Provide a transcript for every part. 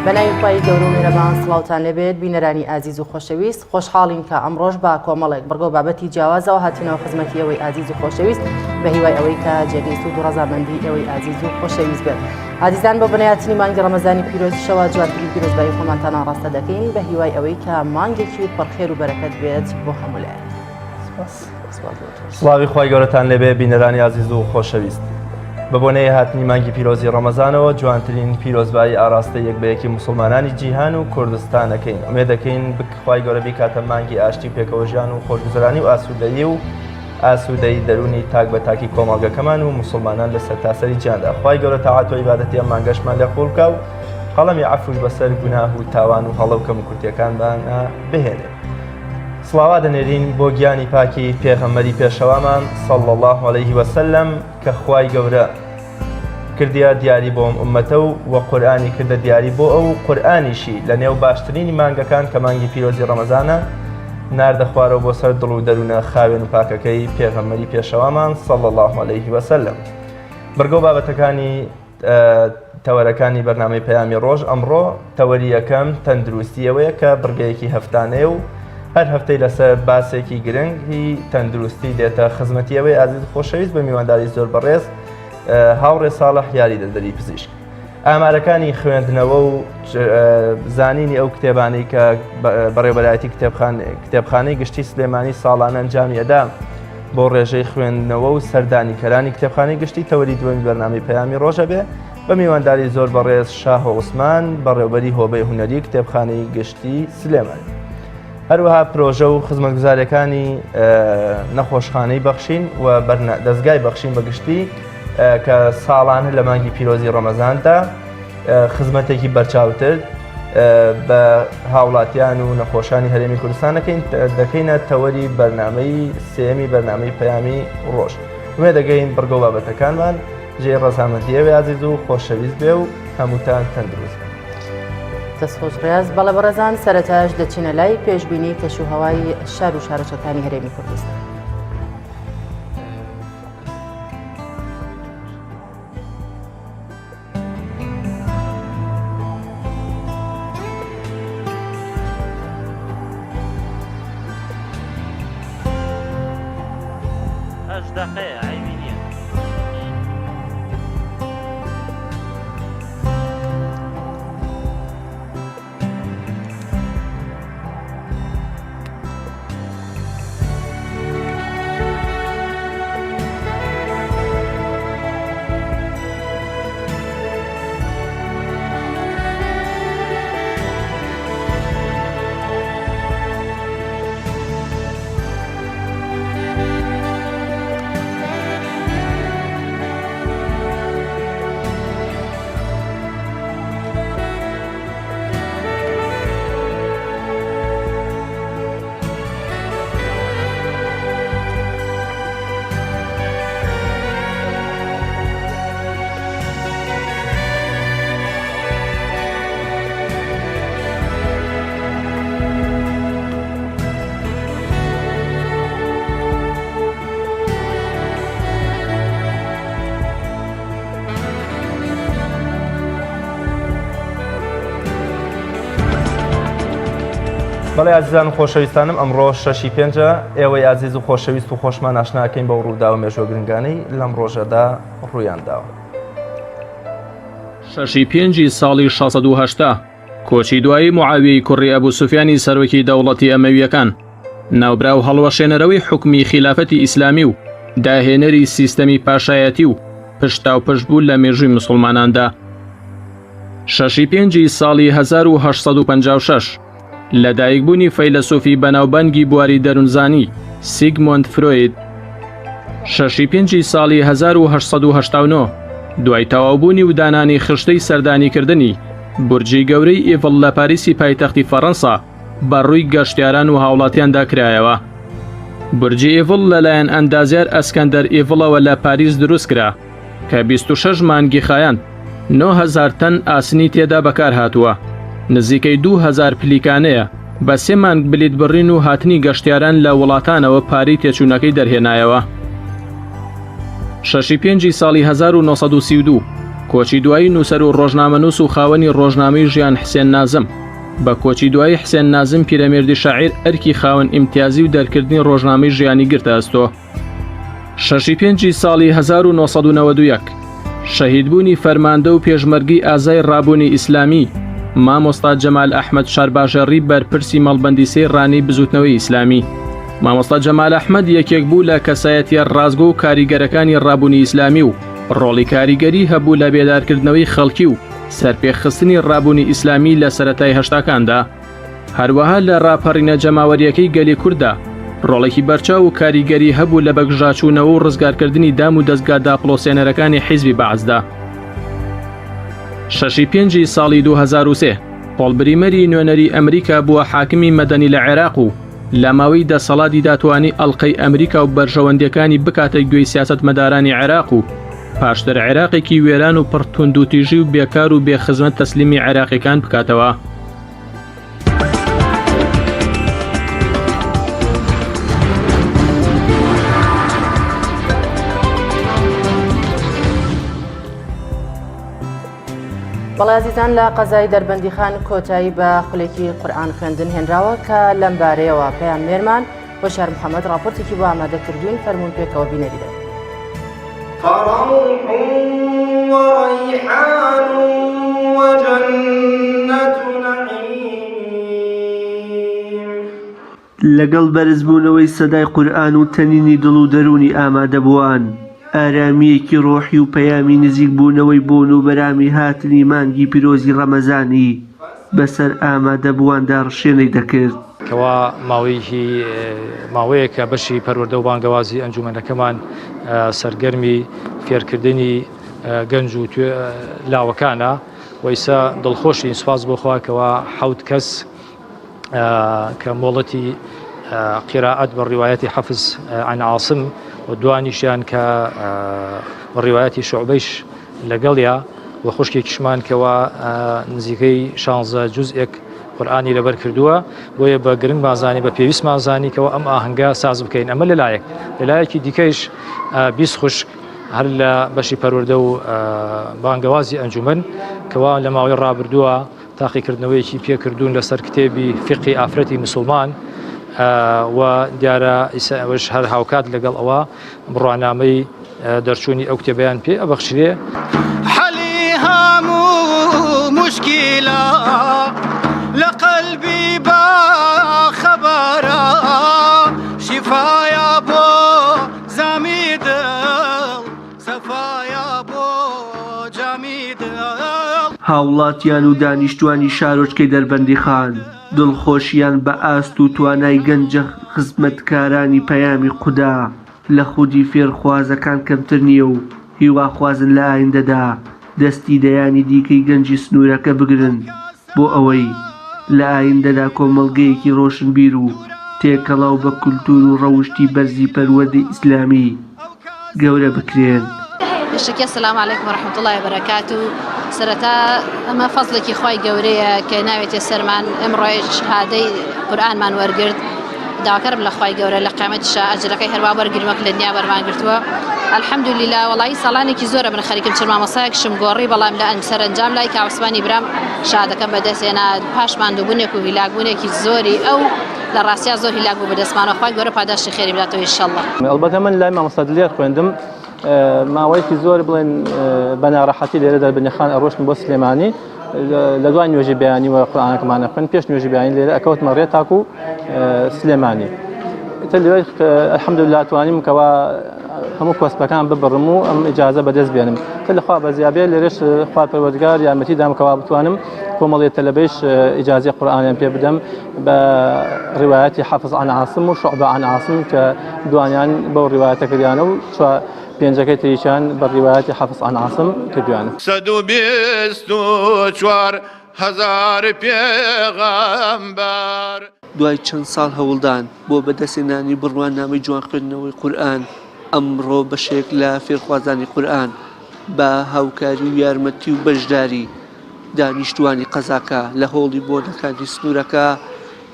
بەناوی خوای گەورە و میهرەبان سڵاوتان لێبێت بینەرانی ئازیز و خۆشەویست خۆشحاڵین کە ئەمڕۆش بە کۆمەڵێک بڕگە و بابەتی جیاوازەوە هاتینەوە خزمەتی ئێوەی ئازیز و خۆشەویست بە هیوای ئەوەی کە جێگەی سوود و ڕەزامەندی ئێوەی ئازیز و خۆشەویست بێت ئازیزان بە بنیاتنی مانگی ڕەمەزانی پیرۆزیشەوە جوانترین پیرۆزبایی خۆمانتان ئاڕاستە دەکەین بە هیوای ئەوەی کە مانگێکی پڕخێر و بەرەکەت بێت بۆ هەموو لایەک. سڵاوی خوای گەورەتان لێبێ بینەرانی ئازیز و خۆشەویست. بە بۆنەی هاتنی مانگی پیرۆزی ڕەمەزانەوە جوانترین پیرۆزبایی ئاراستە یەک بە یەکی موسڵمانانی جیهان و کوردستان ئەکەین ئومێد دەکەین بک خوای گەورە بیکاتە مانگی ئاشتی و پێکەوەژیان و خۆشگوزەرانی و ئاسوودەیی و ئاسوودەیی دەروونی تاک بە تاکی کۆمەڵگەکەمان و موسڵمانان لە سەرتاسەری جیهاندا خوای گەورە تاعەت و عیبادەتی ئەم مانگەشمان لێ قبوڵ بکا و قەڵەمی عەفوش بەسەر گوناه و تاوان و هەڵە و کەموکورتیەکانمانا بهێنێ. سڵاوا دەنێرین بۆ گیانی پاکی پێغەمبەری پێشەوامان صلی اللە علیه وسلم کە خوای گەورە کردیە دیاری بۆ ئەم ئوممەتە و وە قورئانی کردە دیاری بۆ ئەو و قورئانیشی لە نێو باشترینی مانگەکان کە مانگی پیرۆزی ڕەمەزانە ناردە خوارەوە بۆ سەر دڵ و دەروونە خاوێن و پاکەکەی پێغەمبەری پێشەوامان صلی اللە علیه وسلم بڕگە و بابەتەکانی تەوەرەکانی بەرنامەی پەیامی ڕۆژ ئەمڕۆ تەوەری یەکەم تەندروستی ئەوەیە کە بڕگەیەکی هەفتانەیە و هەر هەفتەی لەسەر باسێکی گرنگی تەندروستی دێتە خزمەتی ئەوەی ئازیز خۆشەویست بە میوانداری زۆر بەڕێز هاوڕێ ساڵح یاریدەدەری پزیشک. ئامارەکانی خوێندنەوە و زانینی ئەو کتێبانەی کە بەڕێوەبەرایەتی کتێبخانەی گشتی سلێمانی ساڵانە ئەنجامی ئەدا بۆ ڕێژەی خوێندنەوە و سەردانیکەرانی کتێبخانەی گشتی تەوەری دووەمی بەرنامەی پەیامی ڕۆژە بێ بە میوانداری زۆر بەڕێز شاهۆ عوسمان بەڕێوبەری هۆبەی هونەری کتێبخانەی گشتی سلێمانی. هەروەها پرۆژە و خزمەتگوزاریەکانی نەخۆشخانەی بەخشین و دەستگای بەخشین بە گشتی کە ساڵانە لە مانگی پیرۆزی ڕەمەزاندا خزمەتێکی بەرچاوتر بە هاوڵاتیان و نەخۆشانی هەرێمی کوردستان دەکەین دەکەینە تەوەری بەرنامەی سێمی بەرنامەی پەیامی ڕۆژ وێ دەگەین بڕگە و بابەتەکانمان جێی ڕەزامەندی ئەوێ ئازیز و خۆشەویست بێ و هەمووتان تەندروست بن. دەستخۆش ڕیاز بەڵێ بەڕێزان سەرەتاش دەچینە لای پێشبینی کەشوهەوای شار و شارۆچکەکانی هەرێمی کوردستان. هەشت دەقەیە عەیبی نییە. بەڵێ ئازیزان و خۆشەویستانم ئەمڕۆ شەشی پێنجە ئێوەی ئازیز و خۆشەویست و خۆشمان ئاشناکەین بەو ڕووداوە مێژوە گرنگانەی لەم ڕۆژەدا ڕوویان داوە. شەشی پێنجی ساڵی 680 کۆچی دوایی معاویەی کوڕی ئەبو سوفیانی سەرۆکی دەوڵەتی ئەمەویەکان ناوبراو هەڵوەشێنەرەوەی حوکمی خیلافەتی ئیسلامی و داهێنەری سیستەمی پاشایەتی و پشتاوپشت بوو لە مێژووی مسوڵماناندا. شەشی پێنجی ساڵی 1856 لەدایکبوونی فەیلەسوفی بەناوبانگی بواری دەروونزانی سیگمۆند فرۆید. شەشی پێنجی ساڵی 1889 دوای تەواوبوونی و دانانی خشتەی سەردانیکردنی بورجی گەورەی ئیڤڵ لە پاریسی پایتەختی فەڕەنسا بە ڕووی گەشتیاران و هاوڵاتیاندا کرایەوە. بورجی ئیڤڵ لەلایەن ئەندازیار ئەسکەندەر ئیڤڵەوە لە پاریس دروستکرا کە 26 مانگی خایاند، 9000 تەن ئاسنی تێدا بەکارهاتووە، نزیکەی 2000 پلیکانەیە، بە سێ مانگ بلیت بڕین و هاتنی گەشتیاران لە وڵاتانەوە پارەی تێچوونەکەی دەرهێنایەوە. شەشی پێنجی ساڵی 1932. کۆچی دوایی نووسەر و ڕۆژنامەنووس و خاوەنی ڕۆژنامەی ژیان حسێن نازم. بە کۆچی دوایی حسێن نازم پیرەمێردی شاعیر ئەرکی خاوەن ئیمتیازی و دەرکردنی ڕۆژنامەی ژیانی گرتە ئەستۆ. شەشی پێنجی ساڵی 1991 شەهیدبوونی فەرماندە و پێشمەرگەی ئازای ڕابوونی ئیسلامی مامۆستا جەمال ئەحمەد شارباژێڕی بەرپرسی مەڵبەندی سێی ڕانیەی بزوتنەوەی ئیسلامی. مامۆستا جەمال ئەحمەد یەکێک بوو لە کەسایەتیە ڕاستگۆ و کاریگەرەکانی ڕابوونی ئیسلامی و ڕۆڵی کاریگەری هەبوو لە بێدارکردنەوەی خەڵکی و سەرپێخستنی ڕابوونی ئیسلامی لە سەرەتای هەشتاکاندا. هەروەها لە ڕاپەڕینە جەماوەریەکەی گەلی کورددا ڕۆڵێکی بەرچاو و کاریگەری هەبوو لە بەگژاچوونەوە و ڕزگارکردنی دام و دەزگا داپڵۆسێنەرەکانی حیزبی بەعسدا. شەشی پێنجی ساڵی 2003 پۆڵ بریمەری نوێنەری ئەمریکا بووە حاکمی مەدەنی لە عێراق و لە ماوەی دەسەڵاتیدا توانی ئەڵقەی ئەمریکا و بەرژەوەندیەکانی بکاتە گوێی سیاسەتمەدارانی عێراق و پاشتر عێراقێکی وێران و پڕ توندوتیژی و بێکار و بێ خزمەت تەسلیمی عێراقیەکان بکاتەوە. بەڵێ ئازیزان لە قەزای دەربەندیخان کۆتایی بە خولێکی قورئان خوێندن هێنراوە کە لەم بارەیەوە پەیامنێرمان هۆشیار محەممەد ڕاپۆرتێکی بۆ ئامادە کردوین فەرمونون پێکەوە بینەری دەبن. فروح وريحان وجنة نعيم. لەگەڵ بەرزبوونەوەی سەدای قورئان و تەنینی دڵ و دەروونی ئامادەبووان، ئارامییەکی ڕۆحی و پەیامی نزیکبوونەوەی بۆن و بەرامی هاتنی مانگی پیرۆزی ڕەمەزانی بەسەر ئامادەبوواندا ڕشێنەی دەکرد. کەوا ماوەیەکی ماوەیەکە بەشی پەروەردە و بانگەوازی ئەنجومەنەکەمان سەرگەرمی فێرکردنی گەنج و لاوەکانە و ئیسا دڵخۆشین سوپاس بۆ خوا کەوا حەوت کەس کە مۆڵەتی قیراعەت بە ڕیوایەتی حەفز عن عاصم و دوانیشیان کە بە ڕیوایەتی شعبەیش لەگەڵیا و خوشکێکیشمان کەوا نزیکەی شانزە جوزئێک قورئانی لەبەر کردووە بۆیە بە گرنگمان زانی بە پێویستمان زانی کەەوە ئەم ئاهەنگە ساز بکەین ئەمە لەلایەک لەلایەکی دیکەیش 20 خوشک هەر لە بەشی پەروەردە و بانگەوازی ئەنجومەن کەوا لە ماوەی ڕابردووە تاقیکردنەوەیەکی پێکردوون لەسەر کتێبی فیقهی ئافرەتی مسوڵمان و دیارە ئیسا ئەوەش هەر هاوکات لەگەڵ ئەوە بڕوانامەی دەرچوونی ئەو کتێبیان پێ ئەبەخشرێ. حەلی هەموو موشکیلە لە قەلبی با خەبەرە شیفایە بۆ زامی دڵ سەفایە بۆ جامی دڵ. هاوڵاتیان و دانیشتوانی شارۆچکەی دەربەندیخان دڵخۆشیان بە ئاست و توانای گەنجە خزمەتکارانی پەیامی خودا لە خودی فێرخوازەکان کەمتر نییە و هیواخوازن لە ئایندەدا دەستی دەیانی دیکەی گەنجی سنوورەکە بگرن بۆ ئەوەی لە ئایندەدا کۆمەڵگەیەکی ڕۆشنبیر و تێکەڵاو بە کولتوور و ڕەوشتی بەرزی پەروەردەی ئیسلامی گەورە بکرێن. پێشەکی السلام علیکم ورحمة اللە وبرکاته سەرەتا ئەمە فەزڵێکی خوای گەورەیە کە ناوێتێ سەرمان ئەمڕۆ شهادەی قورئانمان وەرگرت داواکارم لە خوای گەورە لە قیامەتیشا ئەجرەکەی هەروا وەرگرین وەک لە دنیا وەرمان گرتووە الحمدللە وەڵایی ساڵانێکی زۆرە من خەریکم چەند مامۆستایەکشم گۆڕی بەڵام لە سەرەنجام لای کاوسمانی برام شادەکەم بەدەست هێنا پاش ماندووبوونێک و هیلاکبوونێکی زۆری ئەو لە ڕاستیا زۆر هیلاک بوو بەدەستمانەوە خوای گەورە پاداشتی خێری بداتەوە ئیشەڵڵا. ئەڵبەتە من لای مامۆستا دلێر خوێندم ماوەیەکی زۆر بڵێن بە ناڕەحەتی لێرە دەربەندیخان ئەڕۆشتم بۆ سلێمانی لە دوای نوێژی بەیانی وە قورئانەکەمان ئەخوێن پێش نوێژی بەیانی لێرە ئەکەوتمە ڕێ تاکو سلێمانی ئیتر لەوێ الحمدلله توانیم کەوا هەموو کۆسپەکان ببڕم و ئەم ئیجازە بەدەست بێنم کە لەخوا بەزیابێ لێرەش خوا پەروەردگار یارمەتی دام کەوا بتوانم کۆمەڵێ تەلەبەیش ئیجازەی قورئانیان پێ بدەم بە ڕیوایەتی حەفز عن عاصم و شعبە عن عاصم کە دوانیان بەو ڕیوایەتە کردیانە و پێنجەکەی تریشیان بە ڕیوایەتی حەفز عن عاصم کردویانە. 124 هەزار پێغەمبەر. دوای چەند ساڵ هەوڵدان بۆ بەدەستهێنانی بڕوانامەی جوان خوێندنەوەی قورئان، ئەمڕۆ بەشێک لە فێرخوازانی قورئان بە هاوکاری و یارمەتی و بەشداری دانیشتووانی قەزاکە لە هۆڵی بۆنەکانی سنوورەکە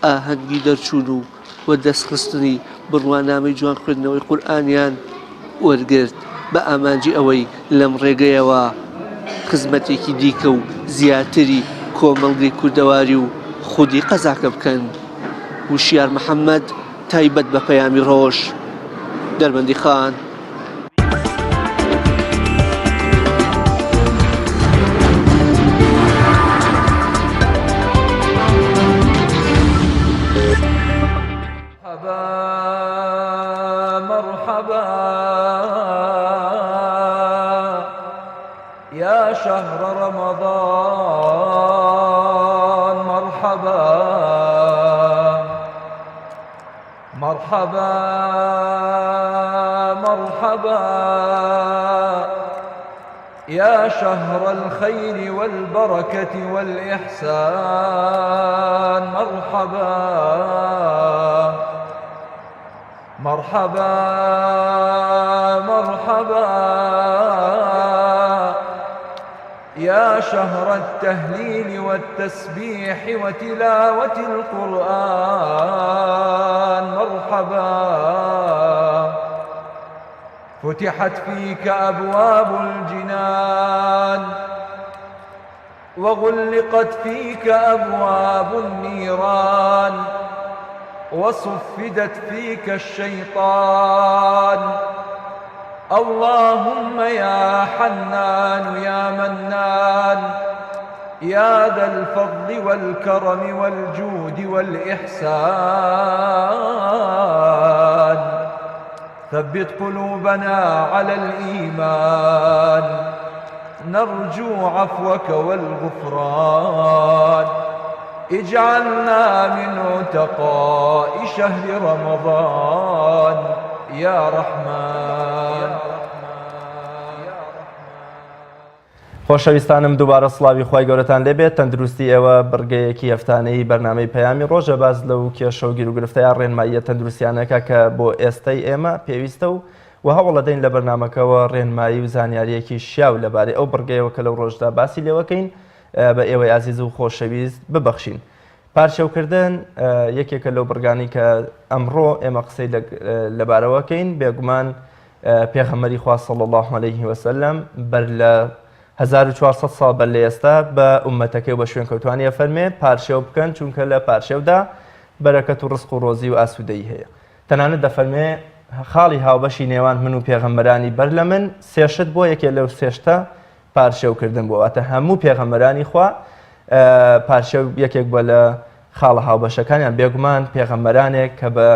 ئاهەنگی دەرچوون و وەدەستخستنی بڕوانامەی جوان خوێندنەوەی قورئانیان وەرگرت بە ئامانجی ئەوەی لەم ڕێگەیەوە. خزمەتێکی دیکە و زیاتری کۆمەڵگەی کوردەواری و خودی قەزاکە بکەن. وشیار محەمەد، تایبەت بە پەیامی ڕۆژ، دەربەندیخان. يا شهر رمضان مرحبا مرحبا مرحبا يا شهر الخير والبركة والإحسان مرحبا مرحبا مرحبا يا شهر التهليل والتسبيح وتلاوة القرآن مرحبا فتحت فيك أبواب الجنان وغلقت فيك أبواب النيران وصفدت فيك الشيطان اللهم يا حنان يا منان يا ذا الفضل والكرم والجود والإحسان ثبت قلوبنا على الإيمان نرجو عفوك والغفران اجعلنا من عتقاء شهر رمضان يا رحمن خۆشەویستانم دووبارە سڵاوی خوای گەورەتان لێبێت تەندروستی ئێوە بڕگەیەکی هەفتانەی بەرنامەی پەیامی ڕۆژە باس لەو کێشە و گیروگرفتە یا ڕێنماییە تەندروستیانەکە کە بۆ ئێستای ئێمە پێویستە و و هەوڵەدەین لە بەرنامەکەوە ڕێنمایی و زانیاریەکی شیاو لەبارەی ئەو بڕگەیەوە کە لەو ڕۆژدا باسی لێوەکەین بە ئێوەی ئازیز و خۆشەویست ببەخشین. پارشێوکردن یەکێکە لەو بڕگانەی کە ئەمڕۆ ئێمە قسەی لەبارەوەکەین بێگومان پێغەمبەری خوا صلی اللە علیه وسلم بەر لە 1400 ساڵ بەر لە ئێستا بە ئومەتەکەی و بە شوێنکەوتوانی ئەفەرمێ پارشێو بکەن چونکە لە پارشێودا بەرەکەت و ڕزق و ڕۆزی و ئاسوودەیی هەیە تەنانەت دەفەرمێ خاڵی هاوبەشی نێوان من و پێغەمبەرانی بەر لە من سێ شت بووە یەکێ لەو سێ شتە پارشێوکردن بووە واتە هەموو پێغەمبەرانی خوا پارشێو یەکێک بووە لە خاڵە هاوبەشەکانیان بێگومان پێغەمبەرانێک کە بە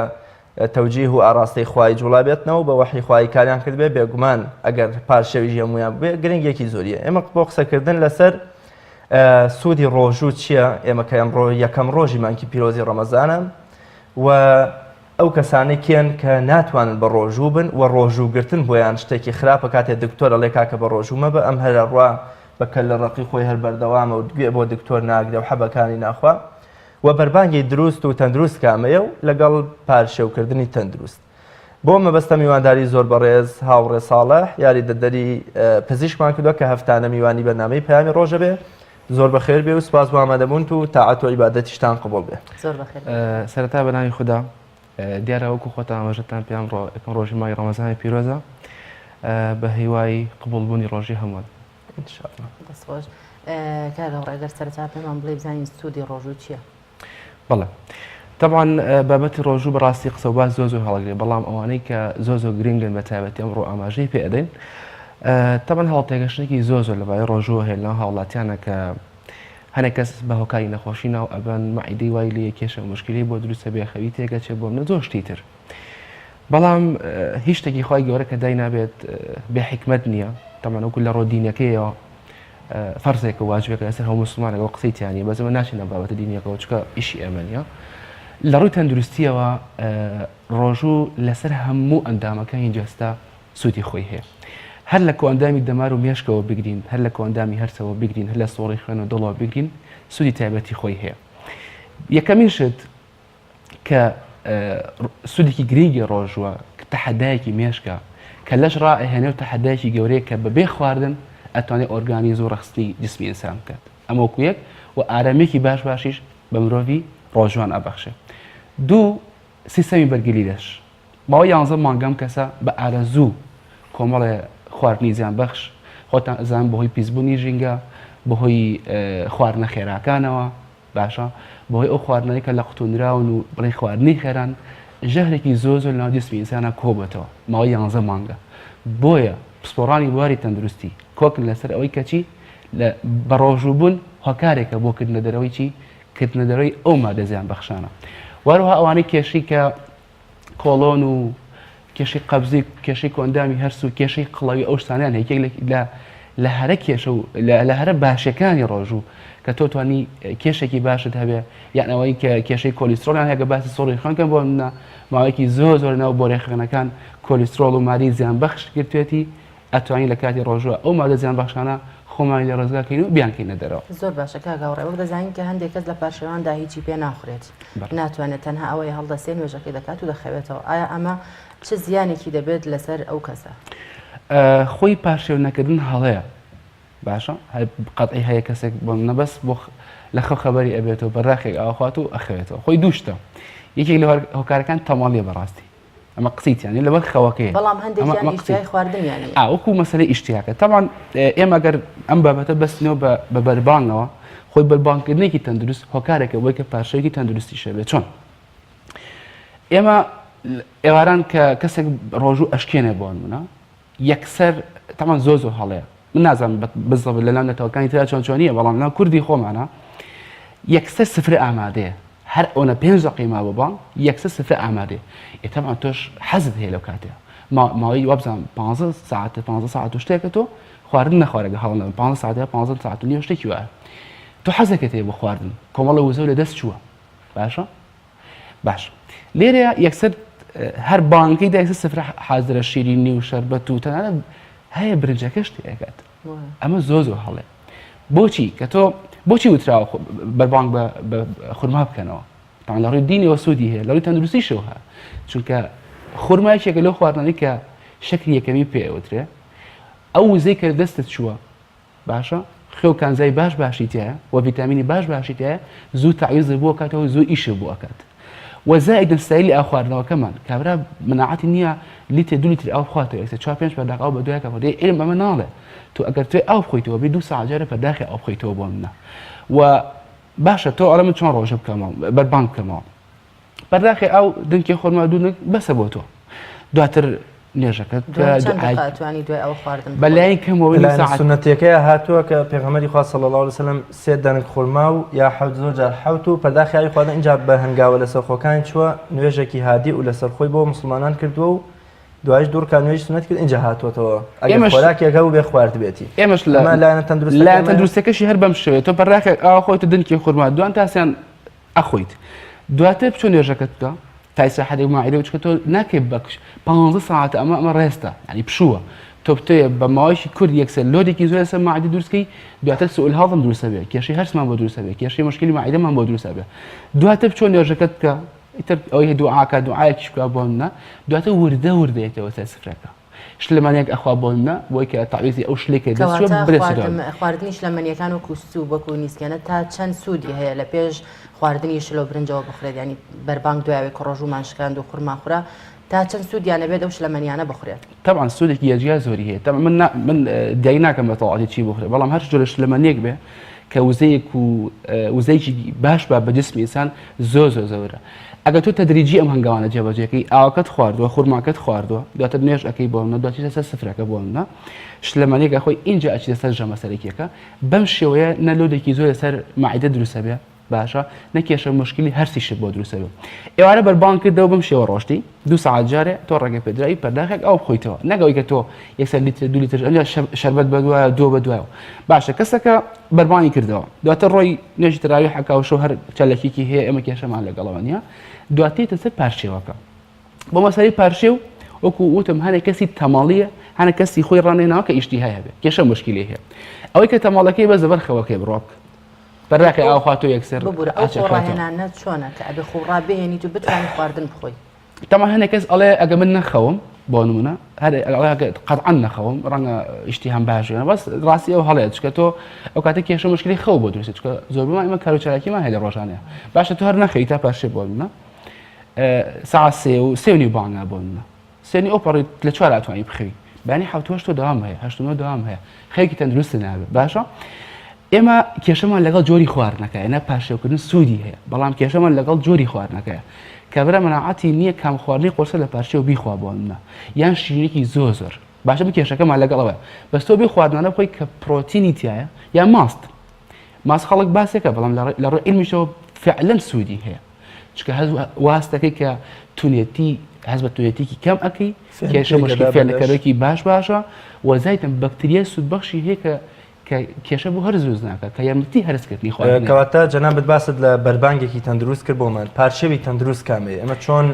تەوجیه و ئاڕاستەی خوایی جوڵابێتنەوە بە وەحی خوایی کاریان کردبێ بێگومان ئەگەر پارشێویش هەموویان ببێ گرنگێکی زۆریە ئێمە بۆ قسەکردن لەسەر سوودی ڕۆژوو چییە ئێمە کە ئەمڕۆ یەکەم ڕۆژی مانگی پیرۆزی ڕەمەزانە و ئەو کەسانەی کێن کە ناتوانن بە ڕۆژوو بن و ڕۆژوو گرتن بۆیان شتێکی خراپە کاتێ دکتۆر ئەڵێ کاکە بە ڕۆژوو مەبە ئەم هەر ئەڕوا بە کەللە ڕەقی خۆی هەر بەردەوامە و گوێ بۆ دکتۆر ناگرێ و حەبەکانی ناخوا و بەربانگی دروست و تەندروست کامەیە و لەگەڵ پارشێوکردنی تەندروست بۆ مەبەستە میوانداری زۆر بەڕێز هاوڕێ ساڵح یاریدەدەری پزیشکمان کردووە کە هەفتانە میوانی بەرنامەی پەیامی ڕۆژە بێ زۆر بەخێر بێ و سپاس بۆ ئامادەبوونت و تاعەت و عیبادەتیشتان قبوڵ بێ. زۆر بەخێر بێی. سەرەتا بە ناوی خودا دیارە وەکو خۆتان ئاماژەتان پێ ئەمڕۆ یەکەم ڕۆژی مانگی ڕەمەزانی پیرۆزە بە هیوای قبوڵبوونی ڕۆژی هەمووان. ان شاء اللە. دەست خۆش. کاک هاوڕێ ئەگەر سەرەتا پێمان بڵێی بزانین سوودی ڕۆژوو چییە؟ بەڵێ تەبعەن بابەتی ڕۆژوو بەڕاستی قسە و باس زۆر زۆر هەڵەگرێ بەڵام ئەوانەی کە زۆر زۆر گرنگن بە تایبەتی ئەمڕۆ ئاماژەی پێ ئەدەین تەبعەن هەڵتێگەشتێکی زۆر زۆر لەبارەی ڕۆژووە هەیە لەناو هاوڵاتیانە کە هەنێک کەس بە هۆکاری نەخۆشی ناو ئەبەن مەعیدەی وای لێ کێشە مشکلی بۆ دروستە بێخەوی تێگەچێ بۆ منە زۆر شتی تر بەڵام هیچ شتێکی خوای گەورە کە داینابێت بێ حیکمەت نییە تەبعەن وەکو لە ڕۆ دینەکەیەوە فەرزێکە واجبێکە لەسەر هەموو مسلمانێک ئەوە قسەی تیا نییە بەس ئێمە ناچینە بابەتە دینیەکەوە چونکە ئیشی ئێمە نییە لە ڕووی تەندروستیەوە ڕۆژوو لەسەر هەموو ئەندامەکانی جەستە سوودی خۆی هەیە هەر لە کۆئەندامی دەمار و مێشکەوە بگرین هەر لە کۆئەندامی هەرسەوە بگرین هەر لە سۆڕی خوێن و دڵەوە بگرین سوودی تایبەتی خۆی هەیە یەکەمین شت کە سوودێکی گرنگی ڕۆژووە تەحەدایەکی مێشکە کە لەش ڕائەهێنێ و تەحەدایەکی گەورەیە کە بەبێ خواردن ئەتوانێت ئۆرگانیز و ڕەخستنی جسمی ئینسان بکات ئەمە وەکو یەک و ئارامیەکی باش باشیش بە مرۆڤی ڕۆژوان ئەبەخشێ دوو سیستەمی بەرگری لەش ماوەی یانزە مانگ ئەم کەسە بە ئارەزوو کۆمەڵێ خواردنی زیانبەخش. خۆتان ئەزان بەهۆی پیسبوونی ژینگە، بەهۆی خواردنە خێراکانەوە، باشە بەهۆی ئەو خواردنانەی کە لە قوتونراون و بڵێن خواردنی خێران، ژەهرێکی زۆر زۆر لەناو جسمی ئینسانا کۆبۆتەوە ماوەی یانزە مانگە. بۆیە پسپۆڕانی بواری تەندروستی کۆکن لەسەر ئەوەی کە چی لە بەڕۆژووبوون هۆکارێکە بۆ کردنە دەرەوەی چی کردنە دەرەوەی ئەو مادە زیانبەخشانە. وەروەها ئەوانەی کێشەی کە کۆڵۆن و کێشەی قەبزی کێشەی کۆئەندامی هەرس و کێشەی قڵەوی ئەو شتانیان هەیە یەکێک لە لە هەرە کێشە و لە هەرە باشەکانی ڕۆژوو کە تۆ توانی کێشێکی باشت هەبێ یان ئەوەی کە کێشەی کۆلیسترۆڵیان هەیە کە باسی سوڕی خوێنکەم بۆ منە ماوەیەکی زۆر زۆر ناو بۆرێ خوێنەکان کۆلیسترۆڵ و مادەی زیان بەخش گرتوێتی ئەتوانین لە کاتی ڕۆژووە ئەو مادە زیان بەخشانە خۆمانی لێ ڕزگار کەین و بیانکەینە دەرەوە. زۆر باشە کاک هاوڕێ وەک دەزانین کە هەندێک کەس لە پارشێواندا هیچی پێ ناخورێت ناتوانێت تەنها ئەوەیە هەڵدەستێ نوێژەکەی دەکات و دەخەوێتەوە ئایا ئەمە چ زیانێکی دەبێت لەسەر ئەو کەسە؟ خۆی پارشێو نەکردن هەڵەیە باشە قەتعی هەیە کەسێک بۆ منە بەس بۆ لە خەو خەبەری ئەبێتەوە بەراخێک ئاوخوات و ئەخەوێتەوە خۆی دووشتە یەکێک لە هۆکارەکان تەماڵیە بەڕاستی ئەمە قسەی تیانە لەبەر خەوەکەی بەڵام هەندێکیان ئیشتیای خواردنیان نییە. ئا وەکو مەسەلەی ئیشتیاکە تەبعەن ئێمە گەر ئەم بابەتە بەستینەوە بە بە بەربانگەوە خۆی بەربانگکردنێکی تەندروست هۆکارێکە بۆی کە پارشێوێکی تەندروستیش هەبێت چۆن ئێمە ئێواران کە کەسێک ڕۆژوو ئەشکێنێ بۆ نمونە یەکسەر تەمان زۆر زۆر هەڵەیە من نازانم بزەبت لەناو نەتەوەکانی ترا چۆن چۆنیە بەڵام لەناو کوردی خۆمانە یەکسەر سفرە ئامادەیە هەر ئەوەنە پێنج دەقەی مابوو بانگ یەکسەر سفرە ئامادەیە ئێ تەبعەن تۆش حەزت هەیە لەو کاتەیە ماوەی وابزانم پانزە سەعات پانزە سەعات و شتێکە تۆ خواردن نەخوارە گە هەڵە نەبم پانزە سەعات یا پانزە سەعات و نیوە شتێکی وایە تۆ حەزەکەت هەیە بۆ خواردن کۆمەڵە وزە لە دەست چووە باشە باش لێرەیە یەکسەر هەر بانکەی دا یەکسەر سفرە حازرە شیرینی و شەربەت و تەنانەت هەیە برنجەکەش تێکات ئەمە زۆر زۆر هەڵێ بۆچی کە تۆ بۆچی وتراوە بەربانگ بە خورما بکەنەوە تاان لە ڕووی دینەوە سوودی هەیە لە ڕووی تەندروستیشەوە هەیە چونکە خورما یەکێکە لەو خواردنانەی کە شەکری یەکەمی پێ ئەوترێ ئەو وزەی کە دەستت چووە باشە خێو کانزای باش باشی تیایە وە ڤیتامینی باش باشی تیایە زوو تەعویزت بۆ ئەکاتەوە زوو ئیشت بۆ ئەکات وە زائیدەن ستایلی ئاو خواردنەوەکەمان کابرا مناعەتی نییە لیتر دو لیتر ئاو بخواتەوە یەکسەر چوار پێنج پەرداخ ئاو بەدوای کە خۆی علم ئەمە ناڵێ تۆ ئەگەر توێ ئاو بخۆیتەوە بێ دوو ساعت جارێ پەرداخی ئاو بخۆیتەوە بۆ منە و باشە تۆ ئەڵێ من چۆن ڕۆژە بکەمەوە بەربانگ بکەمەوە پەرداخی ئاو دنکێ خۆرما دوو دنک بەسە بۆ تۆ دواتر نوێژەکەت بکە دوعای توانی دوای ئەوە خواردن بەلای کەمەوە لە سوننەتەکەی هاتووە کە پێغەمبەری خوا صلی الله علیه وسلم سێ دەنک خورما و یا حەوت زۆر جار حەوت و پەرداخی ئاوی خواردن ئینجا بە هەنگاوە لەسەرخۆکانی چووە نوێژێکی هادی و لەسەر خۆی بۆ مسلمانان کردووە و دوایش دوو ڕکات نوێژی سوننەت کرد ئینجا هاتووەتەوە ئەگەر خۆراکێک هەبوو بێ خواردبێتی ئێمەش لە لایەنە تەندروستەکەشی هەر بەم شێوەیە تۆ پەرداخێک ئاو خۆیت و دنکی خورما دوان تاسیان ئەخۆیت دواتر بچۆ نوێژەکەت بکە تا ئیسراحەتێک ماعیدە چکە تۆ ناکەی بەکش پ ساعتە ئەمە ئەمە ڕێستە ینی پشووە تۆ بتەیە بە ماوەیەکی کورد یەکسەر لۆدێکی زۆر لەسەر ماعیدە دروستکەی دواتر سوء الهضم دروستە بێ کێشەی هەرسمان بۆ دروستە بێ کێشەی مشکلی ماعیدەمان بۆ دروستە بێ دواتر بچۆ نوێژەکەت بکە ئیتر ئەوەی دوعاکە دوعایەکیش بکە بۆ منە دواتر وردە وردە یەتەوە سەر سفرەکە شلەمەنیەک ئەخوا بۆ نمونە بۆی کە تەعویزی ئەو شلەی کە دەست چووە کەواتە برێسێتەوە. خواردن خواردنی شلەمەنیەکان وەکو سوپ وەکو نیسکێنە تا چەند سوودی هەیە لە پێش خواردنی شلە و برنجەوە بخورێت یانی بەربانگ دوای ئەوەی کە ڕۆژوومان شکاند و خورما خورا تا چەند سوودیان ئەبێت ئەو شلەمەنیانە بخورێت؟ تەبعەن سوودێکی یەجگار زۆری هەیە تەبعەن من نا من دیاری ناکەم بە تەواوەتی چی بخورێت بەڵام هەر جۆرە شلەمەنیەک بێ کە وزەیەک و وزەیەکی باش با بە جسمی ئینسان زۆر زۆر زۆرە ئەگەر تۆ تەدریجی ئەم هەنگاوانە جێبەجێکەی ئاوەکەت خواردووە خورماکەت خواردووە دواتر نوێژ ئەەکەی بۆ منە دواتر سەر سفرەکە بۆ منە شلەمەنیەک ئەخۆی ئینجا ئەچیتە سەر ژەمە سەرەکیەکە بەم شێوەیە نە لۆدێکی زۆر لەسەر مەعیدە دروستە بێ باشە نە کێشە مشکلی هەرسیشت بۆ دروستە بێ ئێوارە بەربانگ کردەوە بەم شێوە ڕۆشتی دوو سەعات جارێ تۆ ڕێگە پێدراوی پەرداخێک ئاو بخۆیتەوە نەک ئەوەی کە تۆ یەکسەر لیتر دوو لیتر ئەنجا شەربەت بەدوایە دۆ بەدوایەوە باشە کەسەکە بەربانگی کردەوە دواتر ڕۆی نوێژی تەراویح ئەکا و شەو هەر چالاکیەکی هەیە ئێمە کێشەمان لەگەڵەوە نییە دواتێتە سەر پارشێوەکە بۆ مەسەلەی پارشێو وەکو وتم هەنێک کەسی تەمەڵیە هەنە کەسی خۆی ڕانێناوە کە ئیشتیهای هەبێ کێشە مشکلی هەیە ئەوەی کە تەمەڵەکەی بە زەبەر خەوەکەی بڕۆک بەراکە ئاو خوا تۆ یەکسەر ببورە ئەو خۆ ڕاهێنانە چۆنە کە ئەبێ خۆ ڕابهێنیت و بتوانی خواردن بخۆی؟ تەمان هەنێک کەس ئەڵێ ئەگە من نەخەوم بۆ نمونە هەر ئەڵێ قەتعەن نەخەوم ڕەنگە ئیشتیهام باش بێ بەس ڕاستی ئەو هەڵەیە چکە تۆ ئەو کاتە کێشە مشکلی خەو بۆ دروستە چکە زۆربەمان ئێمە کار و چالاکیمان هەیە لە ڕۆژانەیە باشە تۆ هەر نەخەوی تا پاشێ بۆ نمونە ساعت سێ و سێ و نیو بانگە بۆ نمونە سێنی ئەو پەڕی لە چوار ئەتوانی بخەوی. بەیانی حەوت هەشت تۆ دەوام هەیە هەشت نۆ دەوام هەیە خەوێکی تەندروست نابێت باشە ئێمە کێشەمان لەگەڵ جۆری خواردنەکە ئێنا پارشێوکردن سوودی هەیە بەڵام کێشەمان لەگەڵ جۆری خواردنەکەیە کابرا مەناعەتی نییە کام خواردنی قورسە لە پارشێو بیخوا بۆ منە یان شیرینێکی زۆر زۆر باشە من کێشەکەمان لەگەڵ ئەوەیە بەس تۆ بێ خواردنانە بخۆی کە پرۆتینی تایە یان ماست ماست خەڵک باسێکە بەڵام لە ڕووی عیلمیشەوە فعلەن سوودی هەیە چونکە هەز واستەکەی کە تونێتی هەز بە تونێتێکی کەم ئەەکەی کێشە مشکل فێنکەرێکی باش باشە وەزایتم بەکتریای سوودبەخشی هەیە کە کە کێشە بۆ هەرس دروست ناکات کە یارمەتی هەرسکردنی خواردن کەواتە جەنابت باست لە بەربانگێکی تەندروست کرد بۆمان پارشێوی تەندروست کامەیە ئێمە چۆن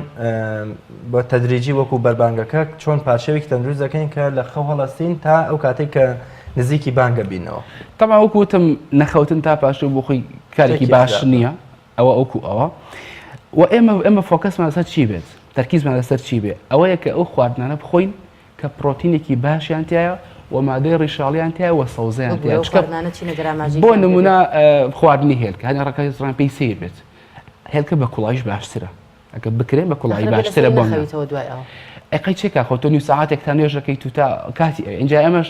بە تەدریجی وەکو بەربانگەکە چۆن پارشێوێکی تەندروست دەکەین کە لە خەو هەڵەستین تا ئەو کاتێک کە نزیکی بانگە بینەوە تەبعا وەکو وتم نەخەوتن تا پاشێو بۆ خۆی کارێکی باش نییە ئەوە ئەوکو ئەوە و ئێمە ئێمە focus مان لەسەر چی بێت تەرکیزمان لەسەر چی بێ ئەوەیە کە ئەو خواردنانە بخۆین کە پرۆتینێکی باشیان تایە و مادەی ڕیشاڵیان تایە و سەوزەیان تایە چونکە بۆ نمونە خواردنی هێلکە هەنێ ڕەکە ڕان پێی سیر بێت هێلکە بە کوڵایش باشترە ئەگە بکرێن بە کوڵایی باشترە بۆ ئەقەی چێکا خۆ تۆ نیو ساعتێک تا نوێژەکەی تو تا کاتی ئەوێ اینجا ئێمەش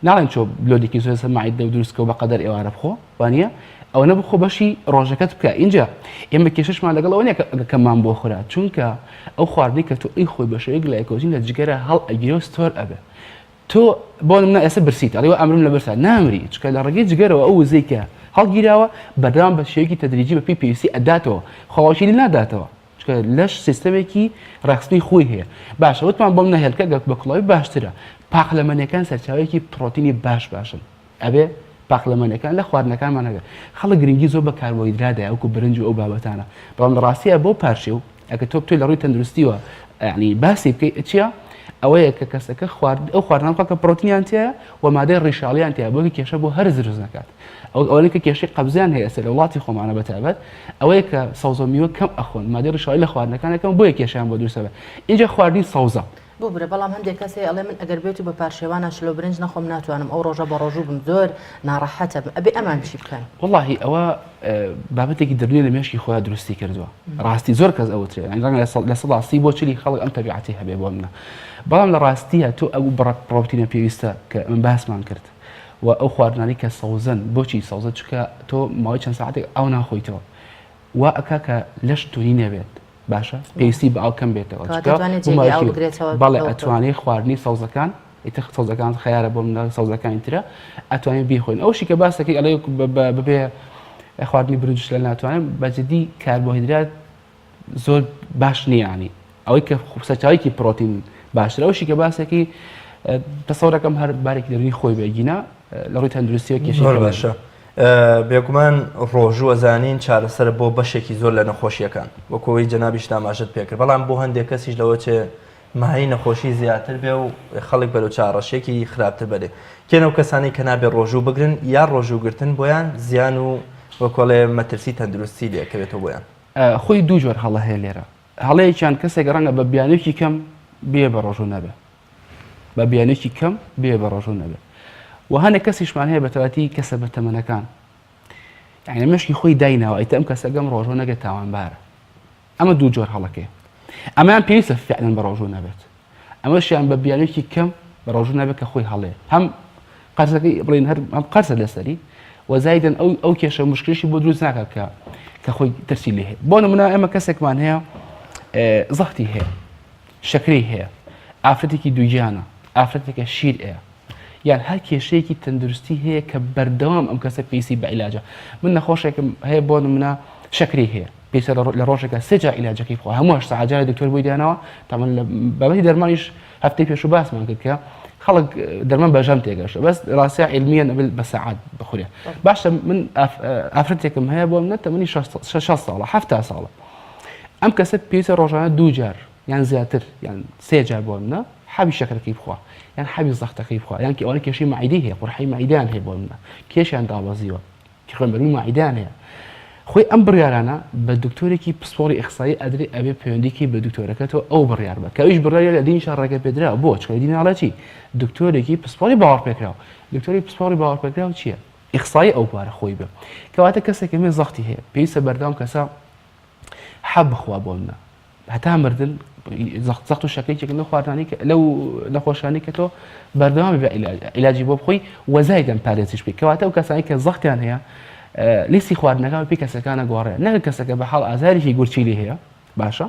ناڵێن چۆ لۆدێکی زۆر سەر مەعیدە و دروستکە و بەقەدەر ئێوارە بخۆ وانە ئەوەنە بخۆ بەشی ڕۆژەکەت بکە ئینجا ئێمە کێشەشمان لەگەڵ ئەوە نیە کە ئەگە کەممان بۆ خورا چونکە ئەو خواردنەی کە تۆ ئەی خۆی بە شێوەی گلایکۆجین لە جگەرە هەڵ ئەگیرێ و store ئەبێ تۆ بۆ نمونە ئێستا برسیت ئەڵێ ئەمرم لە برسا نامری چونکە لە ڕێگەی جگەرەوە ئەو وزەی کە هەڵگیراوە بەردەوام بە شێوەیەکی تەدریجی بە پێی پێویستی ئەداتەوە خۆڵاوکی لێ ناداتەوە چونکە لەش سیستەمێکی ڕێکخستنی خۆی هەیە باشە وتمان بۆم نەهێلکە گەک بە کوڵاوی باشترە پاقلەمەنیەکان سەرچاوەیەکی پرۆتینی باش باشن ئەبێ پاقلەمەنیەکان لە خواردنەکانمان هەبێ خەڵک گرنگی زۆر بە کاربۆهیدرات دایە وەکو برنج و ئەو بابەتانە بەڵام لە ڕاستیە بۆ پارشێو ئەگەر تۆ بتوێ لە ڕووی تەندروستیوە یعنی باسی بکەی چییە ئەوەیە کە کەسەکە خوارد ئەو خواردنان بخوا کە پرۆتینیان تیایە و مادەی ڕیشاڵیان تیایە بۆ کێشە بۆ هەرس دروست نەکات ئەو ئەوەی کە کێشەی قەبزیان هەیە ئێستا لە وڵاتی خۆمانە بەتایبەت ئەوەیە کە سەوزە میوە کەم ئەخۆن مادەی ڕیشاڵی لە خواردنەکان کەم بۆیە کێشیان بۆ دروست دەبێت ئینجا خواردنی سەوزە ببورە بەڵام هەندێک کەس هەیە ئەڵێ من ئەگەر بێت و بە پارشێوانە شلۆ برنج نەخۆم ناتوانم ئەو ڕۆژە بە ڕۆژوو بم زۆر ناڕەحەتم ئەبێ ئەمان چی بکەن؟ وەڵاهی ئەوە بابەتێکی دەروونیە لە مێشکی خۆیا دروستی کردووە ڕاستی زۆر کەس ئەوترێ یانی ڕەنگە 30% بۆ چلی خەڵک ئەم تەبیعەتی هەبێ بۆ منە بەڵام لە ڕاستیە تۆ ئەو بڕە پرۆتینە پێویستە کە من باسمان کرد و ئەو خواردنانی کە سەوزەن بۆچی سەوزە چکە تۆ ماوەی چەند ساعتێک ئاو ناخۆیتەوە وا ئەکا کە لەش تونی نەبێت باشە پێویستی بە ئاو کەم بێتەوە بەڵێ ئەتوانێت خواردنی سەوزەکان ئیتر سەوزەکان خەیارە بۆ منە سەوزەکانی ترە ئەتوانێت بیخۆین ئەوشی کە باسەکەی ئەڵێ ببێ خواردنی برنجش لە ناتوانێت بەجددی کاربۆهیدرات زۆر باش نییانی ئەوەی کە سەرچاوێکی پرۆتین باشتر ئەوشی کە باسێکی تەسەورەکەم هەر بارێکی دەروونی خۆی بێگینا لە ڕووی تەندروستیەوە کێشەی زۆر باشە بێگومان ڕۆژوو ئەزانین چارەسەرە بۆ بەشێکی زۆر لە نەخۆشیەکان وەکو ئەوەی جەنابیشت ئاماژەت پێکرد بەڵام بۆ هەندێک کەسیش لەوە چێ مایەی نەخۆشی زیاتر بێ و خەڵک بەرەو چارەشێکی خراپتر بەرێ کێن ئەو کەسانەی کە نابێ ڕۆژوو بگرن یا ڕۆژوو گرتن بۆیان زیان و وەکۆڵێ مەترسی تەندروستی لێکەوێتەوە بۆیان خۆی دوو جۆر هەڵە هەیە لێرە هەڵەیەکیان کەسێک ڕەنگە بە بیانوویەکی کەم بێ بە ڕۆژوو نەبێ بە بیانوویەکی کەم بێ بە ڕۆژوو نەبێ و هەنێک کەسیشمان هەیە بە تەواتی کەسە بە تەمەنەکان یعنی مشکی خۆی دایناوە ئیتە ئەم کەسە گەم ڕۆژوو نەگەێت تاوانبارە ئەمە دوو جۆر هەڵەکەی ئەمەیان پێویستە فعلەن بە ڕۆژوو نەبێت ئەمەشیان بە بیانوویەکی کەم بە ڕۆژوو نابێت کە خۆی هەڵەیە هەم قەرزەکەی بڵین هەر ئەم قەرزە لەسەری و زایدن ئەو ئەو کێشە مشکلشی بۆ دروست ناکات کە کە خۆی ترسی لێ هەیە بۆ نمونە ئێمە کەسێکمان هەیە زەختی هەیە شەکرەی هەیە ئافرەتێکی دووگیانە ئافرەتێکە شیر ئەیە یان هەر کێشەیەکی تەندروستی هەیە کە بەردەوام ئەم کەسە پێویستی بە عیلاجە من نەخۆشێکم هەیە بۆ نمونە شەکرەی هەیە پێویستە لە ڕۆژێکا سێ جار عیلاجەکەی بخوا هەموو هەشت سەعات جارێ دکتۆر بۆی داناوە تامان لە بابەتی دەرمانیش هەفتەی پێشوو باسمان کرد کە خەڵک دەرمان بە ژەم تێگەشتە بەس ڕاستە عیلمیان ئەبێت بە سەعات بخورێ باشە من ئافرەتێکم هەیە بۆ منە تەمەنی 60 ساڵە 70 ساڵە ئەم کەسە پێویستە ڕۆژانە دوو جار یان زیاتر یان سێ جار بۆ منە حەبی شەکرەکەی بخوا یان حەبی زەختەکەی بخوا یان ئەوانە کێشەی مەعیدەی هەیە قورحەی مەعیدەیان هەیە بۆ منە کێشیان دابەزیوە خوێنبەربووی مەعیدەیان هەیە خۆی ئەم بڕیارانە بە دکتۆرێکی پسپۆڕی ئیخسایی ئەدرێ ئەبێ پەیوەندیکی بە دکتۆرەکەتەوە ئەو بڕیار بە کە ئەویش بڕیاری لە دینیشا ڕێگە پێدرا بۆ چونکە دین ئەڵێ چی دکتۆرێکی پسپۆڕی باوەڕپێکراو دکتۆری پسپۆڕی باوەڕپێکراو چییە ئیخسایی ئەو بوارە خۆی بێ کەواتە کەسێک مێ زەختی هەیە پێویستە بەردەوام کەسە حەب بخوا بۆ منە هەتا مردن. زەخت و شەکرێکێک لەو خواردنانی لەو نەخۆشانی کە تۆ بەردەوام بە عیلاجی بۆ بخۆی وەزایدەم پارێزیش بکەیت کەواتە ئەو کەسانی کە زەختیان هەیە لیستی خواردنەکان پێی کەسەکانە گۆڕێ نەکە کەسەکە بە حاڵ ئازارێکی گورچیلی هەیە باشە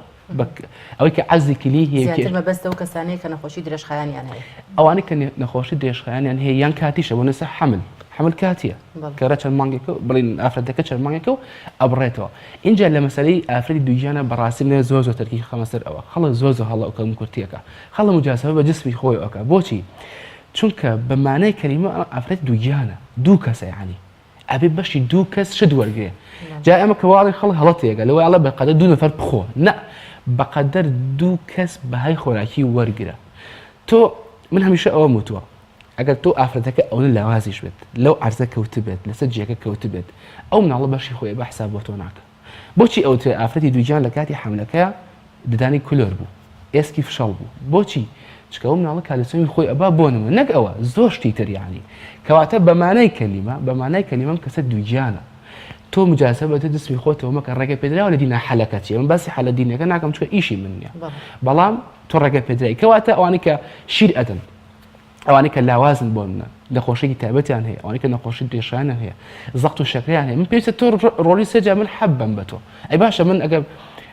ئەوەی کە عەزی کلی هەیە زیاتر مەبەست ئەو کەسانەیە کە نەخۆشی درێژخایەنیان هەیە ئەوانەی کە نەخۆشی درێژخایەنیان هەیە یان کاتیشە بۆ نسە حمل حمل کاتیە کەرە چەند مانگێکە بڵین ئافرەتەکە چەند مانگێکە و ئەبڕێتەوە اینجا لە مەسەلەی ئافرەتی دووگیانە بەڕاستی منێ زۆر زۆر تەرکی خەمە سەر ئەوە خەڵک زۆر زۆر هەڵە ئەوکەم کورتیەکە خەڵک مجازفە بە جسمی خۆی ئەکا بۆچی چونکە بە مانای کەلیمە ئافرەت دووگیانە دوو کەسە یعنی ئەبێ بەشی دوو کەس شت وەرگێ جا ئەمە کە واڵی خەڵک هەڵە تێگە لەوەی ئەڵێ بەقەدەر دوو نەفەر بخۆ نە بەقەدەر دوو کەس بەهای خۆراکی وەرگرە تۆ من هەمیشە ئەوەم وتووە ئەگەر تۆ ئافرەتەکە ئەوەنە لاوازیش بێت لەو عەرزە کەوتبێت لەسەر جێگە کەوتبێت ئەو مناڵە بەشی خۆیە بە حساب بۆ تۆ ناکە بۆچی ئەوترێ ئافرەتی دووگیان لە کاتی حەملەکەیا ددانی کلۆر بوو ئێسکی فشەڵ بوو بۆچی چکە ئەو مناڵە کالیسیۆمی خۆی ئەبا بۆ نمونە نەک ئەوە زۆر شتی تر یانی کەواتە بە مانای کەلیمە بە مانای کەلیمە ئەم کەسە دووگیانە تۆ مجازفە بە جسمی خۆتەوە مەکە ڕێگە پێدراوە لە دینا حەلەکە چیە من باسی حەلە دینەکە ناکەم چونکە ئیشی من نییە بەڵام تۆ ڕێگە پێدرای کەواتە ئەوانەی کە شیر ئەدەن ئەوانەی کە لاوازن بۆ منە نەخۆشیی تایبەتیان هەیە ئەوانەی کە نەخۆشی درێژخایەنیان هەیە زەخت و شەکریان هەیە من پێویستە تۆ ڕۆژی سێ جار من حەب بەم بە تۆ ئەی باشە من ئەگەر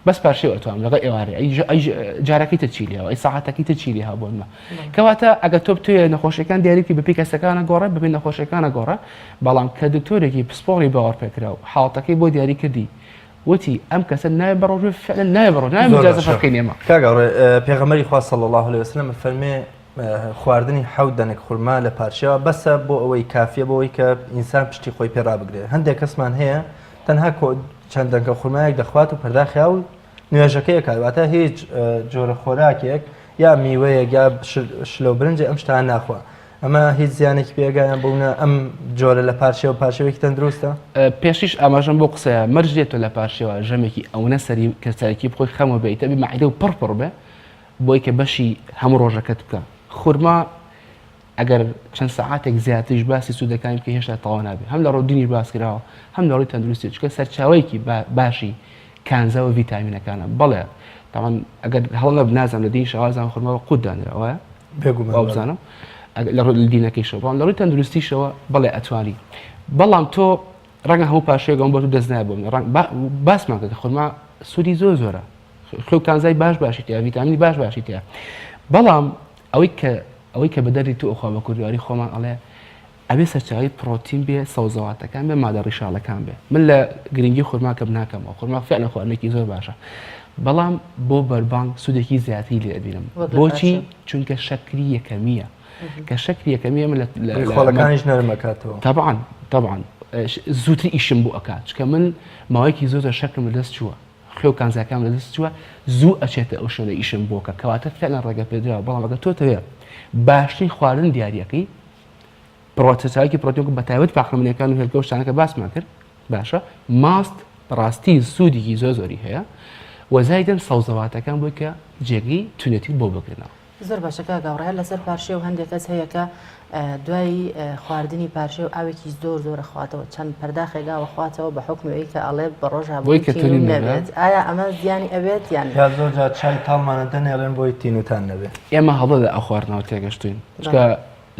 بەس پارشێو ئەتوانم لەگەڵ ئێوارێ ئەی ئەی جارەکەی تر چی لێوە ئەی سەعاتەکەی تر چی لێ بۆ منە کەواتە ئەگەر تۆ بتوێ نەخۆشیەکان دیاری بکەی بەپێی کەسەکانە گۆڕێ بەپێی نەخۆشیەکانە گۆڕە بەڵام کە دکتۆرێکی پسپۆڕی باوەڕپێکراو حاڵەتەکەی بۆ دیاری کردی وتی ئەم کەسە ناوێ بە ڕۆژوو فعلا ناوێ بە ڕۆژ ناوێ مجازفە بکەین ئێمە کاک ئاوڕێ پێغەمبەری خوا صلی الله علیه وسلم فەرمێ خواردنی حەوت دەنک خورما لە پارچەوە بەسە بۆ ئەوەی کافیە بۆ ئەوەی کە ئینسان پشتی خۆی پێ ڕابگرێت هەندێک کەسمان هەیە تەنها چەند دەنکە خورمایەک دەخوات و پەرداخیا و نوێژەکەی ئەکات واتە هیچ جۆرە خۆراکێک یا میوەیەک یا شلە و برنجێ ئەم شتانە ناخوا ئەمە هیچ زیانێکی پێگایان بوونە ئەم جۆرە لە پارچەوە پارچەوەیەکی تەندروستە پێشیش ئاماژەم بۆ قسەیە مەرج دێت تۆ لە پارچەوە ژەمێکی ئەونە سەری کەسایەکی بخۆی خەمە بێیتە بێ مەعیدە و پڕ پڕ بێ بۆی کە بەشی هەموو ڕۆژەکەت بکە خورما ئەگەر چەند سەعاتێک زیاتریش باسی سوودەکانی بکەی هێشتا تەواو نابێت هەم لە ڕووی دینیش باس کراوە هەم لە ڕووی تەندروستی چونکە سەرچاوەیەکی باشی کانزا و ڤیتامینەکانە بەڵێ تاوان ئەگەر هەڵ نەب نازانم لە دین شەوازان خورما بە قوت دانراوە وایە بێگومان بزانم لە ڕووی دینەکەیشەوە بەڵام لە ڕووی تەندروستیشەوە بەڵێ ئەتوانی بەڵام تۆ ڕەنگە هەموو پاشەیەک بۆ تو دەست نایە بۆ من ڕەنگ باسمان کە خورما سوودی زۆر زۆرە خوێ و کانزای باش باشی تیا ڤیتامینی باش باشی تیا بەڵام ئەوەی کە ئەوەی کە بە دەردی تۆ ئەخوا بە کوردیواری خۆمان ئەڵێ ئەبێ سەرچاوی پرۆتین بێ سەوزەواتەکان بێ مادە ڕیشاڵەکان بێ من لە گرنگی خورما کەم ناکەمەوە خورما فعلا خواردنێکی زۆر باشە بەڵام بۆ بەربانگ سوودێکی زیاتری لێ ئەبینم بۆچی چونکە شەکری یەکەمیە کە شەکری یەکەمیە من لە خۆڵەکانیش نەرمەکاتەوە طبعا طبعا زووتر ئیشم بۆ ئەکات چکە من ماوەیەکی زۆر شەکرم لەدەست چووە خوێ و کانزاکانم لەدەست چووە زوو ئەچێتە ئەو شوێنە ئیشم بۆ کە کەواتە فعلا ڕێگە پێدراوە بەڵام ئەگەر تۆ تەوێ باشترین خواردن دیاریەکەی پرۆتەچاکی پرۆتین بە تایبەت پاقلەمەنیەکان و هێلکە و شتانەکە باسمان کرد باشە ماست بەڕاستی سوودێکی زۆر زۆری هەیە وەزایدن سەوزەواتەکان بۆی کە جێگەی تونێتی بۆ بگرنەوە زۆر باشە کاک هاوڕێ هەر لەسەر پارشێو هەندێک کەس هەیە کە دوای خواردنی پارشێو ئاوێکی زۆر زۆر ئەخواتەوە چەند پەرداخێک ئاو ئەخواتەوە بە حوکمی ئەوی کە ئەڵێ بە ڕۆژ بۆی کە هەبوونی تونیم تینوو نەبێت. نەبێت ئایا ئەمە زیانی ئەبێت یان یا زۆر جار چای تاڵمانە دەنێڵێن بۆی تینووتان نەبێ. ئێمە هەڵە لە ئاو خواردنەوە تێگەشتوین چونکە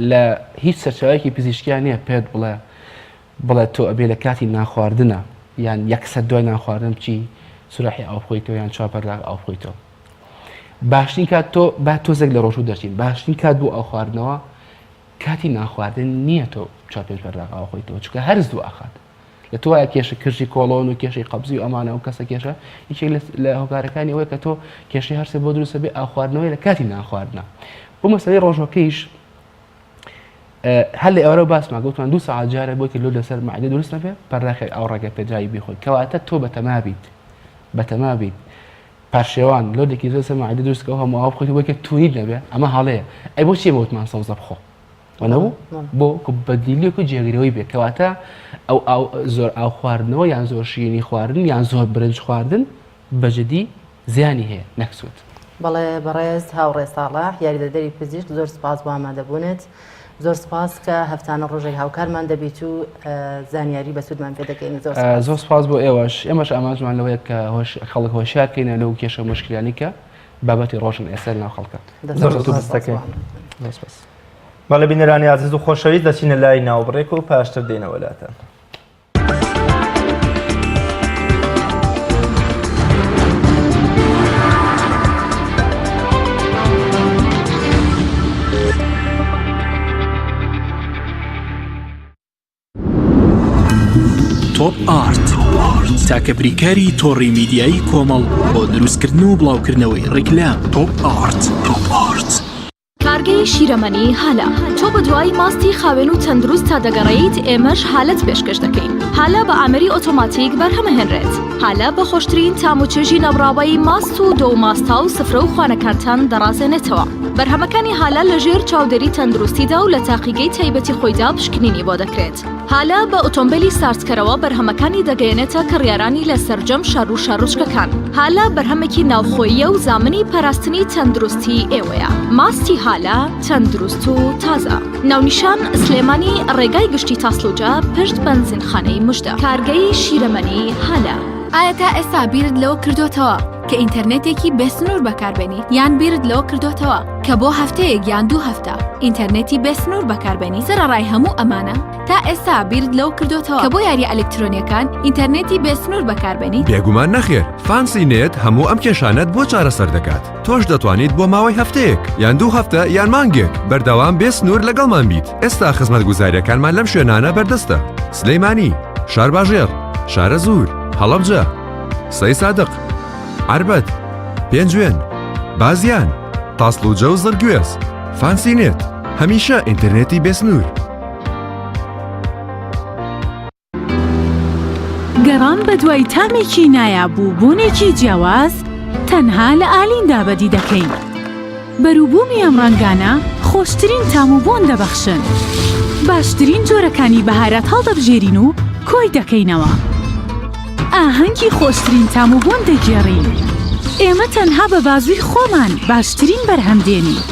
لە هیچ سەرچاوەیەکی پزیشکیا نییە پێت بڵێ بڵێ تۆ ئەبێ لە کاتی نانخواردنە یان یەکسەر دوای نانخواردن بچی سوراحی ئاو بخۆیتەوە یان چوار پەرداخ ئاو بخۆیتەوە باشترین کات تۆ با تۆزێک لە ڕۆژوو دەرچین باشترین کات بۆ ئاو خواردنەوە کاتی نانخواردن نییە تۆ چوار پێنج پەرداخ ئاو خۆیتەوە چونکە هەرس دوو ئاخات لە تۆ وایە کێشە کرژی کۆڵۆن و کێشەی قەبزی و ئەمانە و کەسە کێشە یەکێک لە هۆکارەکانی ئەوەیە کە تۆ کێشەی هەرسێ بۆ دروستە بێ ئاو خواردنەوەی لە کاتی نانخواردنە بۆ مەسەلەی ڕۆژوەکەیش هەر لە ئێوارەوە باسمان گوتمان دوو سەعات جارێک بۆی کە لۆ لەسەر مەعدە دروست نەبێ پەرداخێک ئاو ڕێگە پێدراوی بیخۆی کەواتە تۆ بەتەما بیت بەتەما بیت پارشێوان لۆدێکی زۆر سەر مەعدە دروست کە هەموو ئاو بخۆیت بۆی کە تونیت نەبێ ئەمە هەڵەیە ئەی بۆچی ئێمە وتمان سەوزە بخۆ وەنەبوو بۆ کە بەدیلێک و جێگرەوەی بێ کەواتە ئەو ئاو زۆر ئاو خواردنەوە یان زۆر شیرینی خواردن یان زۆر برنج خواردن بەجدی زیانی هەیە نەک سوود. بەڵێ بەڕێز هاوڕێ ساڵح یاریدەدەری پزیشک زۆر سوپاس بۆ ئامادەبوونت زۆر سوپاس کە هەفتانە ڕۆژێک هاوکارمان دەبیت و زانیاری بەسوودمان پێ دەگەینی زۆر سوپاس. زۆر سوپاس بۆ ئێوەش ئێمەش ئامانجمان لەوەیە کە خەڵک هۆشیار کەینە لەو کێشە و مشکلانەی کە. بابەتی ڕۆژن ئێستا ناو خەڵکە. زۆر سوپاس دەکەین. بەڵێ بینەرانی ئازیز و خۆشەویست دەچینە لای ناوبڕێک و پاشتر دێنەوە لاتان. تۆپ ئارت تاکە بریکاری تۆڕی میدیایی کۆمەڵ بۆ دروستکردن و بڵاوکردنەوەی ڕیکلام تۆپ ئارت تۆپ ئارت. کارگەی شیرەمەنی هالە تۆ بەدوای ماستی خاوێن و تەندروست تا دەگەڕێیت ئێمەش هالەت پێشکەش دەکەین هالە بە ئامێری ئۆتۆماتیک بەرهەمەهێنرێت هالە بە خۆشترین تام و چێژی نەبڕاوەی ماست و دۆ و ماستاو و سفرە و خوانەکانتان دەڕازێنێتەوە بەرهەمەکانی هالە لە ژێر چاودێری تەندروستیدا و لە تاقیگەی تایبەتی خۆیدا پشکنینی بۆ دەکرێت هالە بە ئۆتۆمبێلی ساردکەرەوە بەرهەمەکانی دەگەیەنێتە کڕیارانی لە سەرجەم شار و شارۆچکەکان. هالە بەرهەمێکی ناوخۆییە و زامنی پاراستنی تەندروستی ئێوەیە. ماستی هالە تەندروست و تازە. ناونیشان، سلێمانی، ڕێگای گشتی تاسڵوجە، پشت بەنزینخانەی مژدە. کارگەی شیرەمەنی هالە. ئایا تا ئێستا بیرت لەوە کردۆتەوە کە ئینتەرنێتێکی بێسنوور بەکاربێنیت؟ یان بیرت لەوە کردۆتەوە کە بۆ هەفتەیەک یان دوو هەفتە ئینتەرنێتی بێسنوور بەکاربێنیت؟ سەرەڕای هەموو ئەمانە تا ئێستا بیرت لەوە کردۆتەوە کە بۆ یارییە ئەلکترۆنیەکان ئینتەرنێتی بێسنوور بەکاربێنیت؟ بێگومان نەخێر، فانسی نێت هەموو ئەم کێشانەت بۆ چارەسەر دەکات، تۆش دەتوانیت بۆ ماوەی هەفتەیەک یان دوو هەفتە یان مانگێک بەردەوام بێ سنوور لەگەڵمان بیت، ئێستا خزمەتگوزارییەکانمان لەم شوێنانە بەردەستە، سلێمانی، شارباژێڕ، شارەزوور، هەڵەبجە، سەیسادق، عەربەت، پێنجوێن، بازیان، تاسڵوجە و زڕگوێز. فانسی نێت، هەمیشە ئینتەرنێتی بێسنوور. گەڕان بەدوای تامێکی نایاب و بۆنێکی جیاواز تەنها لە ئالیندا بەدی دەکەین. بەروبوومی ئەم ڕەنگانە خۆشترین تام و بۆن دەبەخشن. باشترین جۆرەکانی بەهارات هەڵدەبژێرین و کۆی دەکەینەوە. ئاهەنگی خۆشترین تام و بۆن دەگێڕین. ئێمە تەنها بە بازووی خۆمان باشترین بەرهەم دێنین.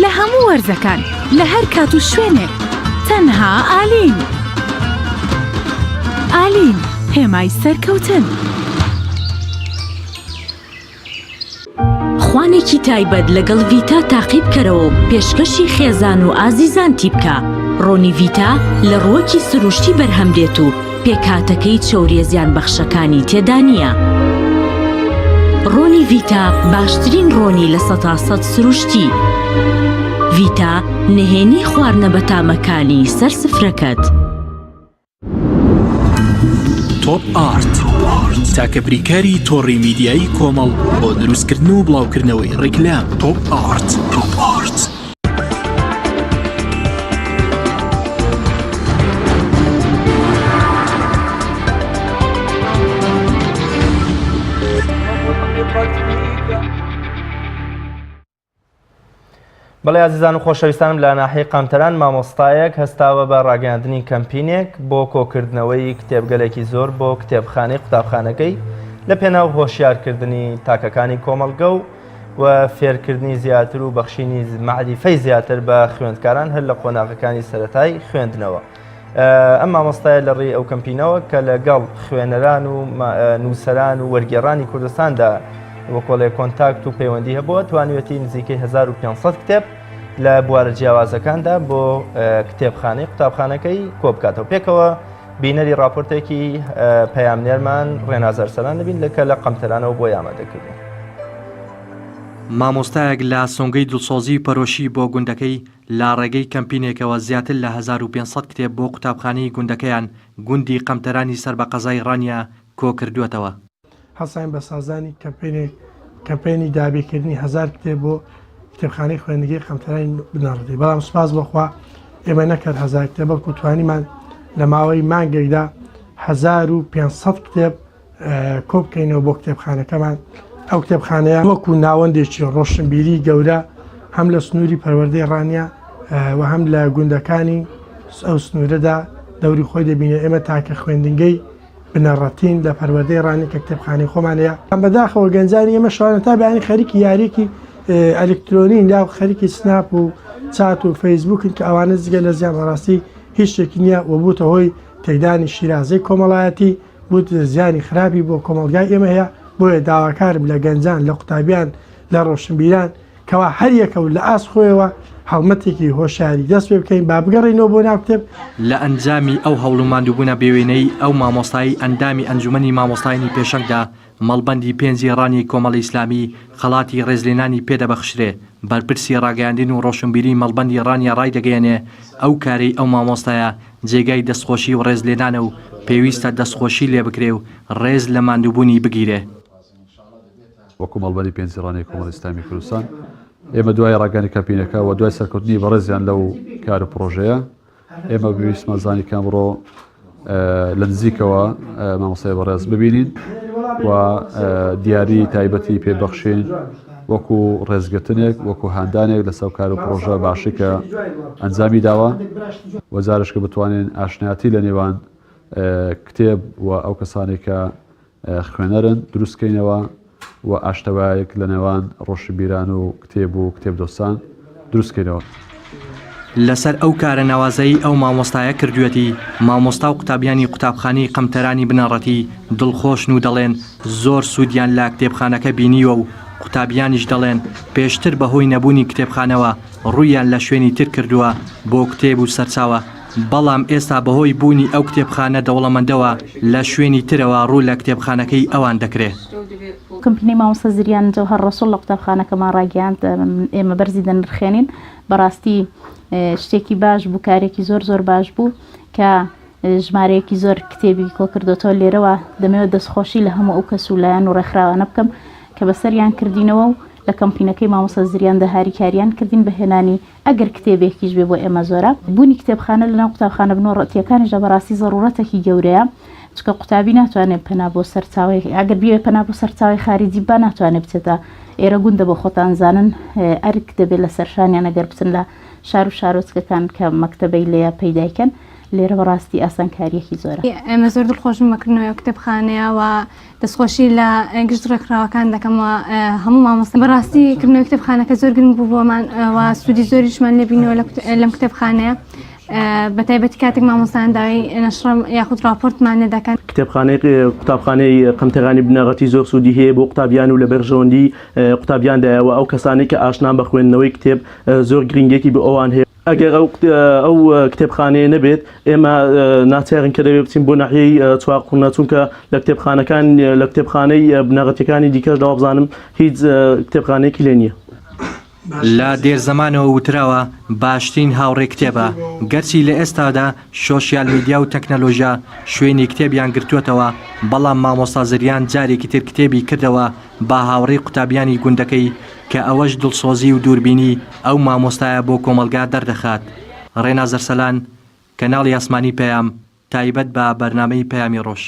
لە هەموو وەرزەکان، لە هەر کات و شوێنێک، تەنها ئالین. ئالین، هێمای سەرکەوتن. خوانێکی تایبەت لەگەڵ ڤیتا تاقی بکەرەوە و پێشکەشی خێزان و ئازیزانتی بکە، ڕۆنی ڤیتا لە ڕووەکی سروشتی بەرهەم دێت و پێکهاتەکەی چەوریە زیانبەخشەکانی تێدا نییە. ڕۆنی ڤیتا باشترین ڕۆنی 100% سروشتی. ڤیتا نهێنی خواردنە بەتامەکانی سەر سفرەکەت. تۆپ ئارت تاکە بریکاری تۆڕی میدیایی کۆمەڵ بۆ دروستکردن و بڵاوکردنەوەی ڕیکلام تۆپ ئارت تۆپ ئارت. بەڵێ ئازیزان و خۆشەویستانم لە ناحیەی قەمتەران مامۆستایەک هەستاوە بە ڕاگەیاندنی کەمپینێک بۆ کۆکردنەوەی کتێبگەلێکی زۆر بۆ کتێبخانەی قوتابخانەکەی لە پێناو هۆشیارکردنی تاکەکانی کۆمەڵگە و و فێرکردنی زیاتر و بەخشینی مەعریفەی زیاتر بە خوێندکاران هەر لە قۆناغەکانی سەرەتای خوێندنەوە. ئەم مامۆستایە لە ڕێی ئەو کەمپینەوە کە لەگەڵ خوێنەران و نووسەران و وەرگێڕانی کوردستاندا وەکۆڵێ کۆنتاکت و پەیوەندی هەبووە توانیوەتی نزیکەی 1500 کتێب لە بوارە جیاوازەکاندا بۆ کتێبخانەی قوتابخانەکەی کۆبکاتەوە پێکەوە بینەری راپۆرتێکی پەیامنێرمان ڕێناز ئەرسەلان دەبین لە کە لە قەمتەرانەوە بۆی ئامادەکردووە. مامۆستایەک لە سۆنگەی دڵسۆزی و پەرۆشی بۆ گوندەکەی لە ڕێگەی کەمپینێکەوە زیاتر لە 1500 کتێب بۆ قوتابخانەی گوندەکەیان گوندی قەمتەرانی سەر بە قەزای ڕانیە کۆکردووەتەوە. هەڵساین بە سازدانی کەمپەینێک کەمپەینی دابینکردنی هەزار کتێب بۆ کتێبخانەی خوێندنگەی قەمتەرانی بنەڕەتی بەڵام سوپاس بۆ خوا ئێمە نەکرد هەزار کتێب بەڵکو توانیمان لە ماوەی مانگێکدا 1500 کتێب کۆ بکەینەوە بۆ کتێبخانەکەمان ئەو کتێبخانەیە وەکو ناوەندێکی ڕۆشنبیری گەورە هەم لە سنووری پەروەردەی ڕانیە و هەم لە گوندەکانی ئەو سنوورەدا دەوری خۆی دەبینێ ئێمە تاکە خوێندنگەی بنەڕەتین لە پەروەردەی ڕانیە کە کتێبخانەی خۆمان هەیە. بەداخەوە گەنجانی ئێمە شەوانە تا بەیانی خەریکی یاریەکی ئەلکترۆنین یا خەریکی سناپ و چات و فەیسبوکن کە ئەوانە جگە لە زیان بەڕاستی هیچ شتێکی نییە و بووتە هۆی تێکدانی شیرازەی کۆمەڵایەتی بوت زیانی خراپی بۆ کۆمەڵگای ئێمە هەیە بۆیە داواکارم لە گەنجان لە قوتابیان لە ڕۆشنبیران کەوا هەر یەکە و لە ئاست خۆیەوە هەڵمەتێکی هۆشیاری دەست پێ بکەین با بگەڕێینەوە بۆ ناو کتێب. لە ئەنجامی ئەو هەوڵ و ماندووبوونە بێوێنەی ئەو مامۆستایەی ئەندامی ئەنجومەنی مامۆستایانی پێشەنگدا مەڵبەندی پێنجی ڕانیەی کۆمەڵی ئیسلامی خەڵاتی ڕێزلێنانی پێدەبەخشرێ، بەرپرسی ڕاگەیاندن و ڕۆشنبیری مەڵبەندی ڕانیە ڕایدەگەیەنێ ئەو کارەی ئەو مامۆستایە جێگای دەستخۆشی و ڕێزلێنانە و پێویستە دەستخۆشی لێبکرێ و ڕێز لە ماندووبوونی بگیرێ. وەکو مەڵبەندی پێنجی ڕانیەی کۆمەڵی ئیسلامی کوردستان ئێمە دوای ڕاگەیاندنی کەمپینەکە و دوای سەرکەوتنی بەڕێزیان لەو کار و پڕۆژەیە ئێمە بویستمان زانی کە ئەمڕۆ لە نزیکەوە مامۆستای بەڕێز ببینین و دیاری تایبەتی پێبەخشین وەکو ڕێزگرتنێک وەکو هاندانێک لەسەر کار و پرۆژە باشی کە ئەنجامی داوە وەزارش کە بتوانین ئاشناتی لە نێوان کتێب و ئەو کەسانێک کە خوێنەرن دروست کەینەوە و ئاشتەوایەک لە نێوان ڕۆشنبیران و کتێب و کتێبدۆستان دروست کەینەوە. لەسەر ئەو کارە ناوازەی ئەو مامۆستایە کردویەتی، مامۆستا و قوتابیانی قوتابخانەی قەمتەرانی بنەڕەتی دڵخۆشن و دەڵێن زۆر سوودیان لە کتێبخانەکە بینیوە و قوتابیانیش دەڵێن پێشتر بەهۆی نەبوونی کتێبخانەوە ڕوویان لە شوێنی تر کردووە بۆ کتێب و سەرچاوە بەڵام ئێستا بەهۆی بوونی ئەو کتێبخانە دەوڵەمەندەوە لە شوێنی ترەوە ڕوو لە کتێبخانەکەی ئەوان دەکرێ. کەمپینەی مامۆستا زریان جەوهەر ڕەسوڵ لە قوتابخانەکەمان ڕاگەیاند، ئێمە بەرزی دەنرخێنین، بەڕاستی شتێکی باش بوو، کارێکی زۆر زۆر باش بوو کە ژمارەیەکی زۆر کتێبی کۆکردۆتەوە، لێرەوە دەمەوێت دەستخۆشی لە هەموو ئەو کەس و لایەن و ڕێکخراوانە بکەم کە بەسەریان کردینەوە و لە کەمپینەکەی مامۆستا زریاندا هاریکاریان کردین بە هێنانی ئەگەر کتێبێکیش بێ بۆ ئێمە زۆرە. بوونی کتێبخانە لەناو قوتابخانە بنەڕەتییەکانیشدا بەڕاستی زەروورەتێکی گەورەیە، چونکە قوتابی ناتوانێ پەنا بۆ سەرچاوەیەک، ئەگەر بیەوێ پەنا بۆ سەرچاوەی خاریجی ببا ناتوانێ بچێتە ئێرە گوندە بۆ خۆتان زانن ئەرک دەبێ لەسەر شانیان ئەگەر بچن لە شار و شارۆچکەکان کە مەکتەبەی لێیە پەیدای کەن لێرە بەڕاستی ئاسانکارییەکی زۆرە. ئێمە زۆر دڵخۆشن بە کردنەوەی ئەو کتێبخانەیە و دەستخۆشی لە گشت ڕێکخراوەکان دەکەم و هەموو مامۆستا بەڕاستی کردنەوەی کتێبخانەکە زۆر گرنگ بوو بۆمان و سوودی زۆریشمان لێبینەوە لەم کتێبخانەیە بە تایبەتی کاتێک مامۆستایان داوای نەشڕە یاخود راپۆرتمان لێ دەکەن. کتێبخانەی قوتابخانەی قەمتەرانی بنەڕەتی زۆر سوودی هەیە بۆ قوتابیان و لە بەرژەوەندی قوتابیاندایە و ئەو کەسانەی کە ئاشنان بە خوێندنەوەی کتێب زۆر گرنگێکی بۆ ئەوان هەیە. ئەگەر ئەو ئەو کتێبخانەیە نەبێت ئێمە ناچارین کە دەبێت بچین بۆ ناحیەی چوارقوڕنە چونکە لە کتێبخانەکان لە کتێبخانەی بنەڕەتیەکانی دیکەش وابزانم هیچ کتێبخانەیەکی لێ نییە. لە دێرزەمانەوە وتراوە باشترین هاوڕێ کتێبە، گەرچی لە ئێستادا شۆشیال میدیا و تەکنەلۆژیا شوێنی کتێبیان گرتووەتەوە، بەڵام مامۆستا زریان جارێکی تر کتێبی کردەوە بە هاوڕێی قوتابیانی گوندەکەی کە ئەوەش دڵسۆزی و دووربینی ئەو مامۆستایە بۆ کۆمەڵگا دەردەخات. ڕێناز ئەرسەلان، کەناڵی ئاسمانی پەیام، تایبەت بە بەرنامەی پەیامی ڕۆژ.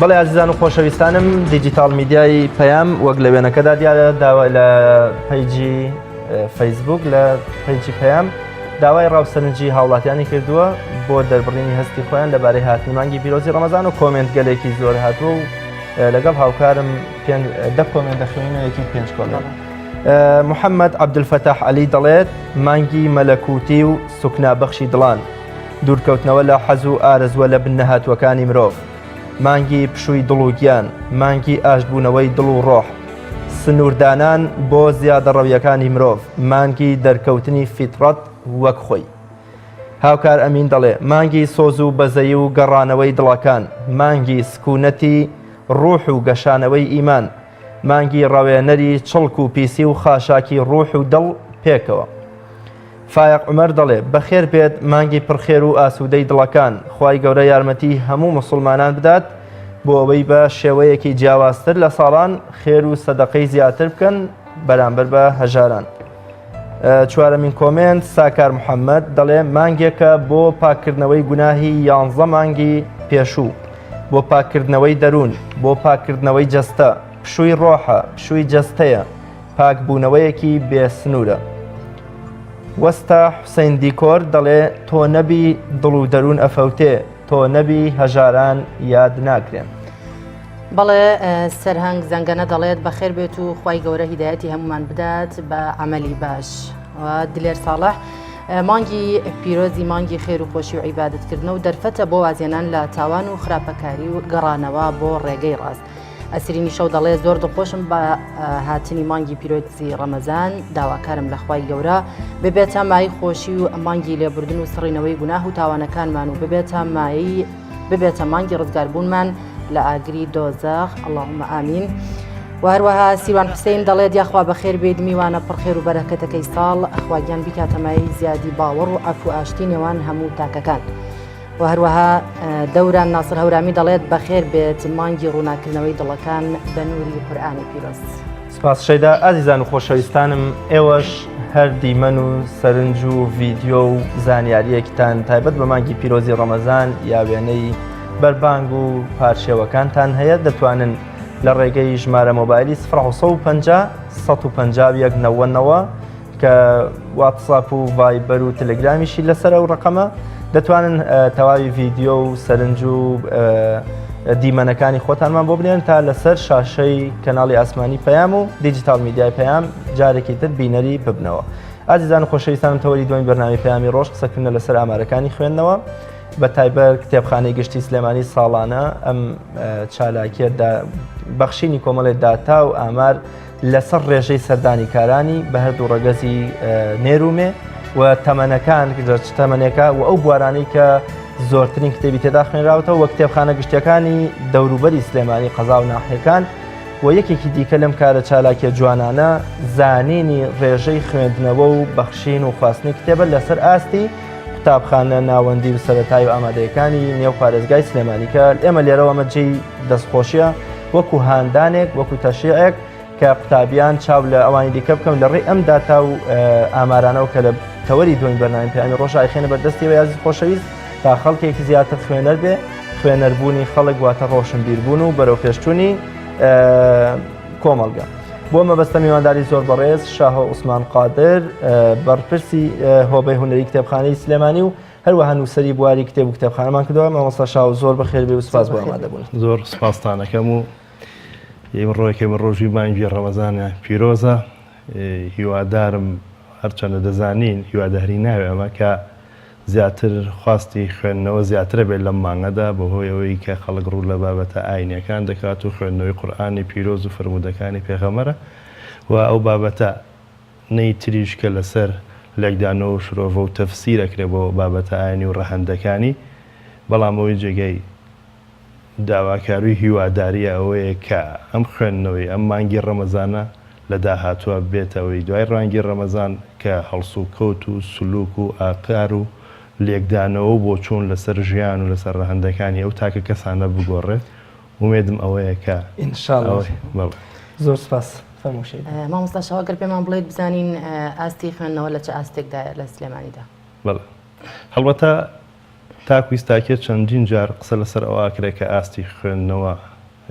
بەڵێ ئازیزان و خۆشەویستانم دیجیتاڵ میدیای پەیام وەک لە وێنەکەدا دیارە داوا لە پەیجی فەیسبوک لە پەیجی پەیام داوای ڕاو سەرنجی هاوڵاتیانی کردووە بۆ دەربڕینی هەستی خۆیان لەبارەی هاتنی مانگی پیرۆزی ڕەمەزان و کۆمێنت گەلێکی زۆر هاتووە و لەگەڵ هاوکارم دە کۆمێنت دەخوێنەوە یەکی پێنج کۆمێنت. محەممەد عەبدولفەتاح عەلی دەڵێت مانگی مەلەکوتی و سوکنا بەخشی دڵان دوورکەوتنەوە لە حەز و ئارەزووە لە بن نەهاتووەکانی مرۆڤ مانگی پشووی دڵ و گیان، مانگی ئاشتبوونەوەی دڵ و ڕۆح، سنووردانان بۆ زیادەڕەوییەکانی مرۆڤ، مانگی دەرکەوتنی فیتڕەت وەک خۆی. هاوکار ئەمین دەڵێ، مانگی سۆز و بەزەیی و گەڕانەوەی دڵەکان، مانگی سکوونەتی ڕوح و گەشانەوەی ئیمان، مانگی ڕەوێنەری چڵک و پیسی و خاشاکی ڕوح و دڵ پێکەوە. فایەق عومەر دەڵێ، بەخێر بێت مانگی پڕخێر و ئاسوودەی دڵەکان، خوای گەورە یارمەتی هەموو موسڵمانان بدات بۆ ئەوەی بە شێوەیەکی جیاوازتر لە ساڵان خێر و سەدەقەی زیاتر بکەن بەرامبەر بە هەژاران. چوارەمین کۆمێنت ساکار محەممەد دەڵێ مانگێکە بۆ پاککردنەوەی گوناهی یانزە مانگی پێشوو بۆ پاککردنەوەی دەروون بۆ پاککردنەوەی جەستە پشووی ڕۆحە پشووی جەستەیە پاکبوونەوەیەکی بێ سنوورە. وەستا حوسەین دیکۆر دەڵێ تۆ نەبی دڵ و دەروون ئەفەوتێ، تۆ نەبی هەژاران یاد ناکرێن. بەڵێ سەرهەنگ زەنگەنە دەڵێت بەخێر بێت و خوای گەورە هیدایەتی هەمومان بدات بە عەمەلی باش. و دلێر ساڵح مانگی پیرۆزی مانگی خێر و خۆشی و عیبادەتکردنە و دەرفەتە بۆ وازێنان لە تاوان و خراپەکاری و گەڕانەوە بۆ ڕێگەی ڕاست. ئەسرینی شەو دەڵێ زۆر دڵخۆشم بە هاتنی مانگی پیرۆزی ڕەمەزان، داواکارم لە خوای گەورە ببێتە مایەی خۆشی و مانگی لێبوردن و سڕینەوەی گوناه و تاوانەکانمان و ببێتە مایەی ببێتە مانگی ڕزگاربوونمان لە ئاگری دۆزەخ اللهم آمین. و هەروەها سیوان حوسین دەڵێت یاخوا بەخێر بێیت میوانە پڕخێر و بەرەکەتەکەی ساڵ خواگیان بیکاتە مایەی زیادی باوەڕ و عەفو و ئاشتی نێوان هەموو تاکەکان. و هەروەها دەوران ناسر هەورامی دەڵێت بەخێر بێت مانگی ڕووناکردنەوەی دڵەکان بە نوری قورئانی پیرۆز. سپاس شەیدا ئازیزان و خۆشەویستانم ئێوەش هەر دیمەن و سەرنج و ڤیدیۆ و زانیاریەکتان تایبەت بە مانگی پیرۆزی ڕەمەزان یا وێنەی بەربانگ و پارشێوەکانتان هەیە دەتوانن لە ڕێگەی ژمارە مۆبایلی 050 151 90 کە واتساپ و ڤایبەر و تەلەگرامیشی لەسەر ئەو ڕقەمە دەتوانن تەواوی ڤیددیو و سەرنج و دیمەنەکانی خۆتانمان بۆ بنێن تا لەسەر شاشەی کەناڵی ئاسمانی پەیام و دیجیتال میدیای پەیام جارێکی تر بینەری ببنەوە. ئازیزان و خۆشەویستانم تەوەری دووەمی بەرنامەی پەیامی ڕۆژ قسەکردنە لەسەر ئامارەکانی خوێندنەوە بە تایبەت کتێبخانەی گشتی سلێمانی ساڵانە ئەم چالاکیە بەخشینی کۆمەڵێ داتا و ئامار لەسەر ڕێژەی سەردانیکارانی بە هەردوو ڕەگەزی نێر و مێ و تەمەنەکان چ تەمەنێکە و ئەو بوارانەی کە زۆرترین کتێبی تێدا خوێنراوەتەوە وە کتێبخانە گشتیەکانی دەوروبەری سلێمانی قەزا و ناحیەکان و یەکێکی دیکە لەم کارە چالاکیە جوانانە زانینی ڕێژەی خوێندنەوە و بەخشین و خواستنی کتێبە لەسەر ئاستی قوتابخانە ناوەندی و سەرەتایی و ئامادەیەکانی نێو پارێزگای سلێمانی کە ئێمە لێرەوە ئەمە جێی دەستخۆشیە وەکو هاندانێک وەکو تەشیعێک کە قوتابیان چاو لە ئەوانی دیکە بکەم لە ڕێی ئەم داتا و ئامارانەوە کە لە تەوەری دووەمی بەرنامەی پەیامی ڕۆژ ئایخێنە بەردەستی و یازی خۆشەویست تا خەڵکێکی زیاتر خوێنەر بێ خوێنەربوونی خەڵک واتە ڕۆشنبیربوون و بەرەو پێشچوونی کۆمەڵگە. بۆ مەبەستە میوانداری زۆر بەڕێز شاهۆ عوسمان قادر بەرپرسی هۆبەی هونەری کتێبخانەی سلێمانی و هەروەها نووسەری بواری کتێب و کتێبخانەمان کردووە مامۆستا شاو زۆر بەخێر بێ و سپاس بۆ ئامادەبوون. زۆر سپاستانەکەم و ئیمڕۆ یەکەمین ڕۆژی مانگی ڕەمەزانە پیرۆزە هیوادارم هەرچەندە دەزانین هیواداری ناوێ ئەمە کە زیاتر خواستی خوێندنەوە زیاترە بێت لەم مانگەدا بەهۆی ئەوەی کە خەڵک ڕوو لە بابەتە ئاینیەکان دەکات و خوێندنەوەی قورئانی پیرۆز و فەرموودەکانی پێغەمبەرە و ئەو بابەتە نەی تریش کە لەسەر لێکدانەوە و شرۆڤە و تەفسیر ئەکرێ بۆ بابەتە ئاینی و ڕەهەندەکانی، بەڵام ئەوەی جێگای داواکاری و هیواداریە ئەوەیە کە ئەم خوێندنەوەی ئەم مانگی ڕەمەزانە لە داهاتووە بێتە ئەوەی دوای ڕانگی ڕەمەزان کە هەڵسوکەوت و سلوک و ئاقار و لێکدانەوە و بۆچوون لەسەر ژیان و لەسەر ڕەهەندەکانی ئەو تاکە کەسانە بگۆڕێت، ئومێدم ئەوەیە کە ان شاء اللە. ئەوەی بەڵێ. زۆر سپاس. فەرموو شەیدا. مامۆستا شاو ئەگەر پێمان بڵێیت بزانین ئاستی خوێندنەوە لە چ ئاستێکدایە لە سلێمانیدا؟ بەڵێ هەڵبەتە تاکو ئیستاکێ چەندین جار قسە لەسەر ئەوە ئەکرێ کە ئاستی خوێندنەوە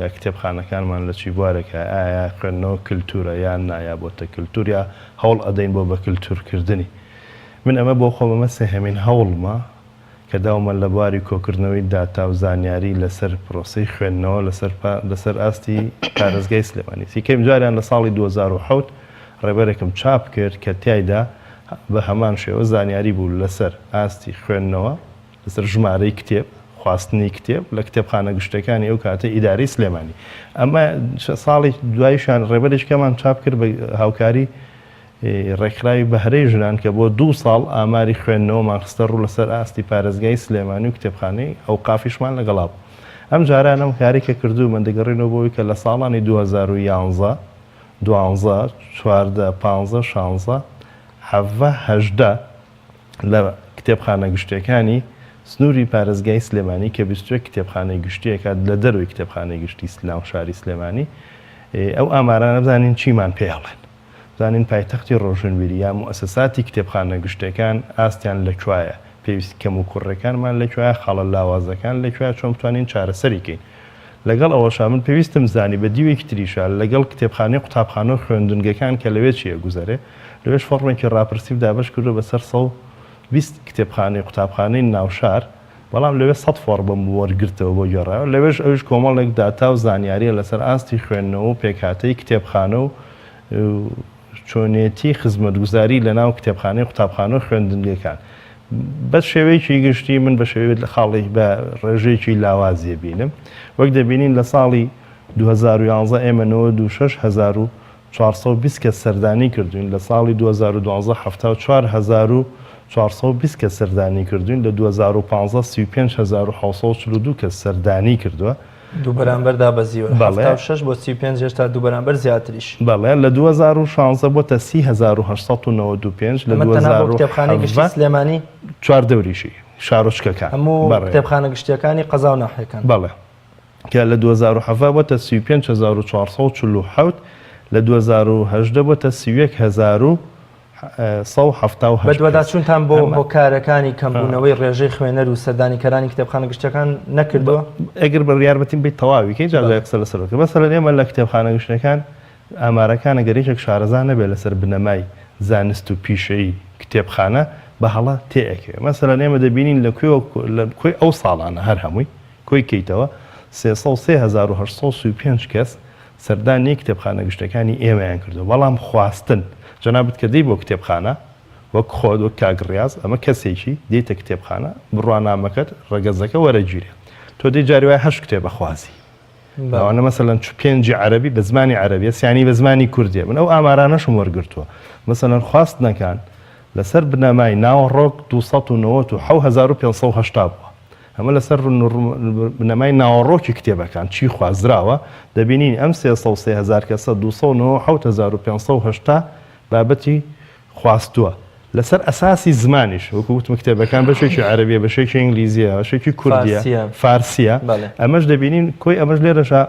یا کتێبخانەکانمان لە چی بوارێکە ئایا خوێندنەوە کلتورە یان نا یا بۆتە کلتور یا هەوڵ ئەدەین بۆ بە کلتور کردنی من ئەمە بۆ خۆم ئەمە سێهەمین هەوڵمە کە داومە لە بواری کۆکردنەوەی داتا و زانیاری لەسەر پرۆسەی خوێندنەوە لەسەر لەسەر ئاستی پارێزگای سلێمانی. یەکەم جاریان لە ساڵی 2007 ڕێبەرێکم چاپ کرد کە تیایدا بە هەمان شێوە زانیاری بوو لەسەر ئاستی خوێندنەوە، لەسەر ژمارەی کتێب، خواستنی کتێب لە کتێبخانە گشتیەکانی ئەو کاتەی ئیدارەی سلێمانی. ئەمە ساڵی دواییشیان ڕێبەرێکیکەمان چاپ کرد بە هاوکاری ڕێکخراوی بەهرەی ژنان کە بۆ دوو ساڵ ئاماری خوێندنەوەمان خستە ڕوو لەسەر ئاستی پارێزگای سلێمانی و کتێبخانەی ئەوقافیشمان لەگەڵا بوو. ئەم جاران ئەم کارەی کە کردوومە دەگەڕێینەوە بۆ ئەوەی کە لە ساڵانی 2011، دوانزە، چواردە، پانزە، شانزە، حەڤە، 18 لە کتێبخانە گشتیەکانی سنووری پارێزگای سلێمانی کە 21 کتێبخانەی گشتیەکە لە دەرەوەی کتێبخانەی گشتی ناو شاری سلێمانی ئەو ئامارانە بزانین چیمان پێ ئەڵێن. بزانین پایتەختی ڕۆشنبیری یا موئەسەساتی کتێبخانە گشتێکان ئاستیان لە کوایە، پێویستی کەموکوڕیەکانمان لە کوایە، خاڵە لاوازەکان لە کوایە، چۆن بتوانین چارەسەری کەین. لەگەڵ ئەوەشا من پێویستم زانی بە دیوێکی تریشا لەگەڵ کتێبخانەی قوتابخانە و خوێندنگەکان کە لەوێ چی ئەگوزەرێ، لەوێش فۆڕمێکی ڕاپرسیم دابەش کردووە بەسەر 120 کتێبخانەی قوتابخانەی ناوشار، بەڵام لەوێ سەد فۆڕمم وەرگرتەوە بۆ گێڕایەوە، لەوێش ئەویش کۆمەڵێک داتا و زانیارییە لەسەر ئاستی خوێندنەوە و پێکهاتەی کتێبخانە و چۆنێتی خزمەتگوزاری لەناو کتێبخانەی قوتابخانە و خوێندنگەکان. بە شێوەیەکی گشتی من بە شێوەی خاڵێک بە ڕێژەیەکی لاوازی بینم. وەک دەبینین لە ساڵی 2011 ئێمە 96420 کەس سەردانی کردوین، لە ساڵی 2012 74420 کەس سەردانی کردوین، لە 2015 35742 کەس سەردانی کردووە. دوو بەرامبەر دابەزیوە، بەڵێ. 76 بۆ 35 هێشتا دوو بەرامبەر زیاتریش. بەڵێ، لە 2016 بۆتە 30895، لە ئەمە تەنها بۆ کتێبخانەی گشتی 2017 سلێمانی؟ چواردەوریشی، شارۆچکەکان. هەموو بەڕێ. کتێبخانە گشتییەکانی قەزا و ناحیەکان. بەڵێ. کە لە 2017 بۆتە 35447، لە 2018 بۆتە 31178 کەس. بەدواداچوونتان بۆ ئەمە. هۆکارەکانی کەمبوونەوەی ڕێژەی خوێنەر و سەردانیکەرانی کتێبخانە گشتییەکان نەکردووە؟ ئەگەر بڕیار بەتین بێت تەواوی کەین جا دوای قسە لەسەر بکەین. مەسەلەن ئێمە لە کتێبخانە گشتییەکان ئامارەکان ئەگەر یەکێک شارەزا نەبێت لەسەر بنەمای زانست و پیشەیی کتێبخانە بە هەڵە تێئەکەوێ. مەسەلەن ئێمە دەبینین لە کوێوە لە کۆی ئەو ساڵانە هەر هەمووی کۆی کەیتەوە 303835 کەس سەردانی کتێبخانە گشتەکانی ئێمەیان کردووە بەڵام خواستن جەنابت کە دێی بۆ کتێبخانە وەک خۆت وەک کاک ڕیاز ئەمە کەسێکی دێیتە کتێبخانە بڕوانامەکەت ڕەگەزەکە وەرەگیرێ تۆ دێی جاری وایە هەشت کتێب ئەخوازی لەوانە مەسەلەن چ پێنجی عەرەبی بە زمانی عەرەبیە سیانی بە زمانی کوردیە من ئەو ئامارانەشم وەرگرتووە مەسەلەن خواستنەکان لەسەر بنەمای ناوەڕۆک 297580 بووە ئەمە لەسەر بنەمای ناوەڕۆکی کتێبەکان چی خوازراوە دەبینین ئەم 303 هەزار کەسە 297580 بابەتی خواستووە لەسەر ئەساسی زمانیش وەکو وتم کتێبەکان بەشێکی عەرەبیە بەشێکی ئینگلیزیە بەشێکی کوردیە فارسیە ئەمەش دەبینین کۆی ئەمەش لێرەشە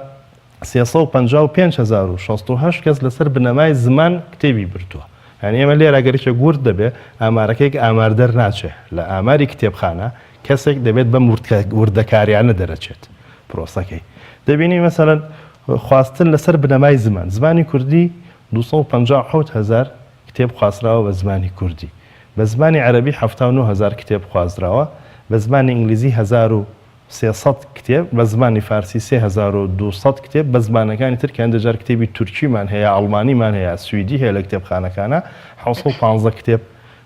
355068 کەس لەسەر بنەمای زمان کتێبی بردووە یعنی ئێمە لێرە گەرێکێک ورد دەبێ ئامارەکەیەک ئامار دەرناچێ لە ئاماری کتێبخانە کەسێک دەبێت بەم وردەکاریانە دەرەچێت پرۆسەکەی دەبینی مەسەلەن خواستن لەسەر بنەمای زمان زمانی کوردی 257 هزار کتێب خوازراوە بە زمانی کوردی. بە زمانی عەرەبی 79 هەزار کتێب خوازراوە، بە زمانی ئینگلیزی 1300 کتێب، بە زمانی فارسی 3200 کتێب، بە زمانەکانی تر کە هەندێک جار کتێبی تورکیمان هەیە، ئەڵمانیمان هەیە، سویدی هەیە لە کتێبخانەکانا 715 کتێب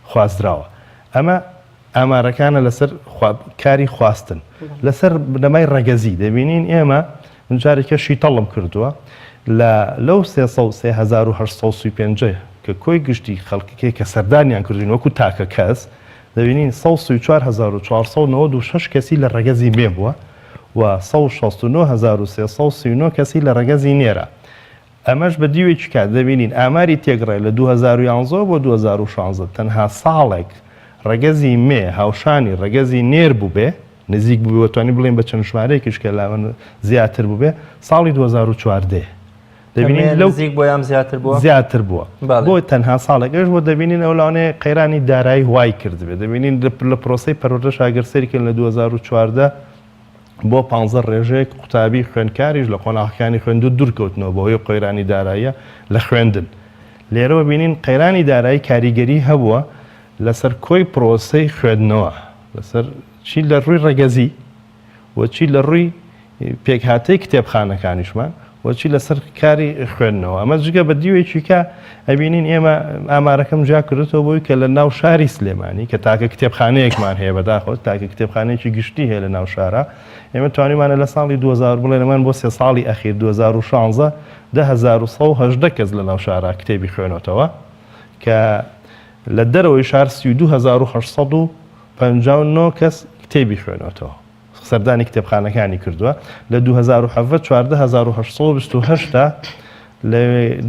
خوازراوە. ئەمە ئامارەکانە لەسەر کاری خواستن. لەسەر بنەمای ڕەگەزی دەبینین ئێمە من جارێکە شیتەڵم کردووە لە لەو 303835 کە کۆی گشتی خەڵکەکەی کە سەردانیان کردوین وەکو تاکە کەس دەبینین 134496 کەسی لە ڕەگەزی مێ بووە و 169339 کەسی لە ڕەگەزی نێرە. ئەمەش بە دیوێکی کات دەبینین ئاماری تێکڕای لە 2011 بۆ 2016 تەنها ساڵێک ڕەگەزی مێ هاوشانی ڕەگەزی نێر بووبێ نزیک بووبێ و توانی بڵێین بە چەند ژمارەیەکیش کە لاوەن زیاتر بووبێ ساڵی 2014 دەبینین لەو نزیک بۆ یان زیاتر بووە؟ زیاتر بووە بۆ تەنها ساڵێک ئەوش بۆ دەبینین ئەو لەوانەیە قەیرانی دارایی وای کردبێ دەبینین لە پرۆسەی پەروەردەش ئەگەر سەیری کەین لە 2014 بۆ پانزە ڕێژەیەک قوتابی خوێندکاریش لە قۆناغەکانی خوێندن دوورکەوتنەوە بەهۆی قەیرانی داراییە لە خوێندن. لێرەوە بینین قەیرانی دارایی کاریگەری هەبووە لەسەر کۆی پرۆسەی خوێندنەوە لەسەر چی لە ڕووی ڕەگەزی و چی لە ڕووی پێکهاتەی کتێبخانەکانیشمان و چی لەسەر کاری خوێندنەوە. ئەمە جگە بە دیوێکی کە ئەبینین ئێمە ئامارەکەم جیا کردوتەوە بۆی کە لە ناو شاری سلێمانی کە تاکە کتێبخانەیەکمان هەیە بەداخەوە تاکە کتێبخانەیەکی گشتی هەیە لە ناو شارە ئێمە توانیمانە لە ساڵی 2000 بڵێن ئەمان بۆ سێ ساڵی ئەخیر 2016 10118 کەس لە ناو شارە کتێبی خوێنۆتەوە کە لە دەرەوەی شار 32859 کەس کتێبی خوێنۆتەوە. سەردانی کتێبخانەکانی کردووە، لە 2017 14828 تا لە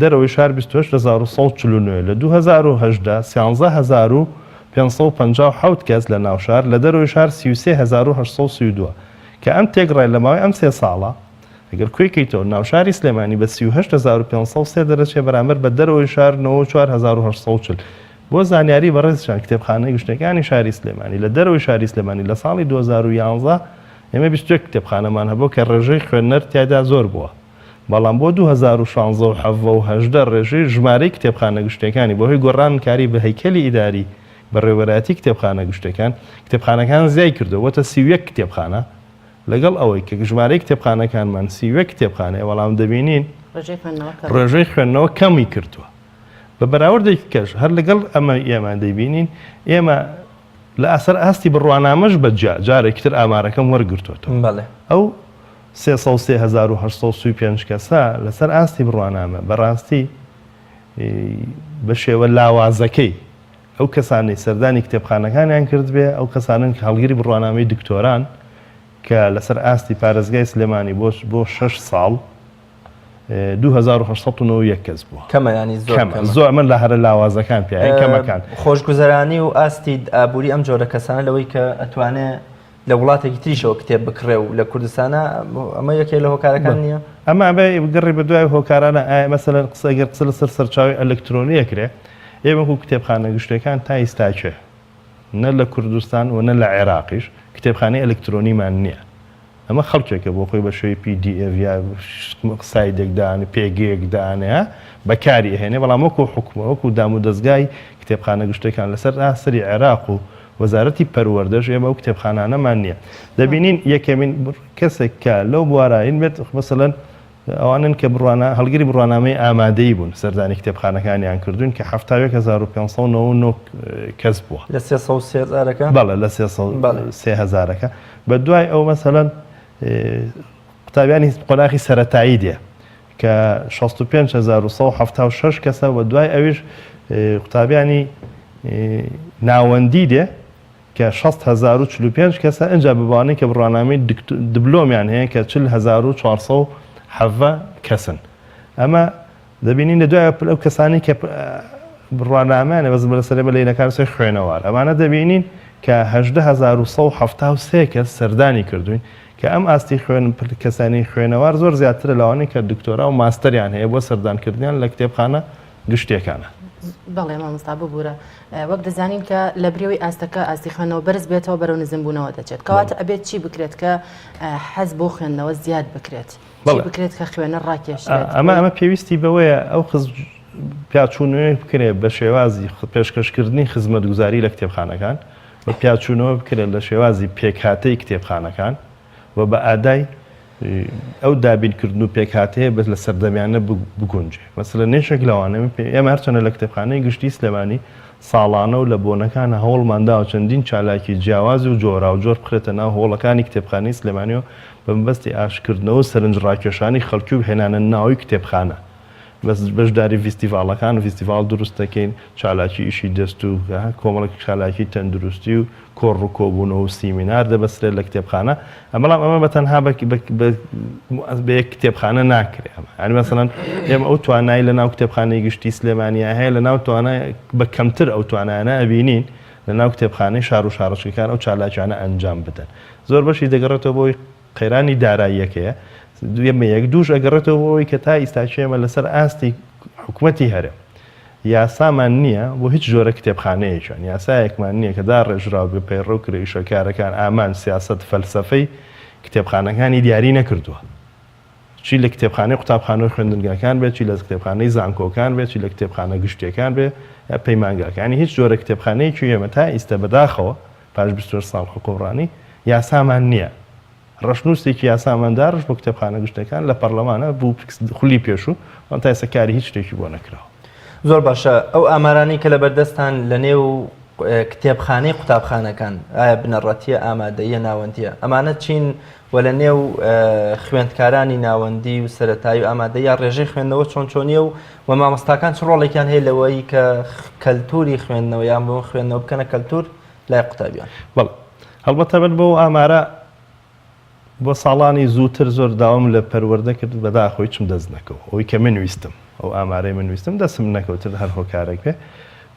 دەرەوەی شار 28149، لە 2018 13557 کەس لە ناو شار، لە دەرەوەی شار 33832 کە ئەم تێکڕای لە ماوەی ئەم سێ ساڵە ئەگەر کۆی کەیتەوە ناوشاری سلێمانی بە 38503 دەرەچێ بەرامبەر بە دەرەوەی شار 94840. بۆ زانیاری بەڕێزتان کتێبخانە گشتیەکانی شاری سلێمانی لە دەرەوەی شاری سلێمانی لە ساڵی 2011 ئێمە 21 کتێبخانەمان هەبوو کە ڕێژەی خوێنەر تیایدا زۆر بووە بەڵام بۆ 2016 و 17 و 18 ڕێژەی ژمارەی کتێبخانە گشتیەکانی بەهۆی گۆڕانکاری بە هەیکەلی ئیداری بەڕێوەبەرایەتی کتێبخانە گشتیەکان کتێبخانەکان زیای کردووە بۆتە 31 کتێبخانە لەگەڵ ئەوەی کە ژمارەی کتێبخانەکانمان 31 کتێبخانەیە بەڵام دەبینین ڕێژەی خوێندنەوە کەمی کردووە. بە بەراوردێکی کەش هەر لەگەڵ ئەمە ئێمە دەیبینین ئێمە لە ئەسەر ئاستی بڕوانامەش بە جیا جارێکی تر ئامارەکەم وەرگرتووەتەوە بەڵێ. ئەو 303835 کەسە لەسەر ئاستی بڕوانامە بەڕاستی بە شێوە لاوازەکەی ئەو کەسانەی سەردانی کتێبخانەکانیان کردبێ ئەو کەسانەن کە هەڵگری بڕوانامەی دکتۆران کە لەسەر ئاستی پارێزگای سلێمانی بۆ بۆ شەش ساڵ 2891 کەس بووە. کەمە یانی زۆر کەمە. زۆر من لە هەرە لاوازەکان پێ کەمەکان. خۆشگوزەرانی و ئاستی ئابووری ئەم جۆرە کەسانە لەوەی کە ئەتوانێ لە وڵاتێکی تریشەوە کتێب بکڕێ و لە کوردستانە ئەمە یەکێک لە هۆکارەکان نییە؟ ئەمە ئەبێ گەڕی بە دوای هۆکارانە ئایا مەسەلەن قسە گەر قسە لەسەر سەرچاوەی ئەلکترۆنی ئەکرێ ئێمە وەکوو کتێبخانە گشتیەکان تا ئیستاکێ نە لە کوردستان و نە لە عێراقیش کتێبخانەی ئەلکترۆنیمان نییە ئەمە خەڵکێکە بۆ خۆی بە شێوەی پی دی ئێف یا سایدێک دانێ پێگەیەک دانێ بەکاری ئەهێنێ بەڵام وەکوو حکومە وەکوو دامودەزگای کتێبخانە گشتیەکان لەسەر ئاستری عێراق و وەزارەتی پەروەردەش ئێمە ئەو کتێبخانانەمان نییە. دەبینین یەکەمین کەسێک کە لەو بوارەین بێت مەسەلەن ئەوانن کە بڕوانا هەڵگری بڕوانامەی ئامادەیی بوون سەردانی کتێبخانەکانیان کردوون کە 71599 کەس بووە. لە 303 هەزارەکە؟ بەڵێ لە 303 هەزارەکە. بە دوای ئەو مەسەلەن قوتابیانی قۆناخی سەرەتایی دێ کە 65176 کەسە و دوای ئەویش قوتابیانی ناوەندی دێ کە 60045 کەسە ئینجا بەوانەی کە بڕوانامەی دبلۆمیان هەیە کە 40417 کەسن ئەمە دەبینین لە دوای ئەو کەسانی کە بڕوانامەیان بەس بەسەر بە لەینەکان سێ خوێنەوار ئەمانە دەبینین کە 18173 کەس سەردانی کردوین کە ئەم ئاستی خوێن کەسانی خوێنەوار زۆر زیاترە لەوانەی کە دکتۆرا و ماستەریان هەیە بۆ سەردانکردنیان لە کتێبخانە گشتیەکانە. بەڵێ مامۆستا ببورە وەک دەزانین کە لە بریەوەی ئاستەکە ئاستی خوێندنەوە بەرز بێتەوە بەرەو نزمبوونەوە دەچێت کەواتە ئەبێت چی بکرێت کە حەز بۆ خوێندنەوە زیاد بکرێت چی بکرێت کە خوێنەر ڕاکێشرێت ئەمە ئەمە پێویستی بەوەیە ئەو خز پیاچوونەوەی بکرێت بە شێوازی پێشکەشکردنی خزمەتگوزاری لە کتێبخانەکان و پیاچوونەوە بکرێت لە شێوازی پێکهاتەی کتێبخانەکان و بە ئادای ئەو دابینکردن و پێکهاتەیە بەس لە سەردەمیانە بگونجێ. مەسەلەن یەکێک لەوانە ئێمە هەرچەندە لە کتێبخانەی گشتی سلێمانی ساڵانە و لە بۆنەکانە هەوڵمان داوە چەندین چالاکی جیاواز و جۆراوجۆر بخرێتە ناو هۆڵەکانی کتێبخانەی سلێمانیەوە بە مەبەستی ئاشکردنەوە و سەرنجڕاکێشانی خەڵکی و هێنانە ناوی کتێبخانە بەس بەشداری ڤیستیڤاڵەکان و ڤیستیڤاڵ دروست دەکەین، چالاکی ئیشی دەست و کۆمەڵێک چالاکی تەندروستی و کۆڕ و کۆبوونەوە و سیمینار دەبەسترێت لە کتێبخانە، بەڵام ئەمە بە تەنها بە یەک کتێبخانە ناکرێت ئەمە یانی مەسەلەن ئێمە ئەو توانای لە ناو کتێبخانەی گشتی سلێمانیا هەیە لە ناو توانای بە کەمتر ئەو توانایانە ئەبینین لە ناو کتێبخانەی شار و شارۆچکەکان ئەو چالاکیانە ئەنجام بدەن زۆر بەشی دەگەڕێتەوە بۆی قەیرانی داراییەکەیە ئەمە یەک، دووش ئەگەڕێتەوە بۆ ئەوەی کە تا ئیستاکێ ئێمە لەسەر ئاستی حکومەتی هەرێم یاسامان نییە بۆ هیچ جۆرە کتێبخانەیەکیان، یاسایەکمان نییە کە داڕێژراو بێ، پەیڕەو کرێ، ئیشەکارەکان، ئامانج، سیاسەت، فەلسەفەی کتێبخانەکانی دیاری نەکردووە. چی لە کتێبخانەی قوتابخانە و خوێندنگاکان بێت، چی لە کتێبخانەی زانکۆکان بێت، چی لە کتێبخانە گشتییەکان بێ یا پەیمانگاکان، یانی هیچ جۆرە کتێبخانەیەکی ئێمە تا ئیستە بەداخەوە پاش 28 ساڵ حوکمڕانی یاسامان نییە. ڕەشنووسێکی یاسامان داڕشت بۆ کتێبخانە گشتییەکان لە پەڕلەمانە بوو خولی پێشوو، بەڵام تا ئێستا کاری هیچ شتێکی بۆ نەکراوە. زۆر باشە ئەو ئامارانەی کە لەبەردەستتان لەنێو کتێبخانەی قوتابخانەکان ئایا بنەڕەتییە، ئامادەییە، ناوەندییە ئەمانە چین و لەنێو خوێندکارانی ناوەندی و سەرەتایی و ئامادەیی ڕێژەی خوێندنەوە چۆن چۆنیە و و مامۆستاکان چ ڕۆڵێکیان هەیە لەوەی کە کەلتوری خوێندنەوە یان بۆ خوێندنەوە بکەنە کەلتور لای قوتابیان؟ بەڵێ هەڵبەتە من بەو ئامارە بۆ ساڵانی زووتر زۆر داوام لە پەروەردە کرد بەداخەوە هیچم دەست نەکەوت ئەوەی کە من ویستم ئەو ئامارەی من ویستم دەستم نەکەوت تر هەر هۆکارێک بێ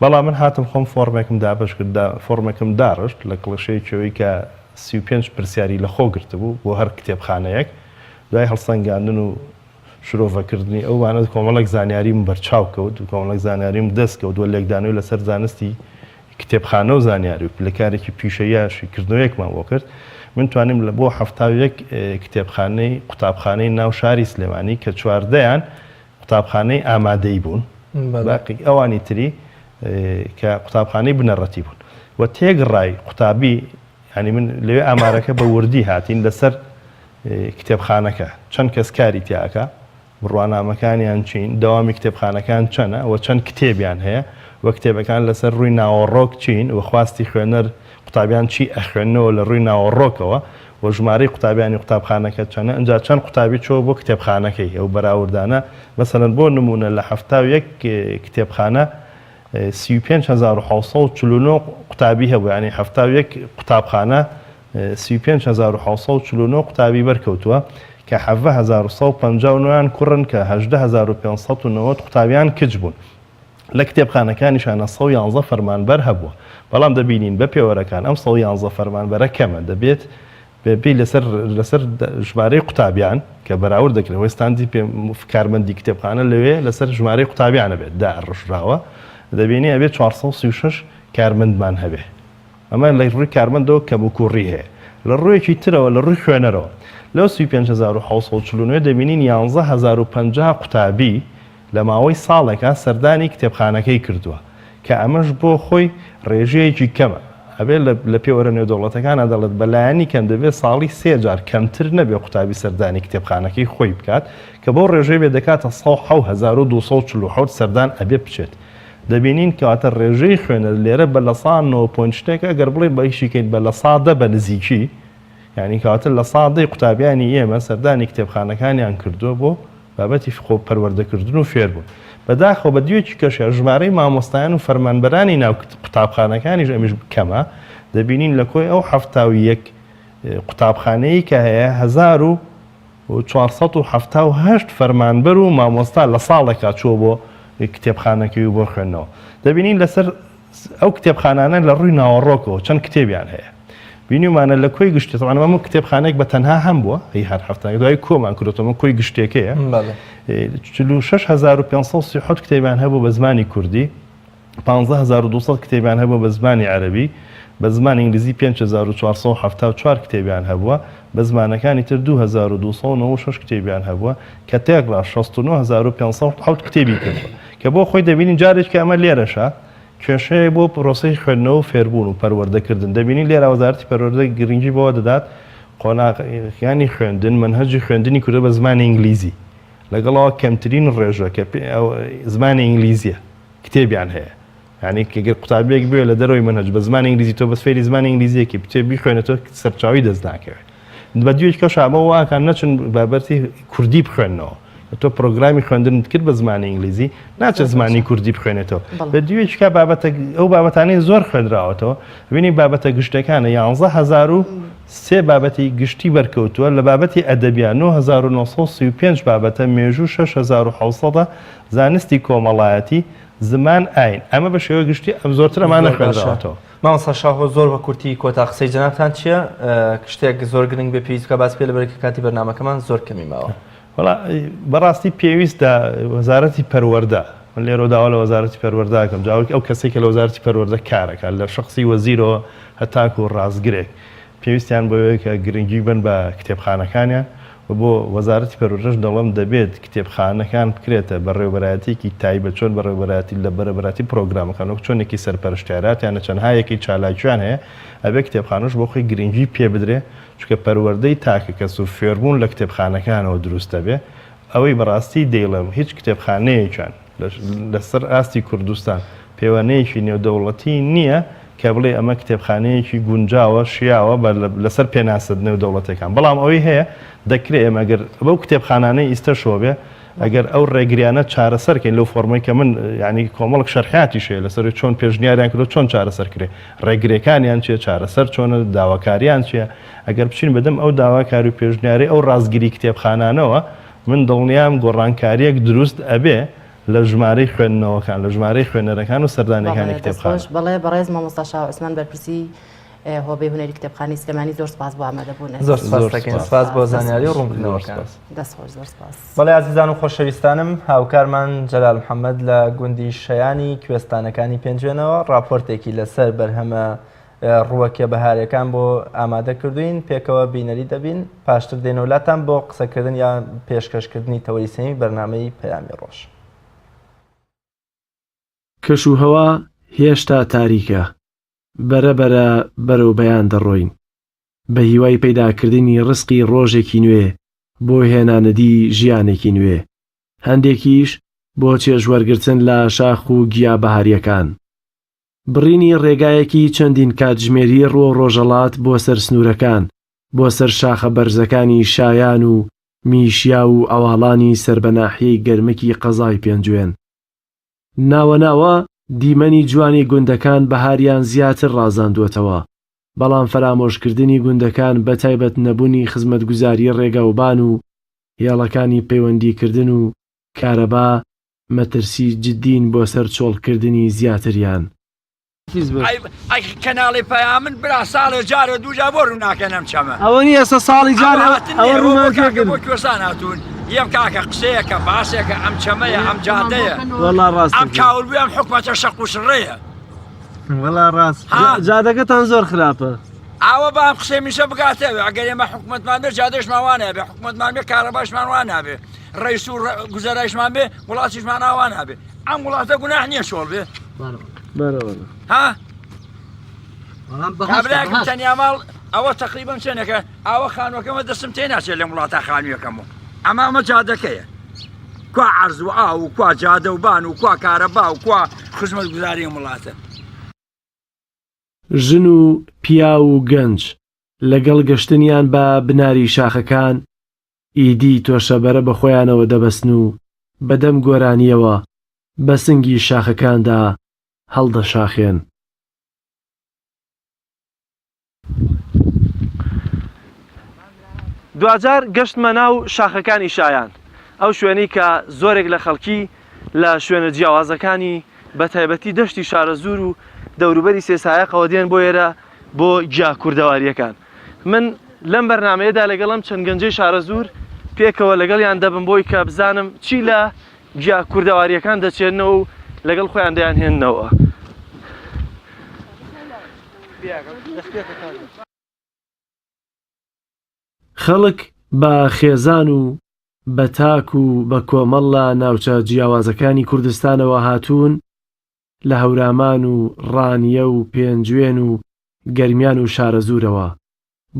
بەڵام من هاتم خۆم فۆڕمێکم دابەش کرد دا فۆڕمێکم داڕشت لە کڵێشەیەکەوەی کە 35 پرسیاری لە خۆ گرتبوو بۆ هەر کتێبخانەیەک دوای هەڵسەنگاندن و شرۆڤەکردنی ئەو وانە کۆمەڵێک زانیاریم بەرچاو کەوت و کۆمەڵێک زانیاریم دەست کەوت و لێکدانەوەی لەسەر زانستی کتێبخانە و زانیاری و لە کارێکی پیشەییا شیکردنەوەیەکمان بۆ کرد من توانیم لە بۆ 71 کتێبخانەی قوتابخانەی ناو شاری سلێمانی کە چواردەیان قوتابخانەی ئامادەی بوون باقی ئەوانی تری کە قوتابخانەی بنەڕەتی بوون و تێگڕای قوتابی یانی من لەوێ ئامارەکە بە وردی هاتین لەسەر کتێبخانەکە چەند کەس کاری تیا ئەکا، بڕوانامەکانیان چین، دەوامی کتێبخانەکان چەنە و چەند کتێبیان هەیە. و کتێبەکان لەسەر ڕووی ناوەڕۆک چین و خواستی خوێنەر قوتابیان چی ئەخوێننەوە لە ڕووی ناوەڕۆکەوە و ژمارەی قوتابیانی قوتابخانەکە چەنە ئنجا چەند قوتابی چۆوە بۆ کتێبخانەکەی ئەو بەراوردانە مەسەلەن بۆ نموونە لە 71 کتێبخانە 35749 قوتابی هەبوو یانی 71 قوتابخانە 35749 قوتابی بەرکەوتووە کە 17159 یان کوڕن کە 18590 قوتابیان کچ بوون. لە کتێبخانەکانیشانا 111 فەرمانبەر هەبووە، بەڵام دەبینین بە پێوەرەکان ئەم 111 فەرمانبەرە کەمە، دەبێت بە پێی لەسەر لەسەر ژمارەی قوتابیان کە بەراورد دەکرێت وەی ستاندی پێ کارمەندی کتێبخانە لەوێ لەسەر ژمارەی قوتابیانە بێت داڕشراوە دەبینی ئەبێت 436 کارمەندمان هەبێ. ئەمە لە ڕووی کارمەندەوە کەموکووڕی هەیە. لە ڕوویەکی ترەوە لە ڕووی خوێنەرەوە لەو 35749 دەبینین 11050 قوتابی لە ماوەی ساڵێکا سەردانی کتێبخانەکەی کردووە، کە ئەمەش بۆ خۆی ڕێژەیەکی کەمە. ئەبێ لە پێوەرە نێودەوڵەتەکانا دەڵێت بە لایەنی کەم دەبێ ساڵی سێ جار کەمتر نەبێ قوتابی سەردانی کتێبخانەکەی خۆی بکات، کە بەو ڕێژەی بێ دەکاتە 107247 سەردان ئەبێ بچێت. دەبینین کەواتە ڕێژەی خوێنەر لێرە بە لە سا نۆ point شتێکە، ئەگەر بڵێین بەشی کەین بە 10% بە نزیکی، یانی کەواتە 10% قوتابیانی ئێمە سەردانی کتێبخانەکانیان کردووە بۆ بابەتی خۆ پەروەردەکردن و فێربوون. بەداخەوە بە دیوێکی کەشیا ژمارەی مامۆستایان و فەرمانبەرانی ناو قوتابخانەکانیش ئەمیش کەمە، دەبینین لە کۆی ئەو 71 قوتابخانەیەی کە هەیە 1478 فەرمانبەر و مامۆستا لە ساڵێکا چووە بۆ کتێبخانەکەی و بۆ خوێندنەوە. دەبینین لەسەر ئەو کتێبخانانە لە ڕووی ناوەڕۆکەوە چەند کتێبیان هەیە بینیومانە لە کۆی گشتی طبعا ئەمە کتێبخانەیەک بە تەنها هەم بووە هی هەر هەفتە دوای کۆمان کردۆتەوە کۆی گشتێکەیە 46537 کتێبیان هەبوو بە زمانی کوردی 15200 کتێبیان هەبوو بە زمانی عەرەبی بە زمانی ئینگلیزی 5474 کتێبیان هەبووە بە زمانەکانی تر 2296 کتێبیان هەبووە کە تێکڕا 69507 کتێبی کردووە کە بۆ خۆی دەبینین جارێک کە ئەمە لێرەشە کێشەیە بۆ پرۆسەی خوێندنەوە و فێربوون و پەروەردەکردن، دەبینین لێرە وەزارەتی پەروەردە گرنگی بەوە دەدات قۆناغەکانی خوێندن مەنهەجی خوێندنی کوردە بە زمانی ئینگلیزی لەگەڵەوە کەمترین ڕێژە کە زمانی ئینگلیزیە کتێبیان هەیە یعنی کە گەر قوتابیەک بێ لە دەرەوەی مەنهەج بە زمانی ئینگلیزی تۆ بەس فێری زمانی ئینگلیزیەکی بچێ بیخوێنێتەوە سەرچاوی دەست ناکەوێت بە دیوێکی کەش ئەمە واکان نەچن بابەتی کوردی بخوێننەوە تۆ پرۆگرامی خوێندنت کرد بە زمانی ئینگلیزی ناچێت زمانی کوردی بخوێنێتەوە بە دیوێکی کا بابەتە ئەو بابەتانەی زۆر خوێنراوەتەوە بینی بابەتە گشتەکانە 11003 بابەتی گشتی بەرکەوتووە لە بابەتی ئەدەبیان 9935 بابەتە مێژوو 6700 زانستی کۆمەڵایەتی زمان ئاین ئەمە بە شێوە گشتی ئەم زۆرتر ئەمانە خوێنراوەتەوە. مامۆستا شاهۆ زۆر بە کورتی کۆتا قسەی جەنابتان چییە؟ شتێک زۆر گرنگ بێ پێویست بکا باس بکەی لەبەرئەوەی کە کاتی بەرنامەکەمان زۆر کەمی ماوە. وەڵا بەڕاستی پێویستە وەزارەتی پەروەردە من لێرەوە داوا لە وەزارەتی پەروەردە ئەکەم جا ئەو کەسەی کە لە وەزارەتی پەروەردە کارەکات لە شەخسی وەزیرەوە هەتاکو ڕاستگرێک پێویستیان بەوەیە کە گرنگی بەن بە کتێبخانەکانیان و بۆ وەزارەتی پەروەردەش دەڵێم دەبێت کتێبخانەکان بکرێتە بەڕێوەبەرایەتیەکی تایبەت چۆن بەڕێوەبەرایەتی لە بەرەبەراتی پرۆگرامەکان وەک چۆن یەکەی سەرپەرشتیاراتیان لە چەندها یەکەی چالاکیان هەیە ئەبێ کتێبخانەش بۆ خۆی گرنگی پێ بدرێ چونکە پەروەردەی تاکەکەس و فێربوون لە کتێبخانەکانەوە دروست دەبێ ئەوەی بەڕاستی دەیڵێم هیچ کتێبخانەیەکیان لەسەر ئاستی کوردستان پێوانەیەکی نێودەوڵەتی نییە کە بڵێی ئەمە کتێبخانەیەکی گونجاوە، شیاوە بە لەسەر پێناسە نێودەوڵەتیەکان. بەڵام ئەوەی هەیە دەکرێ ئێمە گەر بەو کتێبخانانەی ئیستەشەوە بێ ئەگەر ئەو ڕێگریانە چارەسەر کەین لەو فۆرمەی کە من یانی کۆمەڵک شەرحیاتیش هەیە لەسەر چۆن پێشنیاریان کردووە چۆن چارەسەر کرێ ڕێگرێکانیان چیە چارەسەر چۆنە داواکاریان چیە ئەگەر بچین بەدەم ئەو داواکاری و پێشنیارەی ئەو ڕاستگری کتێبخانانەوە من دڵنیام گۆڕانکارییەک دروست ئەبێ لە ژمارەی خوێندنەوەکان، لە ژمارەی خوێنەرەکان و سەردانیەکانی بەڵێ دەست کتێبخانە. خۆش. بەڵێ بەڕێز مامۆستا شاهۆ عوسمان بەرپرسی هۆبەی هونەری کتێبخانەی سلێمانی زۆر سپاس بۆ ئامادەبوونت. زۆر سپاس زۆر دەکەین. سپاس. سپاس بۆ دەست زانیاری و خۆش. زۆر ڕوونکردنەوەکان. سپاس. دەست خۆش زۆر سپاس. بەڵێ ئازیزان و خۆشەویستانم هاوکارمان جەلال محەمەد لە گوندی شەیانی کوێستانەکانی پێنجوێنەوە ڕاپۆرتێکی لەسەر بەرهەمە ڕووەکیە بەهارەکان بۆ ئامادە کردوین پێکەوە بینەری دەبین پاشتر دێنەوە لاتان بۆ قسەکردن یا پێشکەشکردنی تەوەری سێیەمی بەرنامەی پەیامی ڕۆژ. کەشوهەوا هێشتا تاریکە، بەرە بەرە بەرەو بەیان دەڕۆین، بە هیوای پەیداکردنی ڕزقی ڕۆژێکی نوێ بۆ هێنانەدی ژیانێکی نوێ، هەندێکیش بۆ چێژوەرگرتن لە شاخ و گیا بەهارییەکان. بڕینی ڕێگایەکی چەندین کاتژمێری ڕووەو ڕۆژەڵات بۆ سەر سنوورەکان، بۆ سەر شاخە بەرزەکانی شایان و میشیاو و ئەواڵانی سەر بە ناحیەی گەرمکی قەزای پێنجوێن. ناوە ناوە دیمەنی جوانی گوندەکان بەهاریان زیاتر ڕازاندووەتەوە، بەڵام فەرامۆشکردنی گوندەکان بەتایبەت نەبونی خزمەتگوزاری ڕێگاوبان و هێڵەکانی پەیوەندیکردن و کارەبا مەترسی جدین بۆ سەر چۆڵکردنی زیاتریان. ئەی کەناڵی پەیامن برا ساڵێ جارێ دووجا بۆ ڕووناکەن ئەم چەمە ئەوە نییە سە ساڵی جارێ ئەوە ڕووناک کاکە بۆ کوێستان هاتوون یەم کاکە قسەیەکە باسێکە ئەم چەمەیە ئەم جادەیە وەڵا ڕاست ئەم کاول بوو ئەم حکومەتە شەق و شڕەیە وەڵا ڕاست جادەکەتان زۆر خراپە ئاوە با ئەم قسەی میشە بگاتەوە ئەگەر ئێمە حکومەتمان بێ جادەشمان وا نابێ حکومەتمان بێ کارەباشمان وا نابێ ڕئیس و گوزەرایشمان بێ وڵاتیشمان ئاوا نابێ ئەم وڵاتە گوناح نییە چۆڵ بێ ها کابراکم تەنیا ماڵ ئەوە تقریبا چێنەکە ئەوە خانوەکەمە دەستم تێ ناچێت لەم وڵاتە خانوویەکەم و ئەمە ئەمە جادەکەیە کوا عرز و ئاو و کوا جادە و بان و کوا کارەبا و کوا خزمەت گوزاری وڵاتە ژن و پیاو و گەنج لەگەڵ گەشتنیان بە بناری شاخەکان ئیدی تۆشەبەرە بە خۆیانەوە دەبەستن و بە دەم گۆرانییەوە بە سنگی شاخەکاندا هەڵدەشاخێن. دواجار گەشتمە ناو شاخەکانی شایان، ئەو شوێنەی کە زۆرێک لە خەڵکی لە شوێنە جیاوازەکانی بە تایبەتی دەشتی شارەزوور و دەوروبەری سێسایەقەوە دێن بۆ ئێرە بۆ گیا کوردەوارییەکان. من لەم بەرنامەیەدا لەگەڵ ئەم چەند گەنجەی شارەزوور پێکەوە لەگەڵیان دەبم بۆی کە بزانم چی لە گیا کوردەوارییەکان دەچێنەوە و لەگەڵ خۆیان دەیانهێننەوە. خەڵک بە خێزان و بە تاک و بە کۆمەڵ لە ناوچە جیاوازەکانی کوردستانەوە هاتوون لە هەورامان و ڕانیە و پێنجوێن و گەرمیان و شارەزوورەوە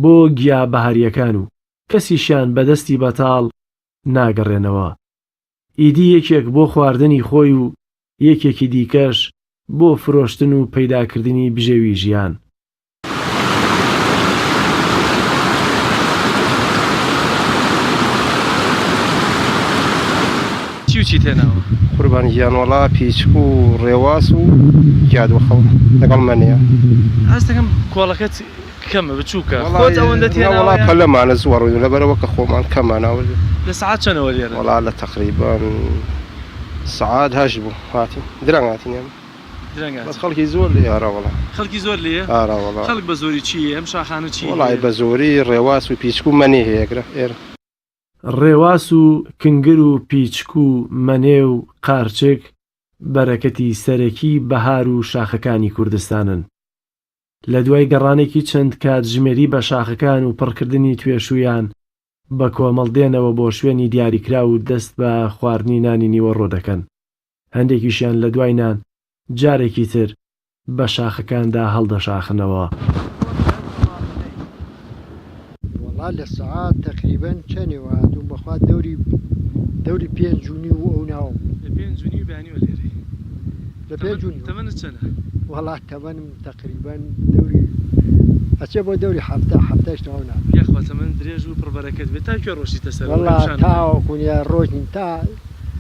بۆ گیا بەهارییەکان و کەسیشیان بە دەستی بەتاڵ ناگەڕێنەوە. ئیدی یەکێک بۆ خواردنی خۆی و یەکێکی دیکەش بۆ فرۆشتن و پەیداکردنی بژێوی ژیان. چی و چیت هێناوە؟ قوربان گیان وەڵا پیچک و ڕێواس و گیادوخەو لەگەڵ مەنێ. هەست دەکەم کۆڵەکەت کەمە بچووکە خۆت ئەوەندەت هێناوە وەڵا پەلەمانە زوو ئەڕۆین لەبەرئەوە کە خۆمان کەمان ئاوردوە. لە سەعات چەنەوە لێرەن؟ وەڵا لە تەقریبەن سەعات هەشت بوو هاتین درەنگ هاتین ئێمە. درەنگ هاتین. بەس خەڵکی زۆر لێیە ئارا وەڵا. خەڵکی زۆر لێیە؟ ئارا وەڵا. خەڵک بە زۆری چی هەیە؟ ئەم شاخانە چی هەیە؟ وەڵای بە زۆری ڕێواس و پیچک و مەنێ هەیە گرە ئێرە. ڕێواس و کنگر و پیچک و مەنێ و قارچک بەرەکەتی سەرەکی بەهار و شاخەکانی کوردستانن. لە دوای گەڕانێکی چەند کاتژمێری بە شاخەکان و پڕکردنی توێشوویان بە کۆمەڵ دێنەوە بۆ شوێنی دیاریکراو و دەست بە خواردنی نانی نیوەڕۆ دەکەن. هەندێکیشیان لە دوای نان جارێکی تر بە شاخەکاندا هەڵدەشاخنەوە. وەڵا لە سەعات تەقریبەن چەنێوە هاتووم بەخوا دەوری دەوری پێنج و نیو و ئەو ناوە بوو. لە پێنج و نیو بەیانیوە لێرەی. لە پێنج و نیو. تەمەنت چەنە؟ وەڵا تەمەنم تەقریبەن دەوری ئەچێ بۆ دەوری حەفتا حەفتایش تەواو نابێ. یاخوا تەمەنت درێژ و پڕ بەرەکەت بێ تا کوێ ڕۆشتیتە سەرەوە وەڵا لەم شانە؟ تاوەکو نیا ڕۆشتین تا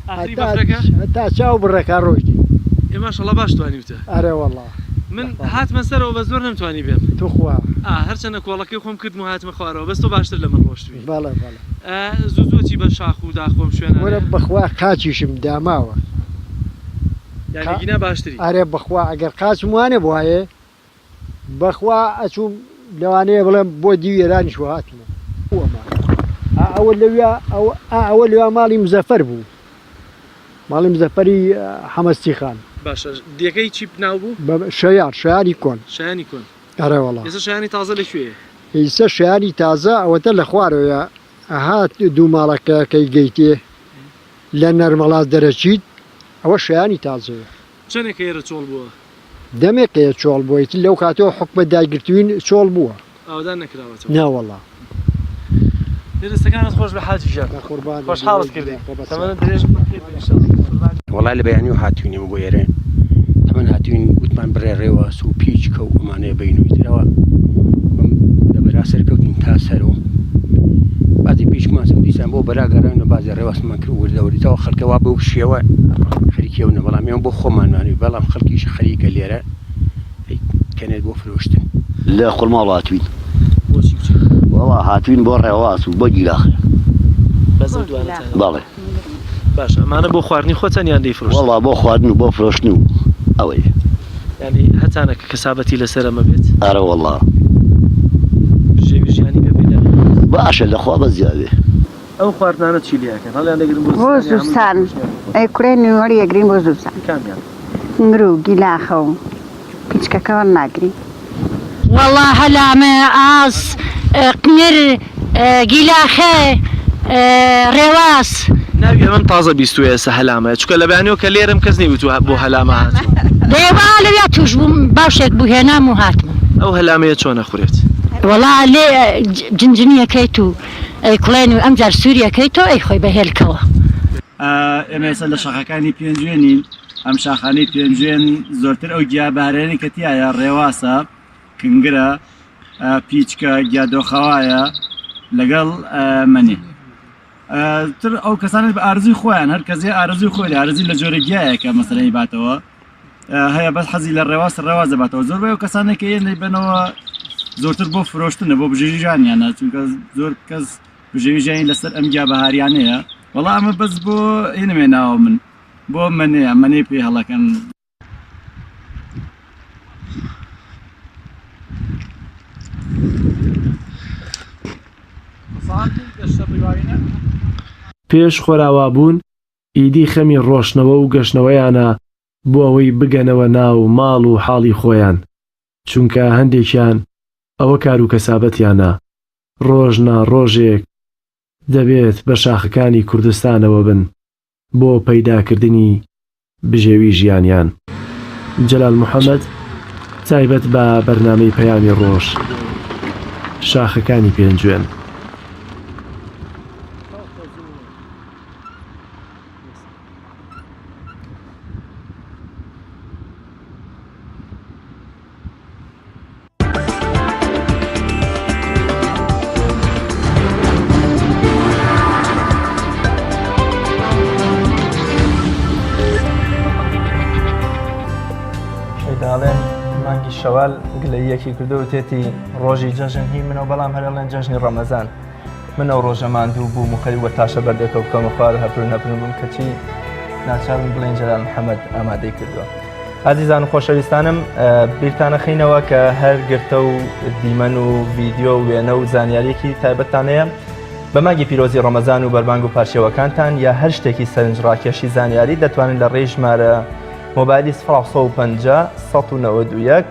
ئاخری هەتا بەفرەکە؟ هەتا چاو بڕەکا ڕۆشتین. ئێ ماشەڵا باش توانیوتە. ئەرێ وەڵا. من هاتمە سەرەوە بەس زۆر نەمتوانی بێم. توخوا. ئا هەرچەنە کۆڵەکەی خۆم کردم و هاتمە خوارەوە بەس تۆ باشتر لە من ڕۆشتوی. بەڵێ بەڵێ. ئا زوو زوو ئەچی بە شاخ و داخ و ئەم شوێنانەیە؟ وەرە بەخوا قاچیشم داماوە. یانی گینا باشتری. ئەرێ بەخوا ئەگەر قاچم وانەبوایێ بەخوا ئەچووم لەوانەیە بڵێم بۆ دیو ئێرانیش وهاتمە ئەمە ئا ئەوە لەویا ئەوە ئا ئەوە لەویا ماڵی مزەفەر بوو ماڵی مزەفەری حەمەستی خان. باشە دێکەی چی ناو بوو؟ بە شەیان شەیانی کۆن. شەیانی کۆن. ئەرێ وەڵا. ئێستا شەیانی تازە لە کوێیە؟ ئیسە شەیانی تازە ئەوەتە لە خوارەوەیە ئەها دوو ماڵەکە کەی گەیتێ لە نەرمەڵاس دەرەچیت ئەوە شەیانی تازەیە. چەنێکە ئێرە چۆڵ بووە؟ دەمێکەیە چۆڵ بووە ئیتر لەو کاتەوە حوکمەت دایگرتووین چۆڵ بووە. ئاوەدان نەکراوەتەوە؟ ناوەڵا. دەستەکانت خۆش بێ حاجی گیان. بەقوربانت خۆشحاڵت بم کردین. خۆ بەسەر. تەمەنت درێژ و بەخێر بێی ان شاءاللە. قوربانی. وەڵا لە بەیانیەوە هاتوین ئێمە بۆ ئێرە تەمەن هاتوین وتمان بڕێ ڕێواس و پیچکە و ئەمانەیە بین و ئیترەوە لە بەرا سەرکەوتین تا سەرۆ بازی پیچکمان سم دیسان بۆ بەرا گەڕێن و بازی ڕێواسمان کرد وردە وردەوە خەڵکە وا بەو شێوە خەریکیەو نە بەڵام ئێمە بۆ خۆمانمانوی بەڵام خەڵکیش خەریکە لێرە کەنێت بۆ فرۆشتن. لە خورماڵ هاتوین. بۆچی بچین؟ وەڵا هاتوین بۆ ڕێواس و بۆ گیلاخە. بەس ئەو دوانەتان هەیە؟ بەڵێ. باشە ئەمانە بۆ خواردنی خۆتان یان دەیفرۆشن؟ وەڵا بۆ خواردن و بۆ فرۆشتن و ئەوەیە. یانی هەتانە کە کەسابەتی لەسەر ئەمە بێت؟ ئەرە وەڵا. بژێوی ژیانی پێ پەیدا دەکرێت؟ باشە لە خوا بەزیاوێ. ئەو خواردنانە چی لێ ئەکەن؟ هەڵیان دەگرن بۆ بۆ زستان یا هەمووی زستان دەفرۆشن یا بۆ خۆتان؟ ئەی کوڕێ نوێڵی ئەگرین بۆ زستان. کامیان؟ نگر و گیلاخە و پیچکەکە هەڵناگرین. وەڵا هەلامە ئاز قنر گیلاخە ڕێواس. ناوی ئەمەم تازە بیستووە ئێستا هەلامە چونکە لە بەیانیەوە کە لێرەم کەس نەیوتووە بۆ هەلامە هاتووم. دەی وا لەویا تووش بووم باوشێک بوو هێنام و هاتم. ئەو هەلامەیە چۆن ئەخورێت؟ وەڵا لێ جنجنی ئەکەیت و ئەیکوڵێنی و ئەمجار سووری ئەکەیتەوە ئەیخۆی بە هێلکەوە. ئێمە ئێستا لە شاخەکانی پێنجوێنین، ئەم شاخانەی پێنجوێن زۆرتر ئەو گیا بەهارانەی کە تیایە ڕێواسە، کنگرە، پیچکە، گیادۆخەوایە لەگەڵ مەنێ. تر ئەو کەسانە بە ئارزوی خۆیان هەر کەسێ ئارزوی خۆی ئارزی لە جۆرە گیایەکە مەسەلەنی باتەوە هەیە بەس حەزی لە ڕێواز ڕێواز دەباتەوە زۆربەی ئەو کەسانێک کە یەن دەیبەنەوە زۆرتر بۆ فرۆشتنە بۆ بژێوی ژیانیانە چونکە زۆر کەس بژێوی ژیانی لەسەر ئەم گیا بەهاریانەیە وەڵا ئەمە بەس بۆ هینمێ ناوە من بۆ مەنەیە مەنەی پێ هەڵەکەن. پێش خۆراوابوون ئیدی خەمی ڕۆشتنەوە و گەشتنەوەیانە بۆ ئەوەی بگەنەوە ناو ماڵ و حاڵی خۆیان، چونکە هەندێکیان ئەوە کار و کەسابەتیانە، ڕۆژ نا ڕۆژێک دەبێت بە شاخەکانی کوردستانەوە بن بۆ پەیداکردنی بژێوی ژیانیان. جەلال محەمەد، تایبەت بە بەرنامەی پەیامی ڕۆژ، شاخەکانی پێنجوێن. شەیداڵێن مانگی شەوال گلەیەکی کردو وتێتی ڕۆژی جەژن هی منەوە بەڵام هەرڵێن جەژنی ڕەمەزان من ئەو ڕۆژە ماندوو بووم و خەریک بووە تاشە بەردێکەوە بکەمە خوار و هەپرون هەپرون بووم کەچی ناچارم بڵێن جەلال محەممەد ئامادەی کردووە. ئازیزان و خۆشەویستانم بیرتانە خینەوە کە هەر گرتە و دیمەن و ڤیددیو و وێنە و زانیاریەکی تایبەتتان هەیە بە مانگی پیرۆزی ڕەمەزان و بەربانگ و پارشێوەکانتان یا هەر شتێکی سەرنجڕاکێشی زانیاری دەتوانن لە ڕێی ژمارە مۆبایلی 050 191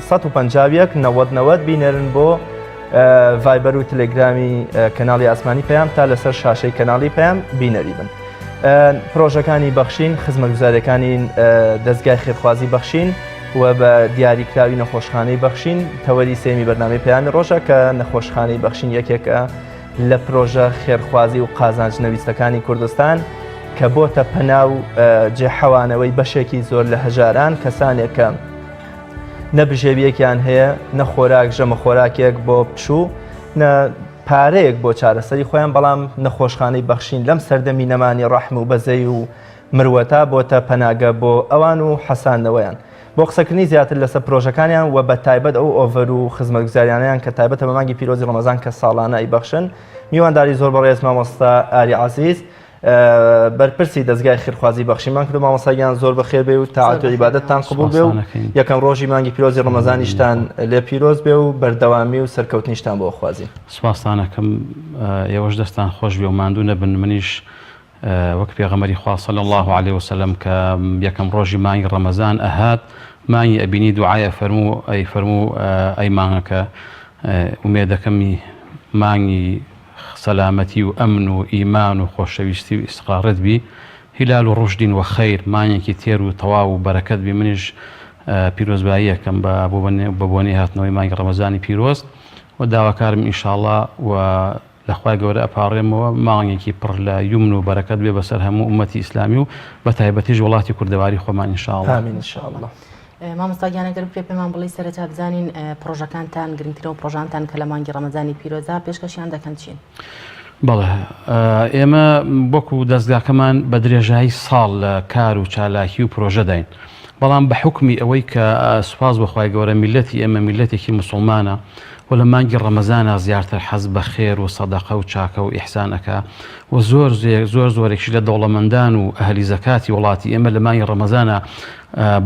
151 90 90 بینێرن بۆ ڤایبەر و تلێگرامی کەناڵی ئاسمانی پەیام تا لەسەر شاشەی کەناڵی پەیام بینەری بن. پرۆژەکانی بەخشین خزمەتگوزاریەکانی دەستگای خێرخوازی بەخشین و بە دیاریکراوی نەخۆشخانەی بەخشین تەوەری سێمی بەرنامەی پەیامی ڕۆژە کە نەخۆشخانەی بەخشین یەکێکە لە پرۆژە خێرخوازی و قازانج نەویستەکانی کوردستان کە بۆتە پەنا و جێحەوانەوەی بەشێکی زۆر لە هەژاران کەسانێک کە نە بژێویەکیان هەیە نە خۆراک ژەمە خۆراکێک بۆ پشوو نە پارەیەک بۆ چارەسەری خۆیان بەڵام نەخۆشخانەی بەخشین لەم سەردەمی نەمانی ڕەحم و بەزەی و مروەتا بۆتە پەناگە بۆ ئەوان و حەساندنەوەیان بۆ قسەکردنی زیاتر لەسەر پرۆژەکانیان و بە تایبەت ئەو ئۆڤەر و خزمەتگوزاریانەیان کە تایبەتە بە مانگی پیرۆزی ڕەمەزان کە ساڵانە ئەیبەخشن میوانداری زۆر بەڕێز مامۆستا ئاری عەزیز بەرپرسی دەزگای خێرخوازی بەخشینمان کردو مامۆستا گیان زۆر بەخێر بێ و تاعەت و عیبادەتتان قبوڵ بێ و یەکەم ڕۆژی مانگی پیرۆزی ڕەمەزانیشتان لێ پیرۆز بێ و بەردەوامی و سەرکەوتنیشتان بۆ خوازین. سوپاستان ئەکەم ئێوەش دەستان خۆش بێ و ماندوو نەبن منیش وەک پێغەمبەری خوا صلی اللە علیە وسلم کە یەکەم ڕۆژی مانگی ڕەمەزان ئەهات مانگی ئەبینی دوعای ئەفەرموو ئەیفەرموو ئەی مانگەکە ئومێدەکەم مانگی سەلامەتی و ئەمن و ئیمان و خۆشەویستی و ئیستقرارت بی هیلال رشد و خیر مانگێکی تێر و تەواو و بەرەکەت بی منیش پیرۆزبایی ئەکەم بە بۆنەی هاتنەوەی مانگی ڕەمەزانی پیرۆز و داواکارم ئینشاڵا و. لە خوای گەورە ئەپاڕێمەوە مانگێکی پڕ لە یومن و بەرەکەت بێ بەسەر هەموو ئومەتی ئیسلامی و بە تایبەتیش وڵاتی کوردەواری خۆمان ان شاء اللە. آمین ان شاء اللە. مامۆستا گیان ئەگەر بکرێت پێمان بڵێی سەرەتا بزانین پڕۆژەکانتان گرنگترین ئەو پڕۆژانتان کە لە مانگی ڕەمەزانی پیرۆزا پێشکەشیان دەکەن چین؟ بەڵێ ئێمە وەکو دەستگاکەمان بە درێژایی ساڵ لە کار و چالاکی و پرۆژەداین بەڵام بە حوکمی ئەوەی کە سوپاس بۆ خوای گەورە میللەتی ئێمە میللەتێکی موسوڵمانە و لە مانگی ڕەمەزانا زیارتر حەز بە خێر و سەدەقە و چاکە و ئیحسان ئەکا و زۆر زۆر زۆرێکیش لە دەوڵەمەندان و ئەهلی زەکاتی وڵاتی ئێمە لە مانگی ڕەمەزانا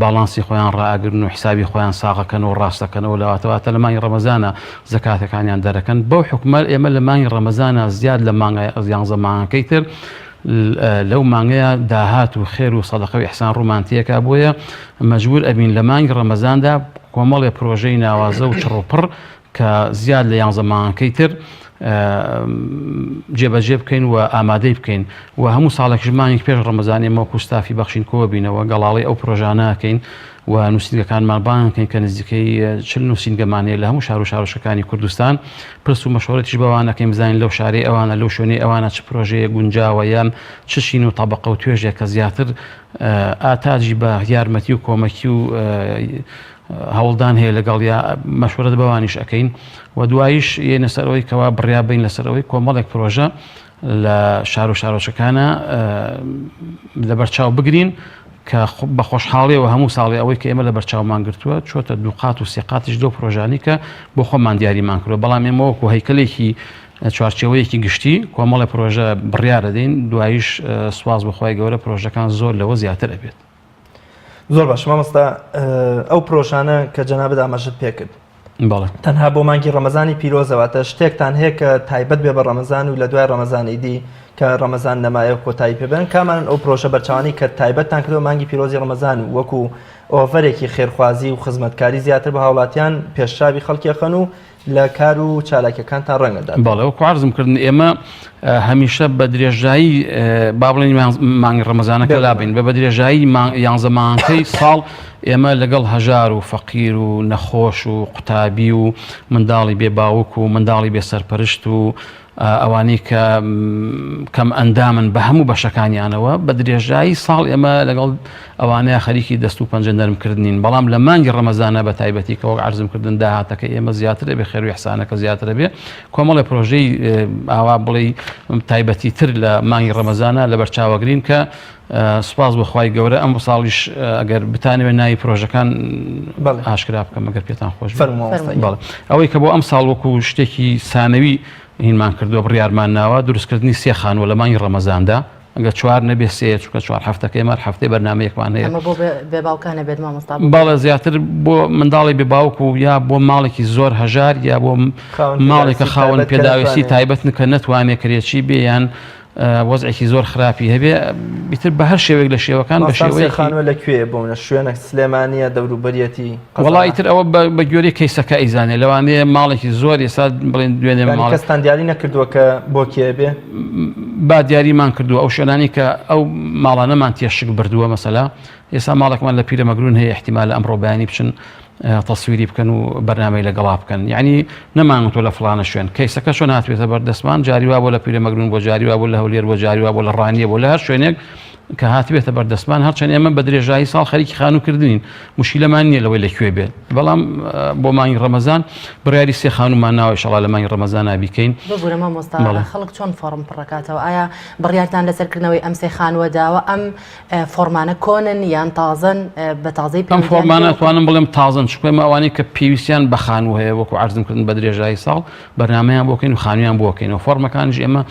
باڵانسی خۆیان ڕائەگرن و حسابی خۆیان ساغەکەن و ڕاستەکەنەوە لەواتەواتە لە مانگی ڕەمەزانا زەکاتەکانیان دەرەکەن بەو حکومە ئێمە لە مانگی ڕەمەزانا زیاد لە مانگە یانزە مانگەکەی تر لەو مانگەیا داهات و خێر و سەدەقە و ئیحسان ڕوومان تێکا بۆیە مەجبور ئەبین لە مانگی ڕەمەزاندا کۆمەڵێ پرۆژەی ناوازە و چڕ و پڕ کە زیاد لە یانزە مانگەکەی تر جێبەجێ بکەین و ئامادەی بکەین و هەموو ساڵێکیش مانگێک پێش ڕەمەزان ئێمە وەکو ستافی بەخشین کۆبینەوە گەڵاڵەی ئەو پرۆژانە ئەکەین و نووسینگەکانمان بانگ کەین کە نزیکەی چل نووسینگەمان هەیە لە هەموو شار و شارۆچکەکانی کوردستان پرس و مەشورەتیش بەوان ئەکەین بزانین لەو شارەی ئەوانە لەو شوێنەی ئەوانە چ پرۆژەیەک گونجاوە یان چ چین و تەبەقە و توێژێک کە زیاتر ئاتاجی بە یارمەتی و کۆمەکی و هەوڵدان هەیە لەگەڵ یا مەشورەت بەوانیش ئەکەین و دواییش یەنە سەر ئەوەی کەوا بڕیا بین لەسەر ئەوەی کۆمەڵێک پرۆژە لە شار و شارۆچکەکانە لەبەرچاو بگرین کە بە خۆشحاڵیەوە هەموو ساڵی ئەوەی کە ئێمە لە بەرچاومان گرتووە چۆتە دووقات و سێقاتیش لەو پرۆژانی کە بۆ خۆمان دیاریمان کردووە بەڵام ئێمە وەکو هەیکەلێکی چوارچێوەیەکی گشتی کۆمەڵی پرۆژە بڕیارەدەین دواییش سواز بەخوای گەورە پرۆژەکان زۆر لەوە زیاتر ئەبێت. زۆر باش مامۆستا ئەو پرۆژانە کە جەنابت ئاماژەت پێکرد بەڵێ تەنها بۆ مانگی ڕەمەزانی پیرۆزە واتە شتێکتان هەیە کە تایبەت بێ بە ڕەمەزان و لە دوای ڕەمەزان ئیدی کە ڕەمەزان نەمایە و کۆتایی پێ بێن کامانن ئەو پرۆژە بەرچاوانەی کە تایبەتتان کردووە مانگی پیرۆزی ڕەمەزان و وەکو ئۆفەرێکی خێرخوازی و خزمەتکاری زیاتر بە هاوڵاتیان پێشچاوی خەڵکی ئەخەن و لە کار و چالاکیەکانتان ڕەنگ ئەدات. بەڵێ وەکو عەرزم کردن ئێمە هەمیشە بە درێژایی با بڵێین مانگی ڕەمەزانەکە لابین بە بە درێژایی یانزە مانگەکەی ساڵ ئێمە لەگەڵ هەژار و فەقیر و نەخۆش و قوتابی و منداڵی بێ باوک و منداڵی بێ سەرپەرشت و ئەوانەی کە کەم ئەندامن بە هەموو بەشەکانیانەوە بە درێژایی ساڵ ئێمە لەگەڵ ئەوانەیە خەریکی دەست و پەنجە نەرمکردنین بەڵام لە مانگی ڕەمەزانە بە تایبەتی کە وەک عەرزم کردن داهاتەکە ئێمە زیاترە بێ خێر و ئیحسانەکە زیاترە بێ کۆمەڵێ پرۆژەی ئاوا بڵێ تایبەتی تر لە مانگی ڕەمەزانە لە بەرچاوەگرین کە سوپاس بۆ خوای گەورە ئەم ساڵیش ئەگەر بتانەوێت ناوی پرۆژەکان ئاشکرا بکەم ئەگەر پێتان خۆش بێت ئەوەی کە بۆ ئەم ساڵ وەکو شتێکی سانەوی هینمان کردووە بڕیارمان ناوە دروستکردنی سێ خانووە لە مانگی ڕەمەزاندا ئەگەر چوار نەبێ سێ چونکە چوار هەفتەکە ئێمە هەر هەفتەی بەرنامەیەکمان هەیە ئەمە بۆ بێ باوکانە بێت مامۆستا بەڵێ زیاتر بۆ منداڵی بێ باوک و یا بۆ ماڵێکی زۆر هەژار یا بۆ ماڵێکە خاوەن پێداویستی تایبەتن کە نەتوانێت کرێچی بێ یان وەزعێکی زۆر خراپی هەبێ ئیتر بە هەر شێوەیەک لە شێوەکان بە شێوەیەک خانووە لە کوێ بۆ منە شوێنە سلێمانیە دەوروبەریەتی وەڵا ئیتر ئەوە بە گوێرەی کەیسەکە ئەیزانێ لەوانەیە ماڵێکی زۆر ئێستا بڵێن دوێنێ ماڵ کەستان دیاری نەکردووە کە بۆ کێ بێ با دیاریمان کردووە ئەو شوێنانی کە ئەو ماڵانەمان تێشک بردووە مەسەلا ئێستا ماڵێکمان لە پیرەمەگرون هەیە احتیمالە ئەمڕۆ بەیانی بچن تەسویری بکەن و بەرنامەی لەگەڵا بکەن یعنی نەمانگوتوە لە فڵانە شوێن کەیسەکە چۆن هاتبێتە بەردەستمان جاری وا بۆ لە پیرەمەگرون بۆ جاری وا بۆ لە هەولێر بۆ جاری وا بۆ لە ڕانیە بۆ لە هەر شوێنێک کە هاتبێتە بەردەستمان هەرچەند ئێمە بە درێژایی ساڵ خەریکی خانووکردنین مشیلەمان نییە لەوەی لە کوێ بێت بەڵام بۆ مانگی ڕەمەزان بڕیاری سێ خانوومان ناوە ئیشەڵا لە مانگی ڕەمەزانا بیکەین. ببورە مامۆستا خەڵک چۆن فۆڕم پڕەکاتەوە ئایا بڕیارتان لەسەر کردنەوەی ئەم سێ خانووە داوە ئەم فۆرمانە کۆنن یان تازەن بە تازەی ئەم فۆرمانە توانم بڵێم تازەن چونکە ئێمە ئەوانەی کە پێویستیان بە خانوو هەیە وەکو عەرزم کردن بە درێژایی ساڵ بەرنامەیان بۆ کەین و خانوویان بۆ کەین و فۆرمەکانیش ئێمە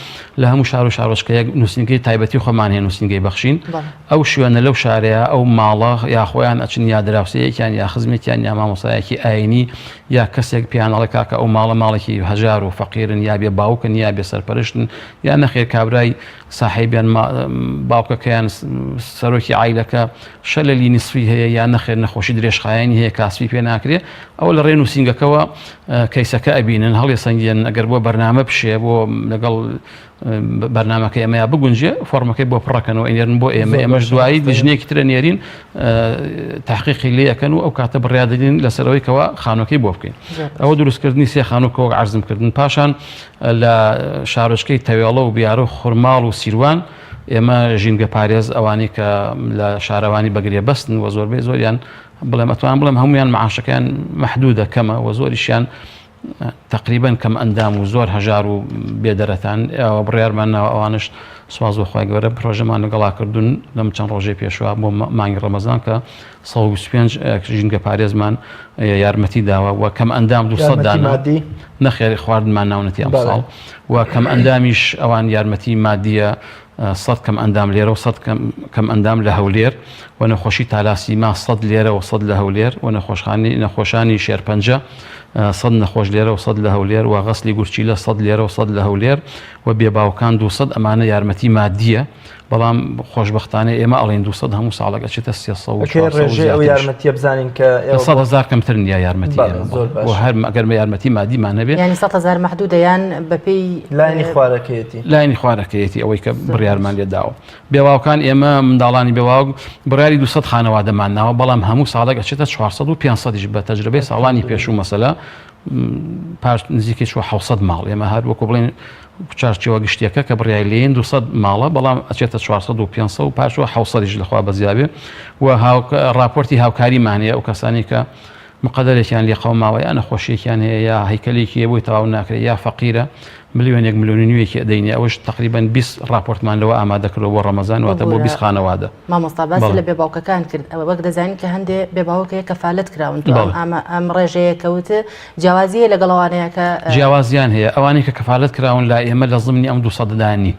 لە هەموو شار و شارۆچکەیەک نووسینگەی تایبەتی خۆمان هەیە نووسینگەی بەخشین ئەو شوێنە لەو شارەیە ئەو ماڵە یا خۆیان ئەچن یا دراوسێیەکیان یا خزمێکیان یا مامۆسایەکی ئاینی یا کەسێک پێیان ئەڵێ کاکە ئەو ماڵە ماڵێکی هەژار و فەقیرن یا بێ باوکن یا بێ سەرپەرشتن یا نەخێر کابرای ساحێبیان باوکەکەیان سەرۆکی عایلەکە شەلەلی نسفی هەیە یان نەخێر نەخۆشی درێژخایەنی هەیە کاسبی پێ ناکرێ ئەوە لە ڕێ نووسینگەکەوە کەیسەکە ئەبینن هەڵێ سەنگێن ئەگەر بۆ بەرنامە بشێ بۆ لەگەڵ بەرنامەکە ئێمەیا بگونجێ فۆرمەکەی بۆ پڕەکەنەوە ئەینێرن بۆ ئێمە ئێمەش دوایی لیژنەیەکی ترە نێرین تحقیقی لێ ئەکەن و ئەو کاتە بڕیار دەدین لەسەر ئەوەی کەوا خانووەکەی بۆ بکەن. بکەین. ئەوە دروستکردنی سێ خانوو کە وەک عەرزم کردن. پاشان لە شارۆچکەی تەوێڵە و بیارە و خورماڵ و سیروان ئێمە ژینگە پارێز ئەوانەی کە لە شارەوانی بەگرێبەستن و زۆربەی زۆریان بڵێم ئەتوانم بڵێم هەمویان معاشەکەیان مەحدودە کەمە و زۆریشیان تەقریبەن کەم ئەندام و زۆر هەژار و بێدەرەتان ئەوە بڕیارمان ناوە ئەوانش سواز بۆ خوای گەورە پرۆژەمان لەگەڵا کردوون لەم چەند ڕۆژەی پێشوە بۆ مانگی ڕەمەزان کە 125 ژینگە پارێزمان یارمەتی داوە و کەم ئەندام 200 دانە نەخێر خواردنمان ناونەتی ئەمساڵ و کەم ئەندامیش ئەوان یارمەتی مادیە سەد کەم ئەندام لێرە و سەد کەم ئەندام لە هەولێر و نەخۆشی تالاسیما سەد لێرە و سەد لە هەولێر و نەخۆشخانی نەخۆشانی شێرپەنجە سەد نەخۆش لێرە و سەد لە هەولێر و غەسلی گورچیلە سەد لێرە و سەد لە هەولێر و بێباوکان 200 ئەمانە یارمەتی مادیە بەڵام خۆشبەختانە ئێمە ئەڵێن 200 هەموو ساڵێک ئەچێتە 300 و ئەکرێ 400 و ڕێژەی ئەو زیاتریش. یارمەتیە بزانین کە ئێوە لە بۆ 100 هەزار کەمتر نییە یارمەتی بەڵێ ئێمە زۆر بۆ باشە. هەر ئەگەر یارمەتی مادیمان هەبێ یانی 100 هەزار مەحدودە یان بەپێی لایەنی خوارەکەیەتی. لایەنی خوارەکەیەتی ئەوەی کە بڕیارمان لێ داوە. بێواوکان ئێمە منداڵانی بێواوک بڕیاری 200 خانەوادەمان ناوە بەڵام هەموو ساڵێک ئەچێتە 400 و 500 یش بە تەجربەی ساڵانی پێشوو مەسەلە پاش نزیکەی چوە 700 ماڵ ئێمە هەر وەکو بڵێن چارچێوە گشتیەکە کە بڕیاری لێین 200 ماڵە بەڵام ئەچێتە 400 و 500 و پاشوە 700 یش لەخوا بەزیابێ و ڕاپۆرتی هاوکاریمان هەیە ئەو کەسانی کە مقەدەرێکیان لێ قەوماوە یا نەخۆشیەکیان هەیە یا هەیکەلێکی هەیە بۆی تەواو ناکرێت یا فەقیرە ملیۆنێک ملیۆن و نیوێکی ئەدەینێ ئەوەش تەقریبەن 20 ڕاپۆرتمان لەوە ئامادە کردووە بۆ ڕەمەزان واتە بۆ ببورە 20 خانەوادە. مامۆستا باست بەڵێ. لە بێ باوکەکان کرد ئەوە وەک دەزانین کە هەندێ بێ باوک هەیە کەفالەت کراون تۆ ئەم بەڵێ. ئامە ئەم ڕێژەیە کە وتت جیاوازی هەیە لەگەڵ ئەوانەیە کە جیاوازیان هەیە ئەوانەی کە کەفالەت کراون لای ئێمە لە زمنی ئەم 200 دا نین.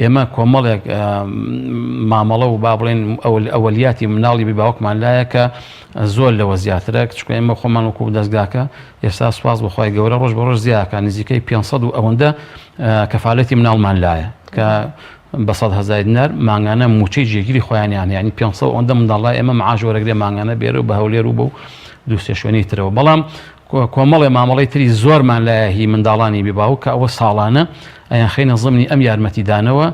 ئێمە کۆمەڵێک مامەڵە و با بڵێن ئەوەلیاتی مناڵی بێ باوکمان لایە کە زۆر لەوە زیاترە چونکە ئێمە خۆمان وەکو دەستگاکە ئێستا سوپاس بۆ خوای گەورە ڕۆژ بە ڕۆژ زیاکە نزیکەی 500 و ئەوەندە کەفالەتی مناڵمان لایە کە بە 100 هەزار دینار مانگانە موچەی جێگیری خۆیانیان یعنی 500 ئەوەندە منداڵ لای ئێمە معاش وەرەگرێ مانگانە بێرە و بە هەولێر و بەو دوو سێ شوێنی ترەوە بەڵام کۆمەڵێ مامەڵەی تری زۆرمان لایە هی منداڵانی بێ باوک کە ئەوە ساڵانە ئەیانخەینە زمنی ئەم یارمەتیدانەوە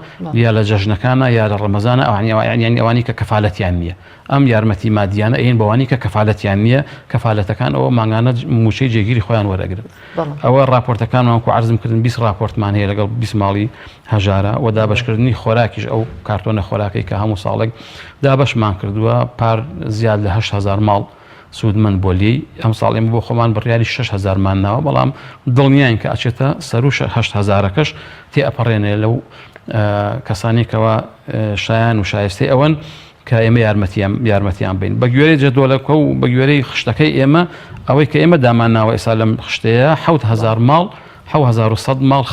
یا لە جەژنەکانە یا لە ڕەمەزانە ئەوانی ئەوانی ئەوانی کە کەفالەتیان نییە ئەم یارمەتی مادیانە ئەین بەوانی کە کەفالەتیان نییە کەفالەتەکان ئەوە مانگانە موچەی جێگیری خۆیان وەرەگرن ئەوە راپۆرتەکانمان کو عەرزم کردن 20 راپۆرتمان هەیە لەگەڵ 20 ماڵی هەژارە و دابەشکردنی خۆراکیش ئەو کارتۆنە خۆراکەی کە هەموو ساڵێک دابەشمان کردووە پار زیاد لە 8000 ماڵ سوودمەند بووە لێی، ئەمساڵ ئێمە بۆ خۆمان بڕیاری شەش هەزارمان ناوە، بەڵام دڵنیاین کە ئەچێتە سەروو هەشت هەزارەکەش تێئەپەڕێنێ لەو کەسانەی کەوا شایان و شایستەی ئەوەن کە ئێمە یارمەتیان یارمەتیان بین بە گوێرەی جەدۆلەکە و بە گوێرەی خشتەکەی ئێمە ئەوەی کە ئێمە دامان ناوە ئێستا لەم خشتەیە 7000 ماڵ 7100 ماڵ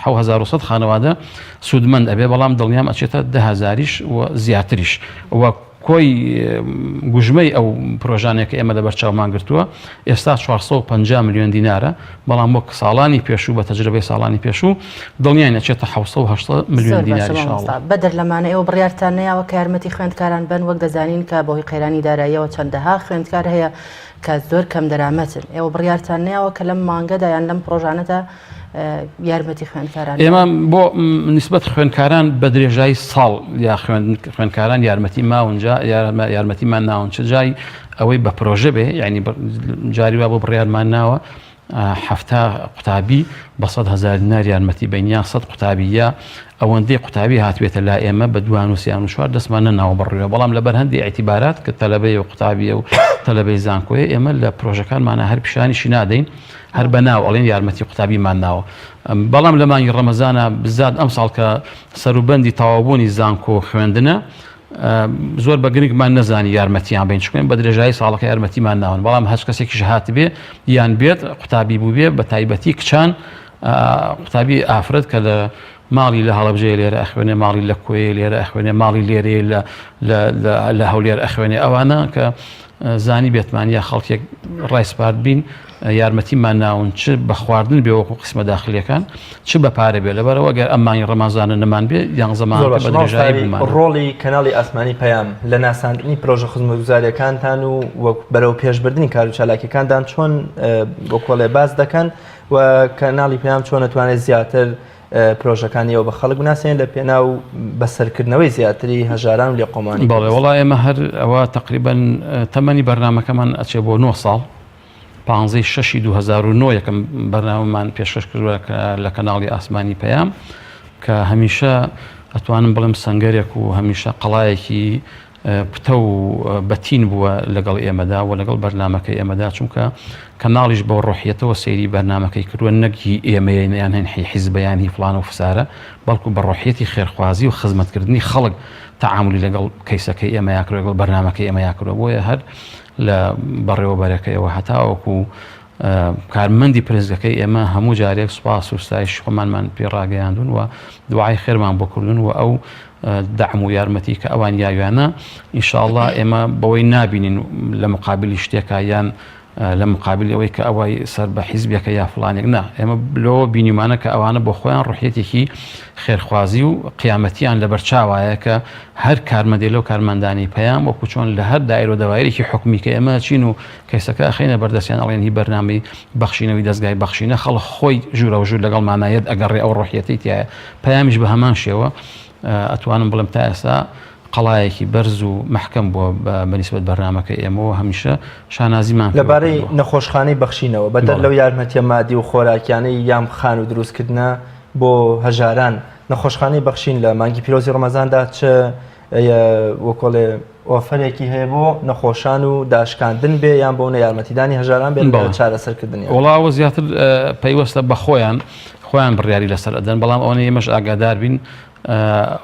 7100 خانەوادە سوودمەند ئەبێ بەڵام دڵنیام ئەچێتە دههزاریش و زیاتریش وە کۆی گوژمەی ئەو پرۆژانەی کە ئێمە لەبەرچاومان گرتووە ئێستا 450 ملیۆن دینارە، بەڵام وەک ساڵانی پێشوو بە تەجرەبەی ساڵانی پێشوو دڵنیاین ئەچێتە 700 و 800 ملیۆن زۆر دینار باشە ان شاء مامۆستا، اللە. بەدەر لەمانە ئێوە بڕیارتان نەیاوە کە یارمەتی خوێندکاران بەن، وەک دەزانین کە بەهۆی قەیرانی داراییەوە چەندەها خوێندکار هەیە کە زۆر کەمدەرامەتن، ئێوە بڕیارتان نەیاوە کە لەم مانگەدا یان لەم پڕۆژانەدا یارمەتی خوێندکاران ئێمە بۆ نسبەت خوێندکاران بە درێژایی ساڵ یا خوێندکاران یارمەتی ماونجا یارمەتیمان ناون چ جای ئەوەی بە پرۆژە بێ یعنی جاری وا بۆ بڕیارمان ناوە هەفتا قوتابی بە سەد هەزار دینار یارمەتی بین یان سەد قوتابی یا ئەوەندەی قوتابی هاتبێتە لا ئێمە بە دوان و سیان و چوار دەستمان نەناوە بەڕووە بەڵام لەبەر هەندی ئیعتیبارات کە تەلەبەیە و قوتابیە و تەلەبەی زانکۆیە ئێمە لە پرۆژەکانمانە هەر پیشانیشی نادەین هەر بە ناو ئەڵێن یارمەتی قوتابیمان ناوە بەڵام لە مانگی ڕەمەزانە بزات ئەمساڵ کە سەروبەندی تەواوبوونی زانکۆ خوێندنە زۆر بە گرنگمان نەزانی یارمەتیان بین چکن بە درێژایی ساڵەکە یارمەتیمان ناون بەڵام هەچ کەسێکیش هاتبێ یان بێت قوتابی بووبێ بە تایبەتی کچان قوتابی ئافرەت کە لە ماڵی لە هەڵەبجەیە لێرە ئەخوێنێ ماڵی لە کۆیە لێرە ئەخوێنێ ماڵی لێرەیە لە لە هەولێر ئەخوێنێ ئەوانە کە زانی بێتمان یا خەڵکێک ڕایسپارد بین یارمەتیمان ناون چ بە خواردن بێ وەکو قسمە داخلیەکان چ بە پارە بێ لەبەرەوە گەر ئەم مانگی ڕەمازانە نەمان بێ یان زەمان بە درێژایی بوومان. ڕۆڵی کەناڵی ئاسمانی پەیام لە ناساندنی پرۆژە خزمەتگوزاریەکانتان و وەک بەرەو پێشبردنی کار و چالاکیەکاندان چۆن وەکۆڵێ باس دەکەن و کەناڵی پەیام چۆن ئەتوانێت زیاتر پرۆژەکانی ئەو بە خەڵک بناسێنێت لە پێناو بەسەرکردنەوەی زیاتری هەژاران و لێقەومانی بەڵێ وەڵا ئێمە هەر ئەوە تقریبا تەمەنی بەرنمەکەمان ئەچێ بۆ 9 ساڵ. پانزەی شەشی 2009 یەکەم بەرنامەمان پێشکەش کردووە کە لە کەناڵی ئاسمانی پەیام کە هەمیشە ئەتوانم بڵێم سەنگەرێک و هەمیشە قەڵایەکی پتەو و بەتین بووە لەگەڵ ئێمەدا و لەگەڵ بەرنامەکەی ئێمەدا چونکە کەناڵیش بەو ڕۆحیەتەوە سەیری بەرنامەکەی کردووە نەک هی ئێمەیە یان هەن هی حیزبە یان هی فڵان و فسارە بەڵکو بە ڕۆحیەتی خێرخوازی و خزمەتکردنی خەڵک تەعامولی لەگەڵ کەیسەکەی ئێمەیا کردووە لەگەڵ بەرنامەکەی ئێمەیا کردووە بۆیە هەر لە بەڕێوەبەرەکەیەوە هەتاوەکو کارمەندی پرسگەکەی ئێمە هەموو جارێک سوپاس و ستایشی خۆمانمان پێ ڕاگەیاندون و دوعای خێرمان بۆ کردون و ئەو دەعم و یارمەتی کە ئەوان یاویانە ئینشاءاللە ئێمە بەوەی نابینین لە مقابلی شتێکا یان لە مقابلی ئەوەی کە ئەوەی سەر بە حیزبێکە یا فڵانێک نا ئێمە لەوە بینیمانە کە ئەوانە بۆ خۆیان ڕحیەتێکی خێرخوازی و قیامەتیان لەبەر چاوایە کە هەر کارمەندێ لەو کارمەندانی پەیام وەکو چۆن لە هەر دایرە و دەوایرێکی حکومی کە ئێمە چین و کەیسەکە ئەخەینە بەردەستیان ئەڵێن هی بەرنامەی بەخشینەوەی دەزگای بەخشینە خەڵک خۆی ژوورەوژوور لەگەڵمانا یەت ئەگەڕێ ئەو ڕۆحیەتەی تیایە پەیامیش بە هەمان شێوە ئەتوانم بڵێم تا ئێستا قەڵایەکی بەرز و مەحکەم بووە بە نیسبەت بەرنامەکەی ئێمەوە هەمیشە شانازیمان پێوە لەبارەی کردووە. نەخۆشخانەی بەخشینەوە بەدەر بەڵێ. لەو یارمەتیە مادی و خۆراکیانەی یان خانوو دروستکردنە بۆ هەژاران نەخۆشخانەی بەخشین لە مانگی پیرۆزی ڕەمەزاندا چ وەکۆڵێ ئۆفەرێکی هەیە بۆ نەخۆشان و داشکاندن بێ یان بۆ نە یارمەتیدانی هەژاران بێت لە چارەسەرکردنیان؟ وەڵا ئەوە زیاتر پەیوەستە بە خۆیان خۆیان بڕیاری لەسەر ئەدەن بەڵام ئەوەنەی ئێمەش ئاگادار بین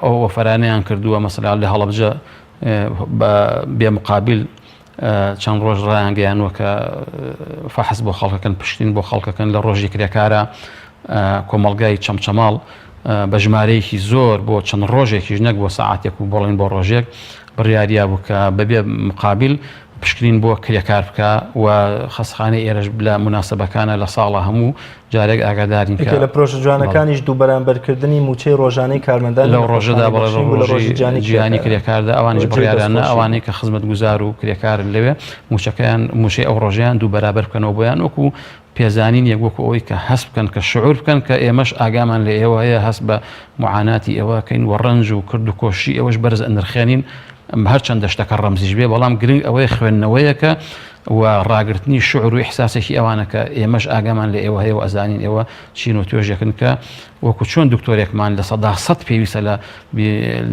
ئەو ئۆفەرانەیان کردووە مەسەلا لە هەڵەبجە بە بێ مقابل چەند ڕۆژ ڕایانگەیانوە کە فەحس بۆ خەڵکەکەن پشتین بۆ خەڵکەکەن لە ڕۆژی کرێکارە کۆمەڵگای چەمچەماڵ بە ژمارەیەکی زۆر بۆ چەند ڕۆژێکیش نەک بۆ سەعاتێک و بڵێن بۆ ڕۆژێک بڕیاریا بوو کە بەبێ مقابل پشکنین بۆ کرێکار بکا و خەستخانەی ئێرەش لە موناسەبەکانە لە ساڵا هەموو جارێک ئاگادارین کە یەکێ لە پرۆژە جوانەکانیش دووبەرامبەرکردنی مووچەی ڕۆژانەی کارمەندانی لەو ڕۆژەدا نەخۆشخانەی بەڵێ بەخشین بوو لە ڕۆژی ڕۆژی جیهانی جیهانی کرێکاران. کرێکاردا ئەوانیش جێی بڕیاریان نا دەستخۆشی بوو. ئەوانەی کە خزمەتگوزار و کرێکارن لەوێ مووچەکەیان مووچەی ئەو ڕۆژەیان دووبەرابەر بکەنەوە بۆیان وەکوو پێزانینێک وەکو ئەوەی کە هەست بکەن کە شعور بکەن کە ئێمەش ئاگامان لە ئێوە هەیە هەست بە معاناتی ئێوە کەین و ڕەنج و کرد و کۆششی ئێوەش بەرز ئەنرخێنین هەرچەندە شتەکە ڕەمزیش بێ بەڵام گرنگ ئەوەیە خوێندنەوەیەکە و ڕاگرتنی شعور و ئیحساسێکی ئەوانە کە ئێمەش ئاگامان لە ئێوە هەیە و ئەزانین ئێوە چین و توێژێکن کە وەکو چۆن دکتۆرێکمان 100% پێویستە لە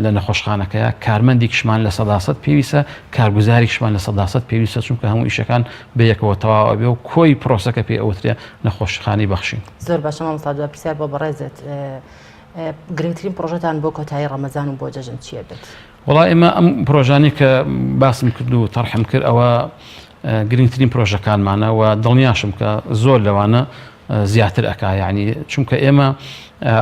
لە نەخۆشخانەکەیە کارمەندێکیشمان 100% پێویستە کارگوزارێکیشمان 100% پێویستە چونکە هەموو ئیشەکان بەیەکەوە تەواو ئەبێ و کۆی پرۆسەکە پێی ئەوترێ نەخۆشخانەی بەخشین. زۆر باشە مامۆستا دوا پرسیار بۆ بەڕێزت گرنگترین پرۆژەتان بۆ کۆتایی ڕەمەزان و بۆ جەژن چییە بێت؟ وەڵا ئێمە ئەم پرۆژانەی کە باسم کرد و تەرحم کرد ئەوە گرنگترین پرۆژەکانمانە و دڵنیاشم کە زۆر لەوانە زیاتر ئەکا یعنی چونکە ئێمە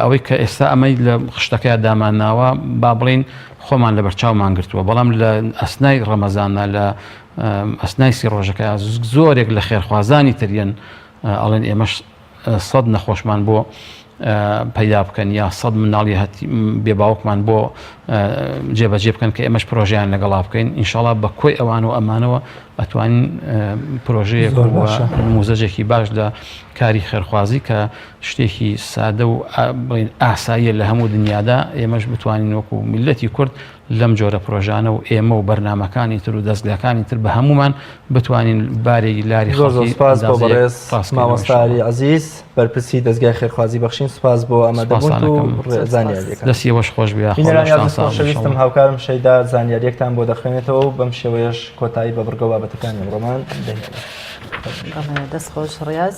ئەوەی کە ئێستا ئەمەی لە خشتەکەیا دامانناوە با بڵین خۆمان لە بەرچاومان گرتووە بەڵام لە ئەسنای ڕەمەزانە لە ئەسنای سی ڕۆژەکە زۆرێک لە خێرخوازانی تریەن ئەڵێن ئێمەش سەد نەخۆشمان بۆ پەیدا بکەن یا سەد مناڵی بێ باوکمان بۆ جێبەجێ بکەن کە ئێمەش پرۆژیان لەگەڵا بکەین ئینشاڵا بە کۆی ئەوان و ئەمانەوە ئەتوانین پرۆژەیەک موزەجێکی باش لە کاری خێرخوازی کە شتێکی سادە و ئاساییە لە هەموو دنیادا ئێمەش بتوانین وەکو میلەتی کورد لەم جۆرە پرۆژانە و ئێمە و بەرنامەکانی تر و دەزگاکانی تر بە هەموومان بتوانین بارێکی لاری زۆر زۆر خەڵکی سپاس بۆ ئەندازەیەک بەڕێز ڕاست بکەینەوە مامۆستا ئینشاڵڵا. عەلی عەزیز بەرپرسی دەزگای خێرخوازی بەخشین سپاس بۆ ئامادەبوونت و سپاستانەکەم. ڕێ- زانیاریەکان. دەستی ئێوەش خۆش بێ یاخوا بینەرانی لەشتان ئازیز ساغ بێ خۆشەویستم ئینشاڵڵا. هاوکارم شەیدا زانیاریەکتان بۆ دەخوێنێتەوە و بەم شێوەیەش کۆتایی بە بڕگە و بابەتەکانی ئەمڕۆمان دەهێنین. بەڵێ دەست خۆش ڕیاز.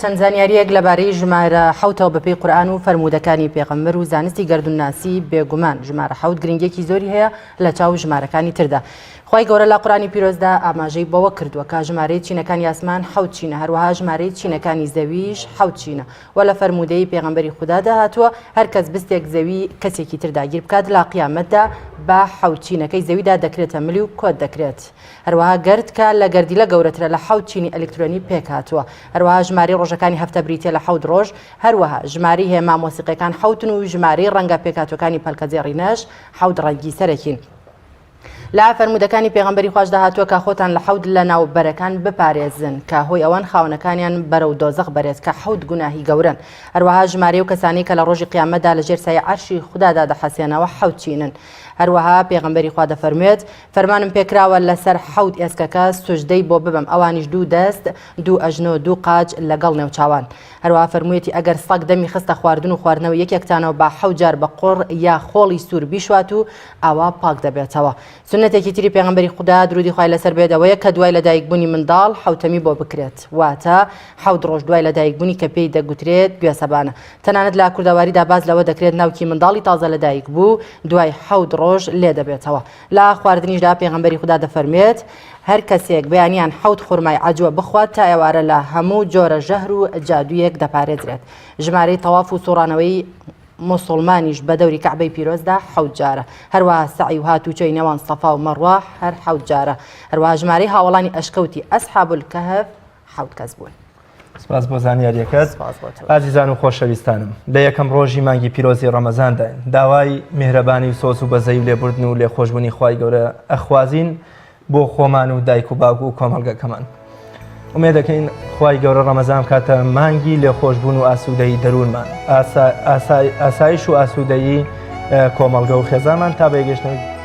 چەند زانیارییەک لەبارەی ژمارە حەوتەوە بەپێی قورئان و فەرموودەکانی پێغەمبەر و زانستی گەردوونناسی بێگومان ژمارە حەوت گرنگیەکی زۆری هەیە لە چاو ژمارەکانی تردا خوای گەورە لە قورئانی پیرۆزدا ئاماژەی بەوە کردووە کە ژمارەی چینەکانی ئاسمان حەوت چینە هەروەها ژمارەی چینەکانی زەویش حەوت چینە و لە فەرموودەی پێغەمبەری خودادا هاتووە هەر کەس بستێک زەوی کەسێکی تر داگیر بکات لە قیامەتدا بە حەوت چینەکەی زەویدا دەکرێتە ملی و کۆت دەکرێت. هەروەها گەرد کە لە گەردیلە گەورەترە لە حەوت چینی ئەلکترۆنی پێکهاتووە. هەروەها ژمارەی ڕۆژەکانی هەفتە بریتییە لە حەوت ڕۆژ، هەروەها ژمارەی هێما مۆسیقیەکان حەوتن و ژمارەی ڕەنگە پێکهاتووەکانی پەلکەزێڕینەش حەوت ڕەنگی سەرەکین. لە فەرموودەکانی پێغەمبەری خواشدا هاتووە کە خۆتان لە حەوت لەناوبەرەکان بپارێزن کە هۆی ئەوەن خاوەنەکانیان بەرەو دۆزەخ بەرێت کە حەوت گوناهی گەورەن. هەروەها ژمارەی ئەو کەسانەی کە لە ڕۆژی قیامەتدا لە ژێر سایەی عەرشی خودادا دەحەسێنەوە حەوت چینن. هەروەها پێغەمبەری خوا دەفەرموێت، فەرمانم پێکراوە لەسەر حەوت ئێسکەکە سوجدەی بۆ ببەم ئەوانیش دوو دەست، دوو ئەژنۆ، دوو قاچ لەگەڵ نێوچاوان. هەروەها فەرموویەتی ئەگەر سەگ دەمی خستە خواردن و خواردنەوەی یەکێکتانەوە با حەوت جار بە قوڕ یا خۆڵی سوور بیشوات و ئاوا پاک دەبێتەوە. سوننەتێکی تری پێغەمبەری خودا درودی خوای لەسەر بێت ئەوەیە کە دوای لەدایکبوونی منداڵ حەوتەمی بۆ بکرێت واتە حەوت ڕۆژ دوای لەدایکبوونی کە پێی دەگوترێت گوێسەبانە تەنانەت لە کوردەواریدا باس لەوە دەکرێت ناوکی منداڵی تازە لەدایک بوو دوای حەوت ڕۆژ لێ دەبێتەوە لە خواردنیشدا پێغەمبەری خودا دەفەرموێت هەر کەسێک بەیانیان حەوت خورمای عەجوە بخوات تا ئێوارە لە هەموو جۆرە ژەهر و جادوویەک دەپارێزرێت ژمارەی تەواف و سوڕانەوەی موسوڵمانیش بە دەوری کەعبەی پیرۆزدا حەوت جارە، هەروەها سەعی و هاتوچۆی نێوان سەفا و مەڕوە هەر حەوت جارە، هەروەها ژمارەی هاوەڵانی ئەشکەوتی ئەسحاب الکهف حەوت کەس بوون. سپاس بۆ زانیاریەکەت. سپاس بۆ تۆ. ئازیزان و خۆشەویستانم لە یەکەم ڕۆژی مانگی پیرۆزی ڕەمەزانداین داوای میهرەبانی و سۆز و بەزەیی و لێبوردن و لێخۆشبوونی خوای گەورە ئەخوازین بۆ خۆمان و دایک و باوک و کۆمەڵگەکەمان. ئومێدەکەین خوای گەورە ڕەمەزان بکاتە مانگی لێخۆشبوون و ئاسوودەیی دەروونمان، ئاسایش و ئاسوودەیی کۆمەڵگە و خێزانمان تا بەیەکگەیشتنەوەی.